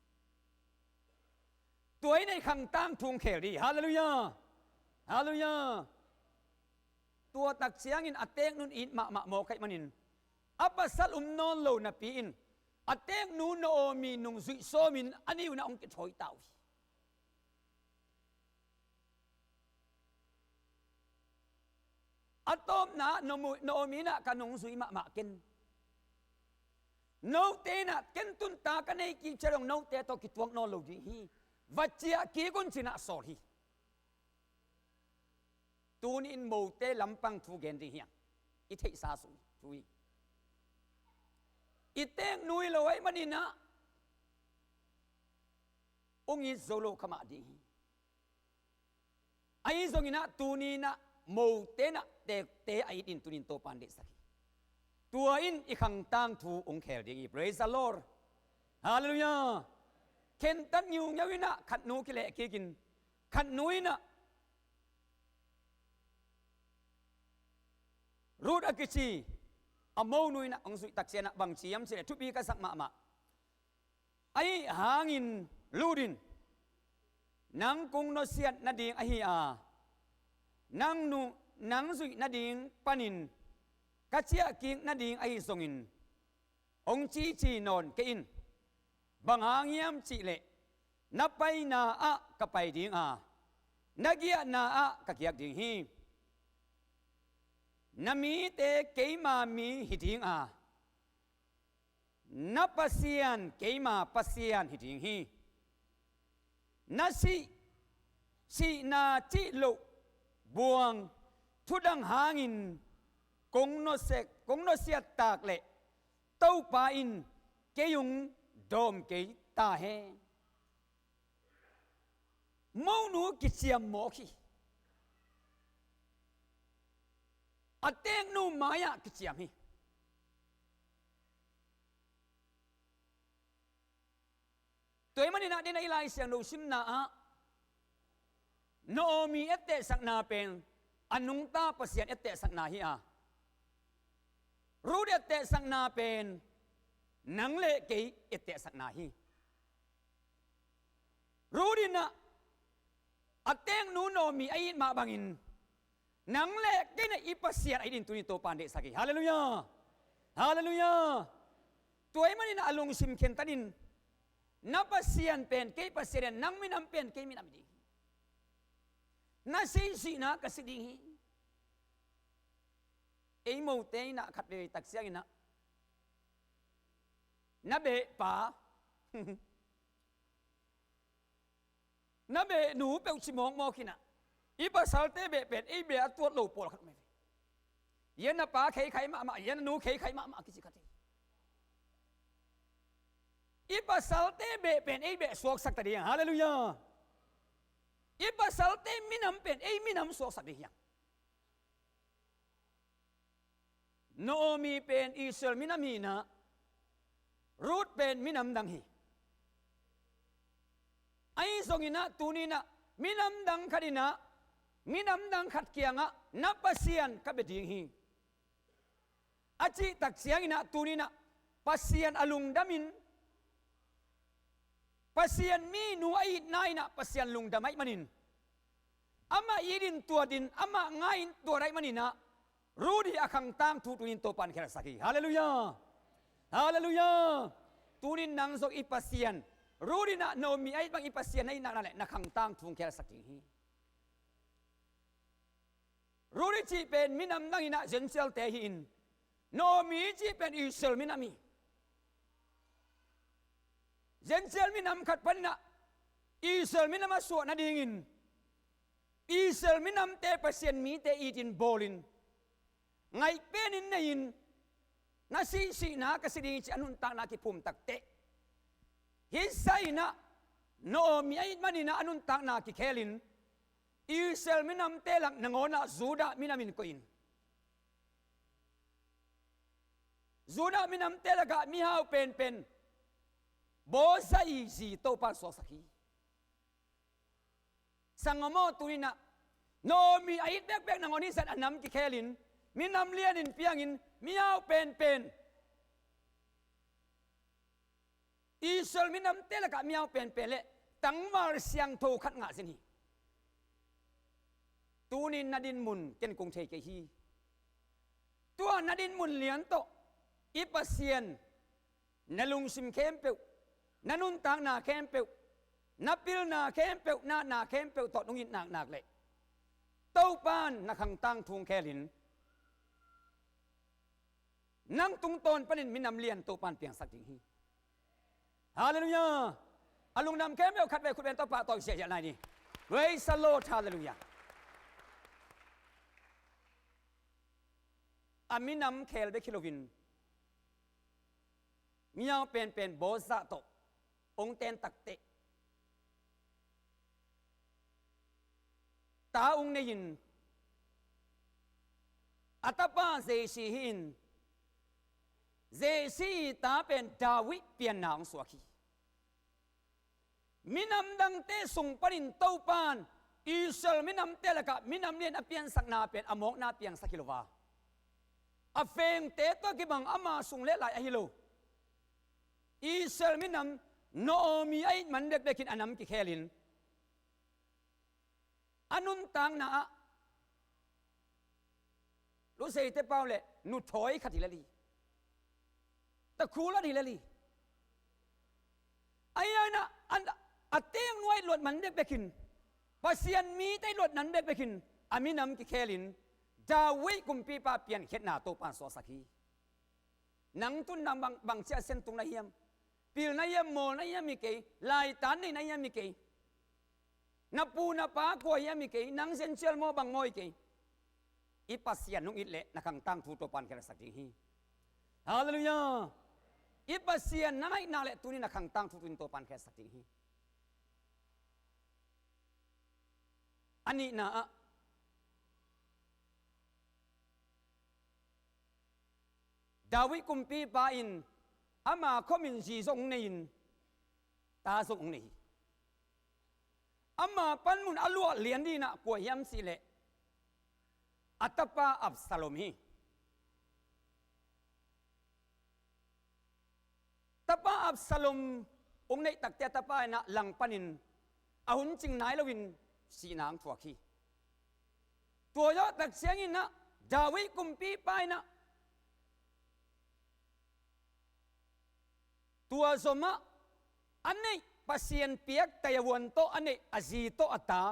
Tua in ah i khangtang thu hong khel ding hi. Hallelujah. Hallelujah. Tua tak ciangin a teknu in it mahmah mawk ahih manin a pasal um nawn lo napi in a teknu Naomi nungzuih sawmin a ni un ah hong kithawi ta uh hi. A tawpna ah Naomi, Naomi in ah ka nungzui mahmah ken. Note in ah ken tun ta ka nei kik ciang dong note tawh kituak nawn lo ding hi. Va ciah kik un ci-in ah sawl hi. Tuni in mote lampang thu gen ding hi hang. I theihsa sung thu hi. I teknu hi lo ahih manin ah hong it zo lo kha mah ding hi. Ahi zongin ah tuni in ah mote in ah tekte a it dingin tunin Topa'n deihsak hi. Tua in i khangtang thu hong khel ding hi. Praise the Lord. Hallelujah. Khentat ngiungeu in ah khatnu kileh kik in, khatnu in ah Ruth a kici a monu in ah hong zuih tak ciang ah bang ci hiam cih leh thupi ka sak mahmah. Ahih hangin lut in, nang kong nusiat nading ahi a, nang nu, nang zuih nading panin ka ciahkik nading ahi zongin hong cici nawn kei in. Bang hang hiam cih leh na paina ah ka pai ding a, na giahna ah ka giak ding hi. Na mite keima mi hi ding a, na Pasian keima Pasian hi ding hi. Na sih, sihna cih loh buang thudang hangin kong nusiat, kong nusiat tak leh Topa in kei hong dawm kei ta hen. Monu kiciam mawk hi. A teknu mai-ah kiciam hi. Tua ahih manin ah den a i Lai Siangtho simna ah Naomi ettehsakna pen a nungta Pasian ettehsakna hi a, Ruth ettehsakna pen nang le kei ettehsakna hi. Ruth in ah a tengnu Naomi a it mah bangin nang le kei in ah i Pasian a it in tuni Topa'n deihsak hi. Halleluiah. Halleluiah. Tua ahih manin ah a lungsim khentat in, na Pasian pen kei Pasian hi a, nang minam pen kei minam hi ding hi. Na sihsihna ka si ding hi. Ei mote in ah khat vei tak ciangin ah na behpa, na behnu peuh ci mawkmawk in ah, i pasalte beh pen ei beh a tuat lo pawlkhat om hi ve. Ia na pa kheikhai mahmah, ia na nu kheikhai mahmah kici khat hi. I pasalte beh pen ei beh suaksak ta ding hi hang. Halleluiah. I pasalte minam pen ei minam suaksak ding hi hang. Naomi pen Israel minam hi in ah, Ruth pen minam dang hi. Ahi zongin ah tuni in ah minam dang khat in ah minam dang khat kiangah na Pasian ka bia ding hi a cih tak ciangin ah tuni in ah Pasian a lungdamin, Pasian minu a itna in ah Pasian lungdam ahih manin, amah it in tuat in, amah ngai in tuat ahih manin ah, Ruth hi a khang tangthu tuni in Topa'n khelsak hi. Halleluiah. Halleluiah. Tuni in nang zong i Pasian, Ruth in ah Naomi a it bang i Pasian na it nakna leh na khang tangthu hong khelsak ding hi. Ruth i cih pen minam dang in ah Gentile-te hi in, Naomi i cih pen Israel minam hi. Gentile minam khat panin ah Israel minam a suah nadingin Israel minamte Pasian mite it in bawl in, ngaih pen in nei in, na sihsihna ka si ding hi ci a nuntakna kiphum takteh, hih sa in ah Naomi a it manin ah a nuntakna kikhel in, Israel minamte lak nangawn ah Judah minam in koih in, Judah minamte lakah mihau penpen Boaz i zi Topa'n suaksak hi. Sanggam aw, tuni in ah Naomi a it bekbek nangawn hih zah a nam kikhel in, minam lian in piang in, mihau penpen, Israel minamte lakah mihau penpen leh tangval siangtho khat ngah zen hi. Tuni in na dinmun ken kong thei kei hi. Tua na dinmun lian tawh i Pasian na lungsim khempeuh, na nuntakna khempeuh, na pilna khempeuh, na atna khempeuh tawh nong it naknak leh Topa'n na khang tangthu hong khel in, nang tungtawn panin minam lian Topa'n piangsak ding hi. Halleluiah. A lungdam khempeuh khat vei khut beng tawh pahtawi ziahziah lai ni. Praise the Lord. Halleluiah. A minam khel bek hi loin, mihau penpen Boaz tawh hong ten takteh, ta hong nei in, a tapa Jesse hi in, Jesse i ta pen David pianna hong suak hi. Minam dangte sung panin Topa'n Israel minamte lakah minam lian a piansakna pen a mawkna piangsak hi lo a, a fengte tawh kibang ama sung le lai ahi lo. Israel minam Naomi a it man bekbekin a nam kikhel in, a nuntakna ah Luseite pau leh nuthawi khat hi lel hi. Takhulat hi lel hi. Ahi hangin ah, a tengnu a it luat man bekbekin, Pasian mite a it luat man bekbekin a minam kikhel in David kumpipa piankhiatna Topa'n suaksak hi. Nang tun nang bang, bangci a sentung na hiam? Pil na hiam, mawl na hiam hi kei, laitan nei na hiam hi kei. Na pu na pa kua hiam hi kei, nang Gentile maw bang maw hi kei. I Pasian nong it leh na khang tangthu Topa'n khelsak ding hi. Halleluiah. I Pasian na ngaihna leh tuni na khang tangthu tuni Topa'n khelsak ding hi. A nihna ah, David kumpipa in ama khomin zi zong nei in, ta zong nei hi. Ama panmun a luah lian ding in ah kua hiam cih leh, a tapa Absalom hi. Tapa Absalom hong neih takte a tapa in ah langpanin a hun cing nai loin sihna hong thuak hi. Tua zawh tak ciangin ah David kumpipa in ah tua zomah a neih Pasian piak taiavuan tawh a neih a zi tawh a ta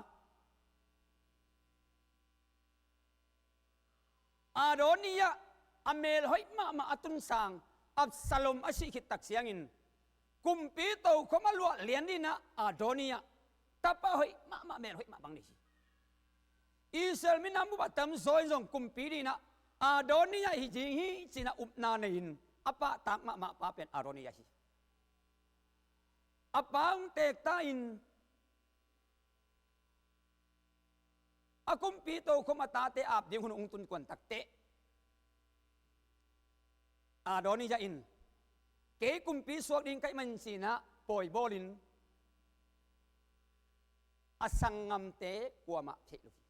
Adonijah a mel hoih mahmah a tunsang Absalom a sih khit tak ciangin kumpi tokhom a luah lian dingin ah Adonijah tapa hoih mahmah, mel hoih mah bang nei hi. Israel minam bup a tamzaw in zong kumpi dingin ah Adonijah hi ding hi ci-in ah upna nei-in a pahtak mahmah pa pen Adonijah hi. A pa hong teek ta in a kumpi tokhom a tate ap ding hun hong tun kuan takteh Adonijah in kei kumpi suak ding ka hih manin ci-in ah pawi bawlin a sanggamte kuamah theih lo hi.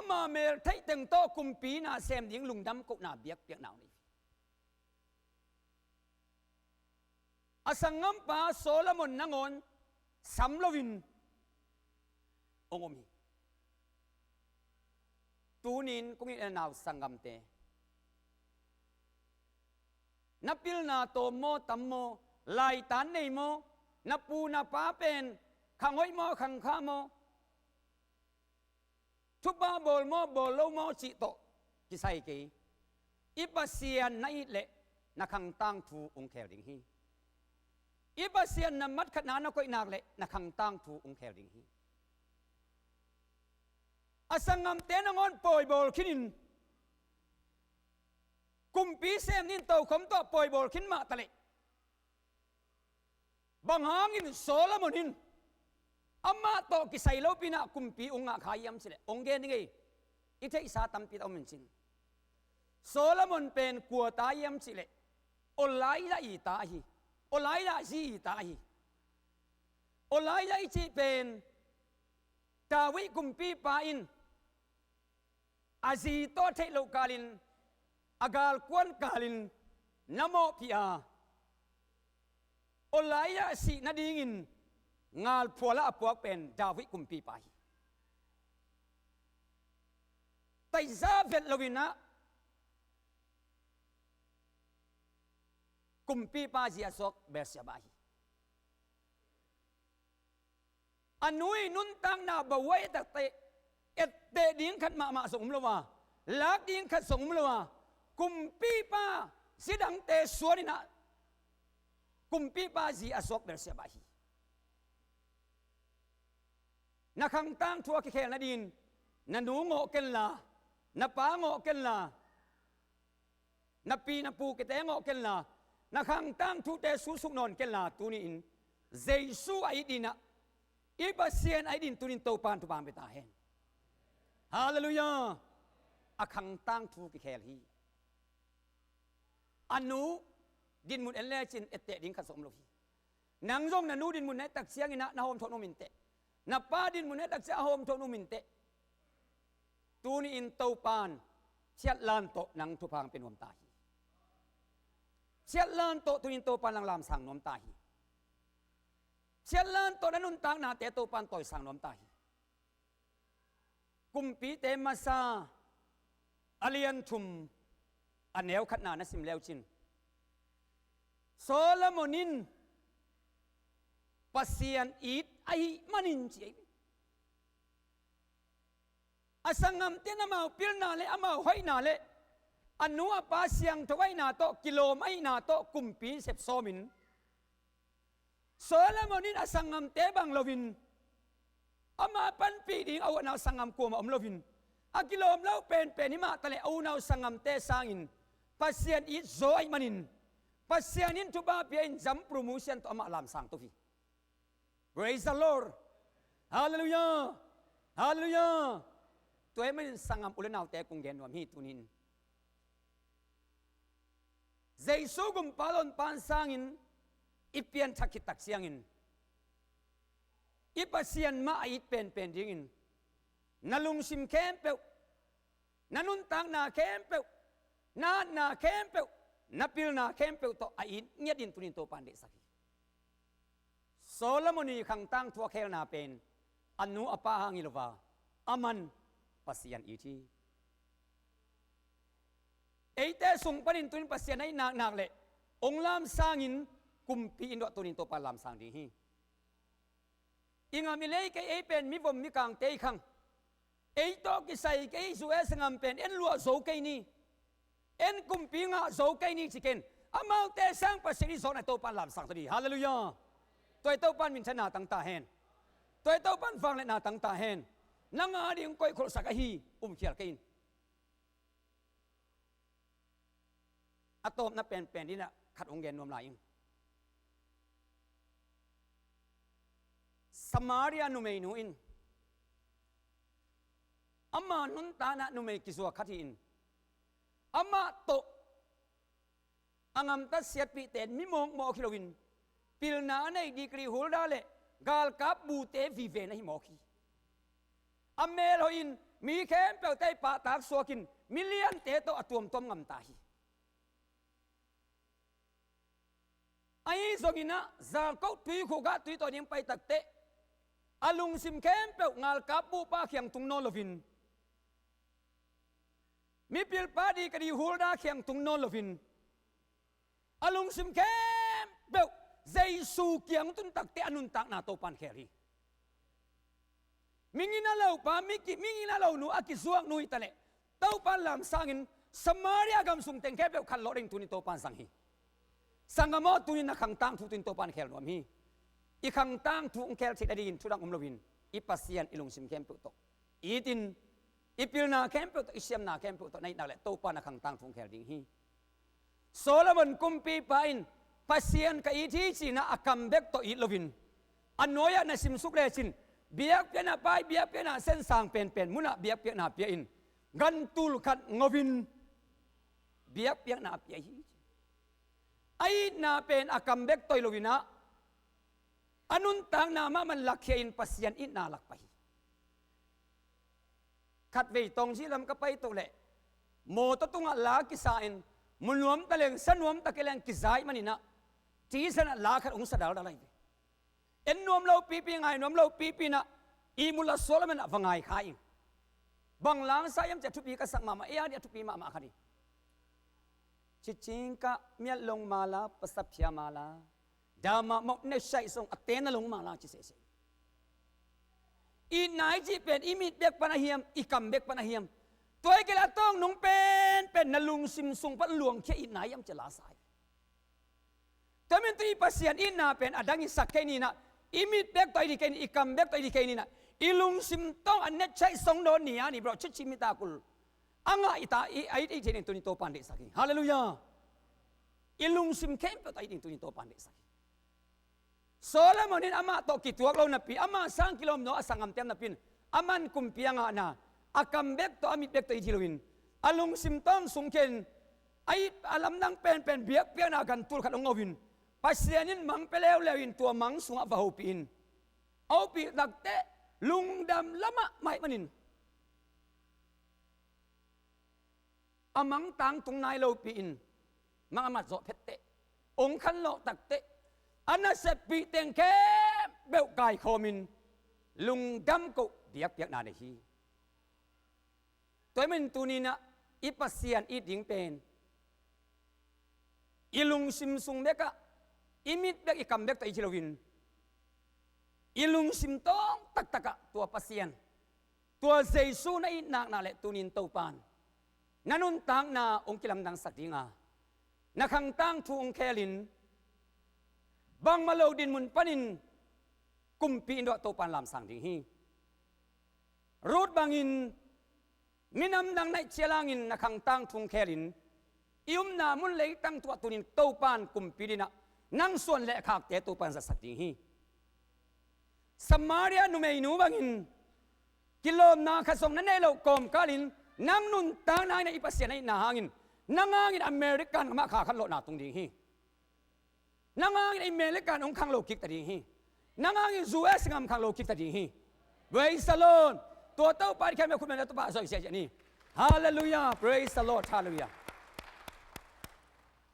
Ama mel theih teng tawh kumpi na sem ding lungdam kohna biakpiakna hong nei hi. A sanggampa Solomon nangawn sam loin hong om hi. Tuni-in kong it a nau sanggamte, na pilna tawm maw, tam maw, laitan nei maw, na pu na pa pen khang hoih maw, khang kha maw, thupha bawl maw, bawl lo maw cih tawh kisai kei. I Pasian na it leh na khang tangthu hong khel ding hi. I Pasian na matkhatna na koih nak leh na khang tangthu hong khel ding hi. A sanggamte nangawn pawi bawl khinin kumpi sem dingin tokhom tawh pawi bawl khin mah taleh bang hangin Solomon in amah tawh kisai lopi-in ah kumpi hong ngah kha hiam cih leh hong gen ning ei. I theihsa tampi tak om in cin. Solomon pen kua ta hiam cih leh Oliah i ta ahi. Oliah zi i ta ahi. Oliah i cih pen David kumpipa in a zi tawh theih loh kalin, a galkuan kalin na mawhpih a, Oliah sih nadingin ngalphual ah a puak pen David kumpipa hi. Taizah vet loin ah kumpipa zi a suak Bathsheba hi. A nu i nuntakna bahuai takteh etteh ding khat mahmah zong um lo a, lak ding khat zong um lo a, kumpipa zi dangte suanin ah kumpipa zi a suak Bathsheba hi. Na khang tangthu a kikhel nadingin na nu ngawh kenla, na pa ngawh kenla, na pi na pu kite ngawh kenla, na khang tangthute susuk nawn kenla, tuni-in Jesu a it dingin ah, i Pasian a it dingin tuni-in Topa'n thupha pia ta hen. Halleluiah. A khang tangthu kikhel hi. A nu dinmun en lecin etteh ding khat zong om lo hi. Nang zong na nu dinmun na et tak ciangin ah na hawmthawh nuam inteh. Na pa dinmun na et tak ciang a hawmthawh nuam inteh. Tuni-in Topa'n Thiatlan tawh nang thupha pia nuam ta hi. Thiatlan tawh tuni-in Topa'n nang lamsang nuam ta hi. Thiatlan tawh na nuntaknate Topa'n tawisang nuam ta hi. Kumpite masa a lian thum a neu khatna na sim leucin Solomon in Pasian it ahih manin ci ahi. A sanggamte in amau pilna le amau hoihna le a nu a pa siangtho ahihna tawh kilawm ahihna tawh kumpi sepsawmin Solomon in a sanggamte bang loin ama panpih ding a uah nau sanggam kuamah om loin a kilawm lo penpen hi mah taleh a unau sanggamte sangin Pasian it zaw ahih manin Pasian in thupha pia in zam promotion tawh amah lamsang to hi. Praise the Lord. Halleluiah. Halleluiah. Tua ahih manin sanggam u le naute kong gen nuam hi tuni-in. Jesu gumpa lawnpa'n sangin i pianthak khit tak ciangin I Pasian mah a it penpen dingin na lungsim khempeuh, na nuntakna khempeuh, na atna khempeuh, na pilna khempeuh tawh a it ngiatin tunin Topan deihsak hi. Solomon i khangtang thu a khelna pen a nu a pa hang hi lo a, aman Pasian it hi. Eite sung panin tunin Pasian a it naknak le ong lamsangin kumpi in dawh tunin Topan lamsang ding hi. I ngam i lei kei, ei pen mivom mikangte i khang. Ei tawh kisai kei, U S ngam pen en luah zo kei ni, en kumpi ngah zo kei ni ci ken. Amaute sang Pasian i zawhna Topan lamsang ta ding. Halleluiah. Tua i Topan minthanna tang ta hen. Tua i Topan vangliatna tang ta hen. Nang a ding koih kholhsak ahi, umkhial kei in. A tawpna penpen dinah khat hong gen nuam lai ing. Samaria numeinu in ama nuntakna numei kizuak khat hi-in, amah tawh a ngamta siatpihte in mi mawkmawk hi loin, pilna a nei degree holder le galkap bute vive na hi mawk hi. A mel hoihin mi khempeuhte i pahtak suakin miliante tawh a tuamtuam ngamta hi. Ahi zongin ah Zarkoh tuikhuk ah tui tawh ding pai takteh a lungsim khempeuh ngalkap buhpa kiang tung nawn loin, mipilpa degree holder kiang tung nawn loin, a lungsim khempeuh Jesu kiang tun takteh a nuntakna Topan khel hi. Mingina lopa, miki, mingina lonu a kizuak nu hi taleh Topan lamsangin Samaria gam sung teng khempeuh khanlawh ding tunin Topan zang hi. Sanggam aw, tunin na khangtang thu tunin Topan khel nuam hi. I khangtang thu hong khel theih nadingin thudang om loin, i Pasian i lungsim khempeuh tawh itin, i pilna khempeuh tawh, i siamna khempeuh tawh na it nak leh Topan a khangtang thu hong khel ding hi. Solomon kumpipa in Pasian ka it hi cinah a kam bek tawh it loin, a nuai-ah na simsuk lecin, biakpiakna pai, biakpiakna sensang penpen munah biakpiakna pia in, gantul khat ngoin biakpiakna a pia hi. A itna pen a kam bek tawh hi loinah a nuntakna mahmah lakkhia in Pasian itna lakpai hi. Khatvei Taunggyi lam ka paito leh mawtaw tungah la kisa in, mu nuam ta leng, sa nuam ta kei leng kizai maninah, tisanah la khat hong sa daldal ahi ve. En nuam lo pipi, ngai nuam lo pipi inah ihmu la suah lam inah va ngai kha ing. Bang la sa hiam ci a thupi ka sak mahmah, ei a dih a thupi mahmah khat hi. Cicingkah miat long mala, pasapia mala, dama mok ne shaih song a tena long mala ci sehseh. Itna i cih pen i mit bek pan a hiam, i kam bek pan a hiam? Tua i kila tawng nung penpen na lungsim sung pan luangkhia itna hiam ci la sa hi. Tua min tu i Pasian itna pen a dang i sak kei ninah, i mit bek tawh i di kei ni, i kam bek tawh i di kei ninah, i lungsim tawng a net shaih song dawn ni a ni bro, cici mi takul. A ngah i ta, i, a it, i it theih ding tunin Topan deihsak hi. Halleluiah. I lungsim khempeuh tawh a it ding tunin Topan deihsak hi. Solomon in amah tawh kituak lo napi, amah sang kilawm naw a sanggamte om napi in, aman kumpi a ngahna a kam bek tawh, a mit bek tawh it hi loin, a lungsim tawng sung khen, a it a lamdang penpen biakpiakna gantul khat hong ngoin, Pasian in mang pia leuleu in tua mang sungah va hopih in, a hopih takteh lungdam lamah maih manin a mang tangtung nai lopi in mang a mat zawh phetteh, ong khanlawh takteh, a naseppih teng khempeuh kaikhawmin lungdam koh biakpiakna nei hi. Tua ahih manin tuninah i Pasian it ding pen i lungsim sung bekah, i mit bek, i kam bek tawh it hi loin, i lungsim tawng taktakah tua Pasian, tua Jesu na it naknak le tunin Topan na nuntakna hong kilamdangsak dinga, na khangtang thu hong khelin, bangmah lo dinmun panin kumpi in dawh Topan lamsang ding hi. Ruth bangin minam dang naih cialangin na khangtang thu hong khelin, i upna mun leitang tuah tunin Topan kumpi dinah nang suan le khakte Topan zatsak ding hi. Samaria numeinu bangin kilawmna khat zong na neih loh kawmkalin nang nuntakna inah i Pasian a itna hangin nang hangin American gamah kha khanlawhna tung ding hi. Nang hangin American hong khang lo kik ta ding hi. Nang hangin U S gam khang lo kik ta ding hi. Praise the Lord. Tua Topa in khempeuh khut bengna Topa zong hi ziahziah ni. Hallelujah. Praise the Lord. Hallelujah.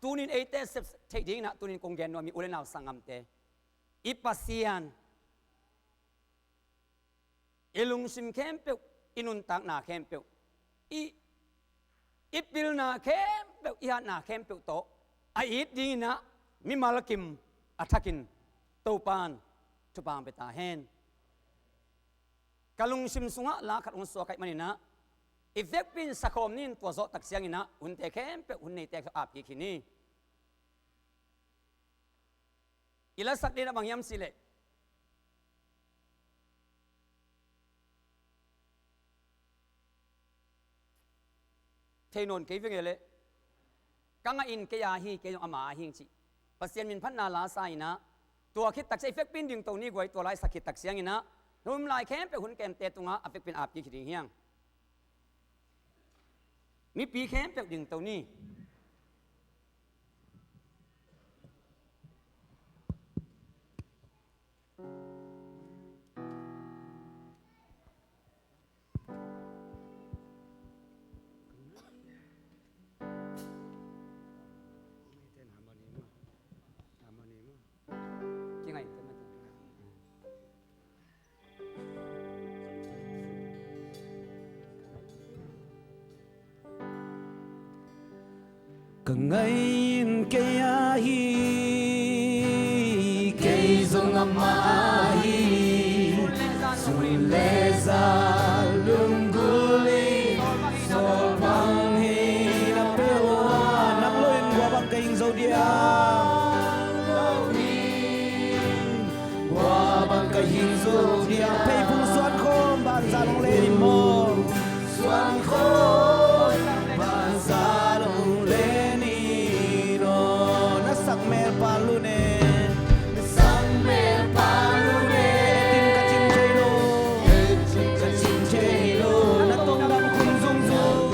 Tunin eite sep theih dingin ah tunin kong gen nuam hi, u le nau sanggamte. I Pasian, i lungsim khempeuh, i nuntakna khempeuh, i, i pilna khempeuh, i hatna khempeuh tawh a it dingin ah mimal kim a thakin Topa'n thupha hong pia ta hen. Ka lungsim sungah la khat hong suak ahih manin ah, i vekpi in sakhawm ni in, tua zawh tak ciangin ah hunte khempeuh, hun neite khempeuh ap kik hi ni. I lasak ding ah bang hiam cih leh, thei nawn kei ve nge leh, ka ngah in kei a hi, kei zong ama a hi ing cih Pasian min phatna la sa in ah, tua khit tak ciang i vekpi in dingto ni guai, tua la i sak khit tak ciangin ah, hun lai khempeuh hun kemte tungah a vekpi in ap kik hi ding hi hang. Mipi khempeuh dingto ni. Kingai te mate. Ka ngai in kei a hi, kei zong ama a hi. Sun le za, lunggulh in, sawl bang hi na peuh a, nang lo in gua bang ka hing zo dia. Gua bang ka hing zo dia. Pheiphung suan khawm, banza long le ni maw. Suan khawm, banza long le ni naw. Na sak mel pa lun e. Na sak mel pa lun e. Etin ka cin thei lo. Etin ka cin thei lo. Na tongdam kum zungzung.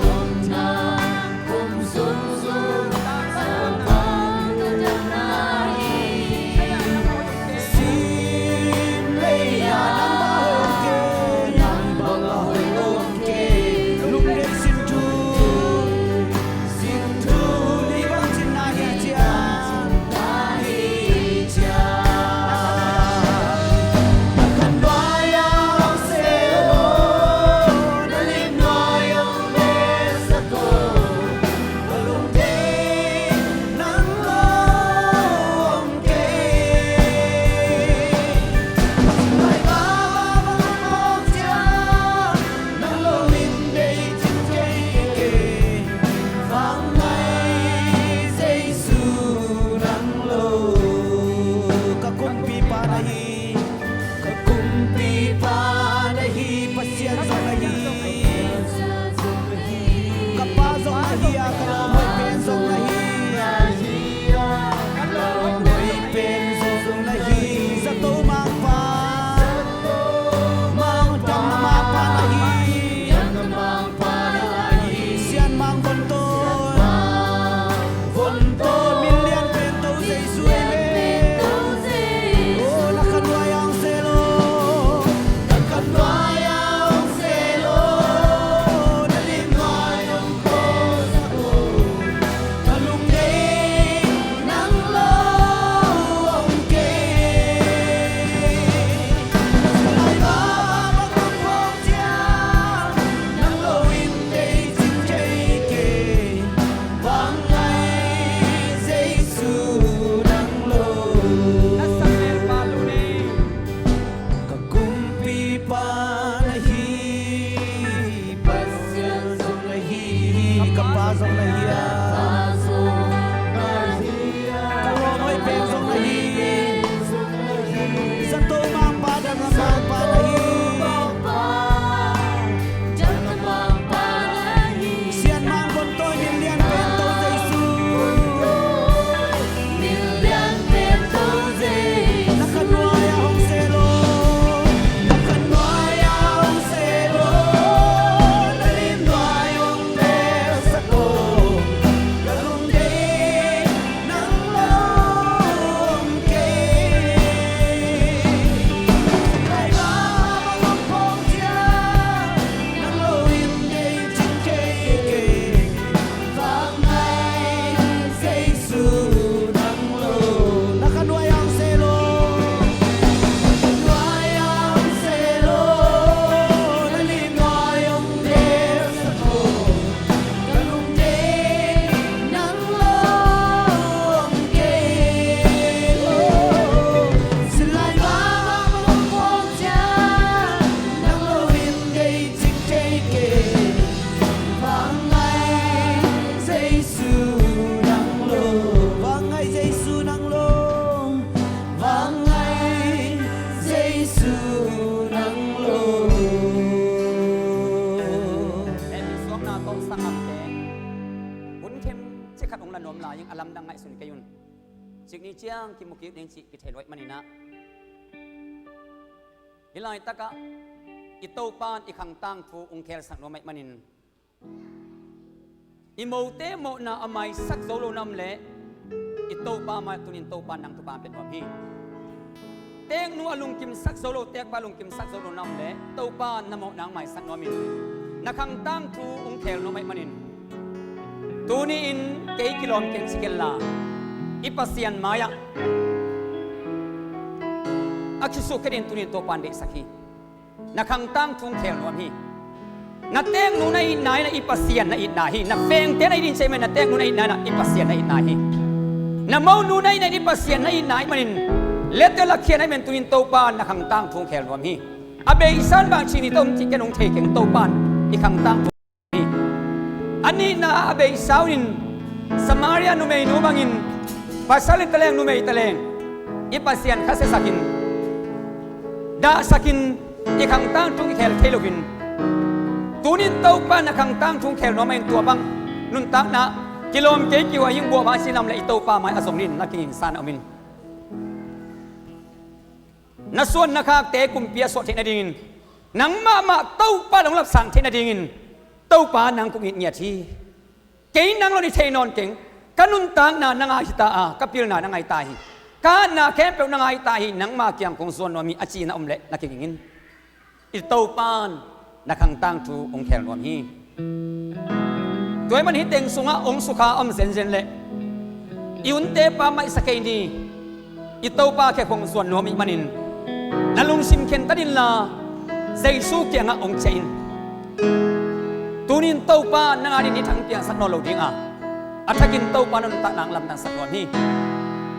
Aing a lamdang ngaihsun kei un. Cik ni ciang kimu kik ning cih kithei luai maninah, hih laitakah i Topan i khangtang thu ung khelsak nuam aih manin, i mote mawhna a maisak zo lo na om leh i Topa mai tunin Topa nang thupha pia nuam hi. Teknu a lungkimsak zo lo, tekpa a lungkimsak zo lo na om leh Topa na mawhna ung maisak nuamin, na khangtang thu ung khel nuam aih manin, tuni-in kei kilawm keng ci kenla, i Pasian mai-ah a khisuk khetin tunin Topa in deihsak hi. Na khangtang thu ung khel nuam hi. Na teknu na itna in ah i Pasian na itna hi. Na fengte na it in cei manin na teknu na itna in ah i Pasian na itna hi. Na monu na itna in i Pasian na itna aih manin, lete lakkhian aih manin tunin Topa na khangtang thu ung khel nuam hi. A beisa un bang ci ni ta um cih ken ung thei keng, Topa in i khangtang thu hi. A nihna ah a beisa un in Samaria numeinu bangin, pasal in taleng numei taleng i Pasian khasiasakin, dahsakin, i khangtang thu ung i khel thei loin, tunin Topa na khangtang thu ung khel nuam aih in tua bang nuntakna kilawm kei kiu a hing buah ba ci na om leh i Topa mai a zong nin na kingingsa na om in. Na suan na khakte kumpi a suah theih nadingin, nang mahmah Topa dong lapsang theih nadingin Topa nang kong it ngiat hi. Kei nang lo ni thei nawn keng. Ka nuntakna nang a hi ta a, ka pilna nang a hi ta hi. Ka hatna khempeuh nang a hi ta hi, nangma kiang kong zuan nuam hi a ci na om leh na kinging in. I Topa in na khangtang thu ung khel nuam hi. Tua aih man hih teng sungah ong sukha om zenzen leh i unte pa maihsa kei ni. I Topa kiang kong zuan nuam aih manin, na lungsim khentat inla Jesu kiangah ong ciah in. Tunin Topa nang a dingin hih thu ung piangsak nawn lo ding a, a thakin Topa na nuntakna lamdangsak nuam hi.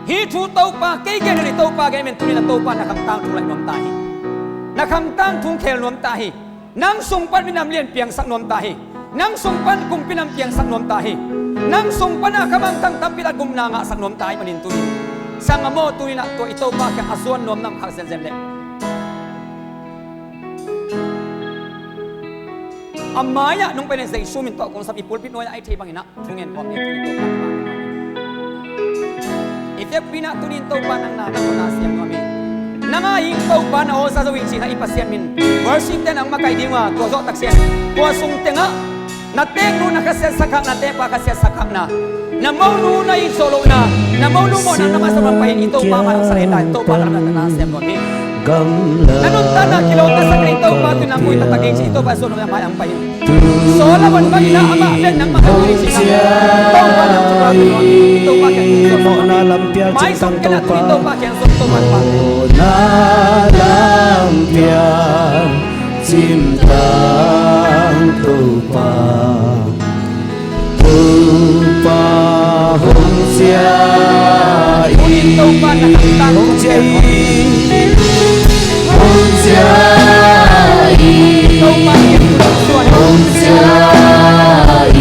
Hih thu Topa kei gen hi, Topa gen hi manin tunin a Topa na khangtang thu ung laih nuam ta hi. Na khangtang thu ung khel nuam ta hi. Nang sung pan minam lian piangsak nuam ta hi. Nang sung pan kumpi nam piangsak nuam ta hi. Nang sung pan a ka mangthang tampi tak gupna ngahsak nuam ta hi manin tunin, sang a maw, tunin ah tua i Topa kiang a zuan nuam nam khak zenzen leh a mai-ah nong pai leh Jesu min tawh kong sap, i pulpit nuai-ah a i thei bangin ah thungen kawm ding. I vekpi-in ah tunin Topa nang na, nang na siam nuam hi. Nang a hi Topa na awlsa zo hi cih na i Pasian min worship te nang makaih ding uh a, tua zawh tak ciang tua sung tengah na teknu na khasiatsak khakna, tekpa khasiatsak khakna, na monu na it zawh lohna, na monu mawhna na masa lohna pai in i Topa mai hong sa leh ta in Topa na lamdang na siam nuam hi. Na nuntakna kilawm na sak in i Topa tu nang muih taktak ding ci i Topa zuan nuam mai hong pai in. Solomon bangin ah amah pen nangmah a ding ci nang Topa nang Topa tu nuam hi. Topa kiang zuan nuam mai sung ken ah tu i Topa kiang zuan Topa nuam hi. Na lampiang cintang Topa, Topa hong ciah in, Topa na khangtang hong ciah in, hong ciah in, Topa hong ciah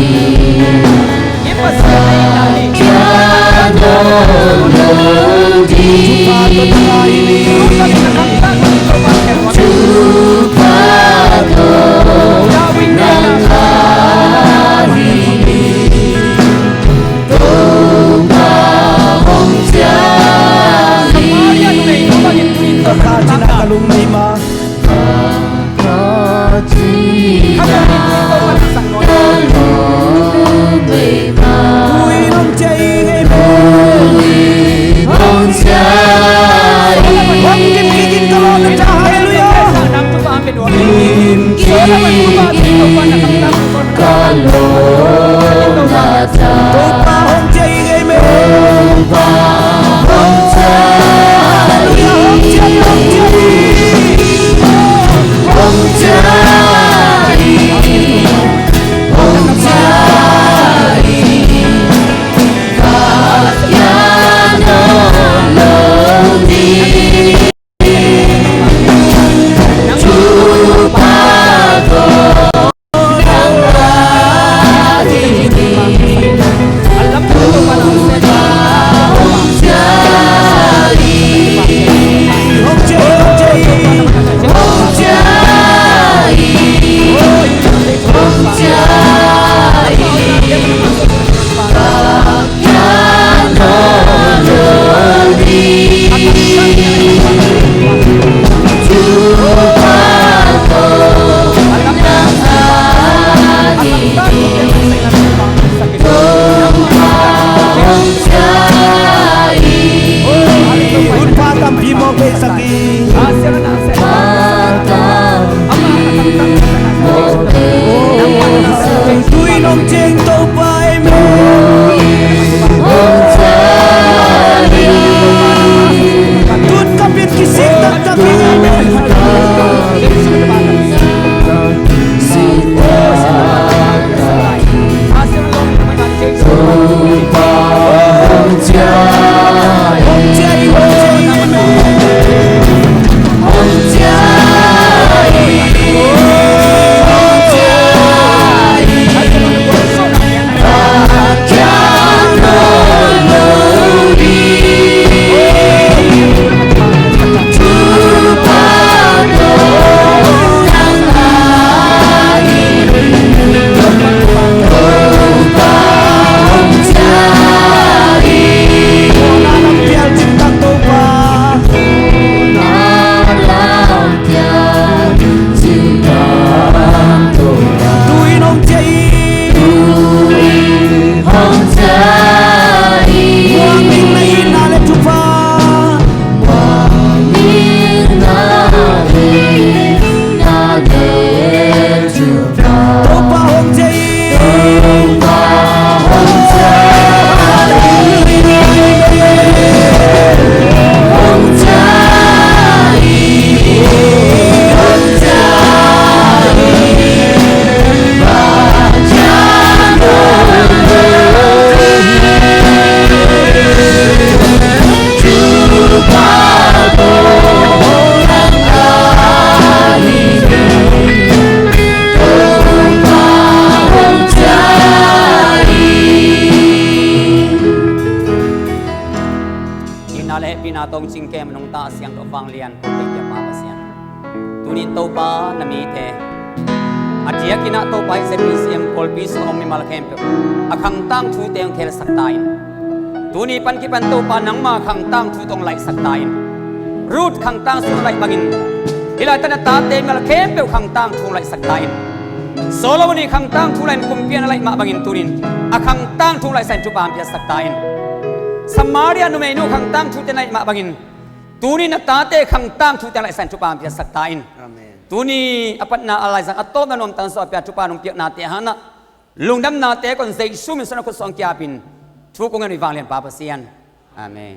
in. Tui nong ceng Topa, amen. Tut kapit kisik taktak, amen. Itna le hehpihna tawh hong cingkem a nungta a siangtho vanglian kong pia Pa Pasian. Tunin Topa na mite a diakin ah Topa i Z B C M Kawlpi sung a om mimal khempeuh a khangtang thute hong khelsak ta in. Tuni pan kipan Topa nangma khangtang thu tawh hong laihsak ta in. Ruth khangtang thu hong laih bangin hih laitak na tate mimal khempeuh khangtang thu hong laihsak ta in. Solomon i khangtang thu laih in kumpi a na laih mah bangin tunin a khangtang thu hong laihsak in thupha hong piaksak ta in. Samaria numeinu khangtang thute na laih mah bangin tunin a tate khangtang thute hong laihsak in thupha hong piaksak ta in. Amen. Tuni a patna a laizang a tawpna nuamtak suah pia thupha nong piaknate hangin ah lungdamnate kong Jesu min suang a khut suang kiapin thu kong ngen uh hi vanglian Pa Pasian. Amen.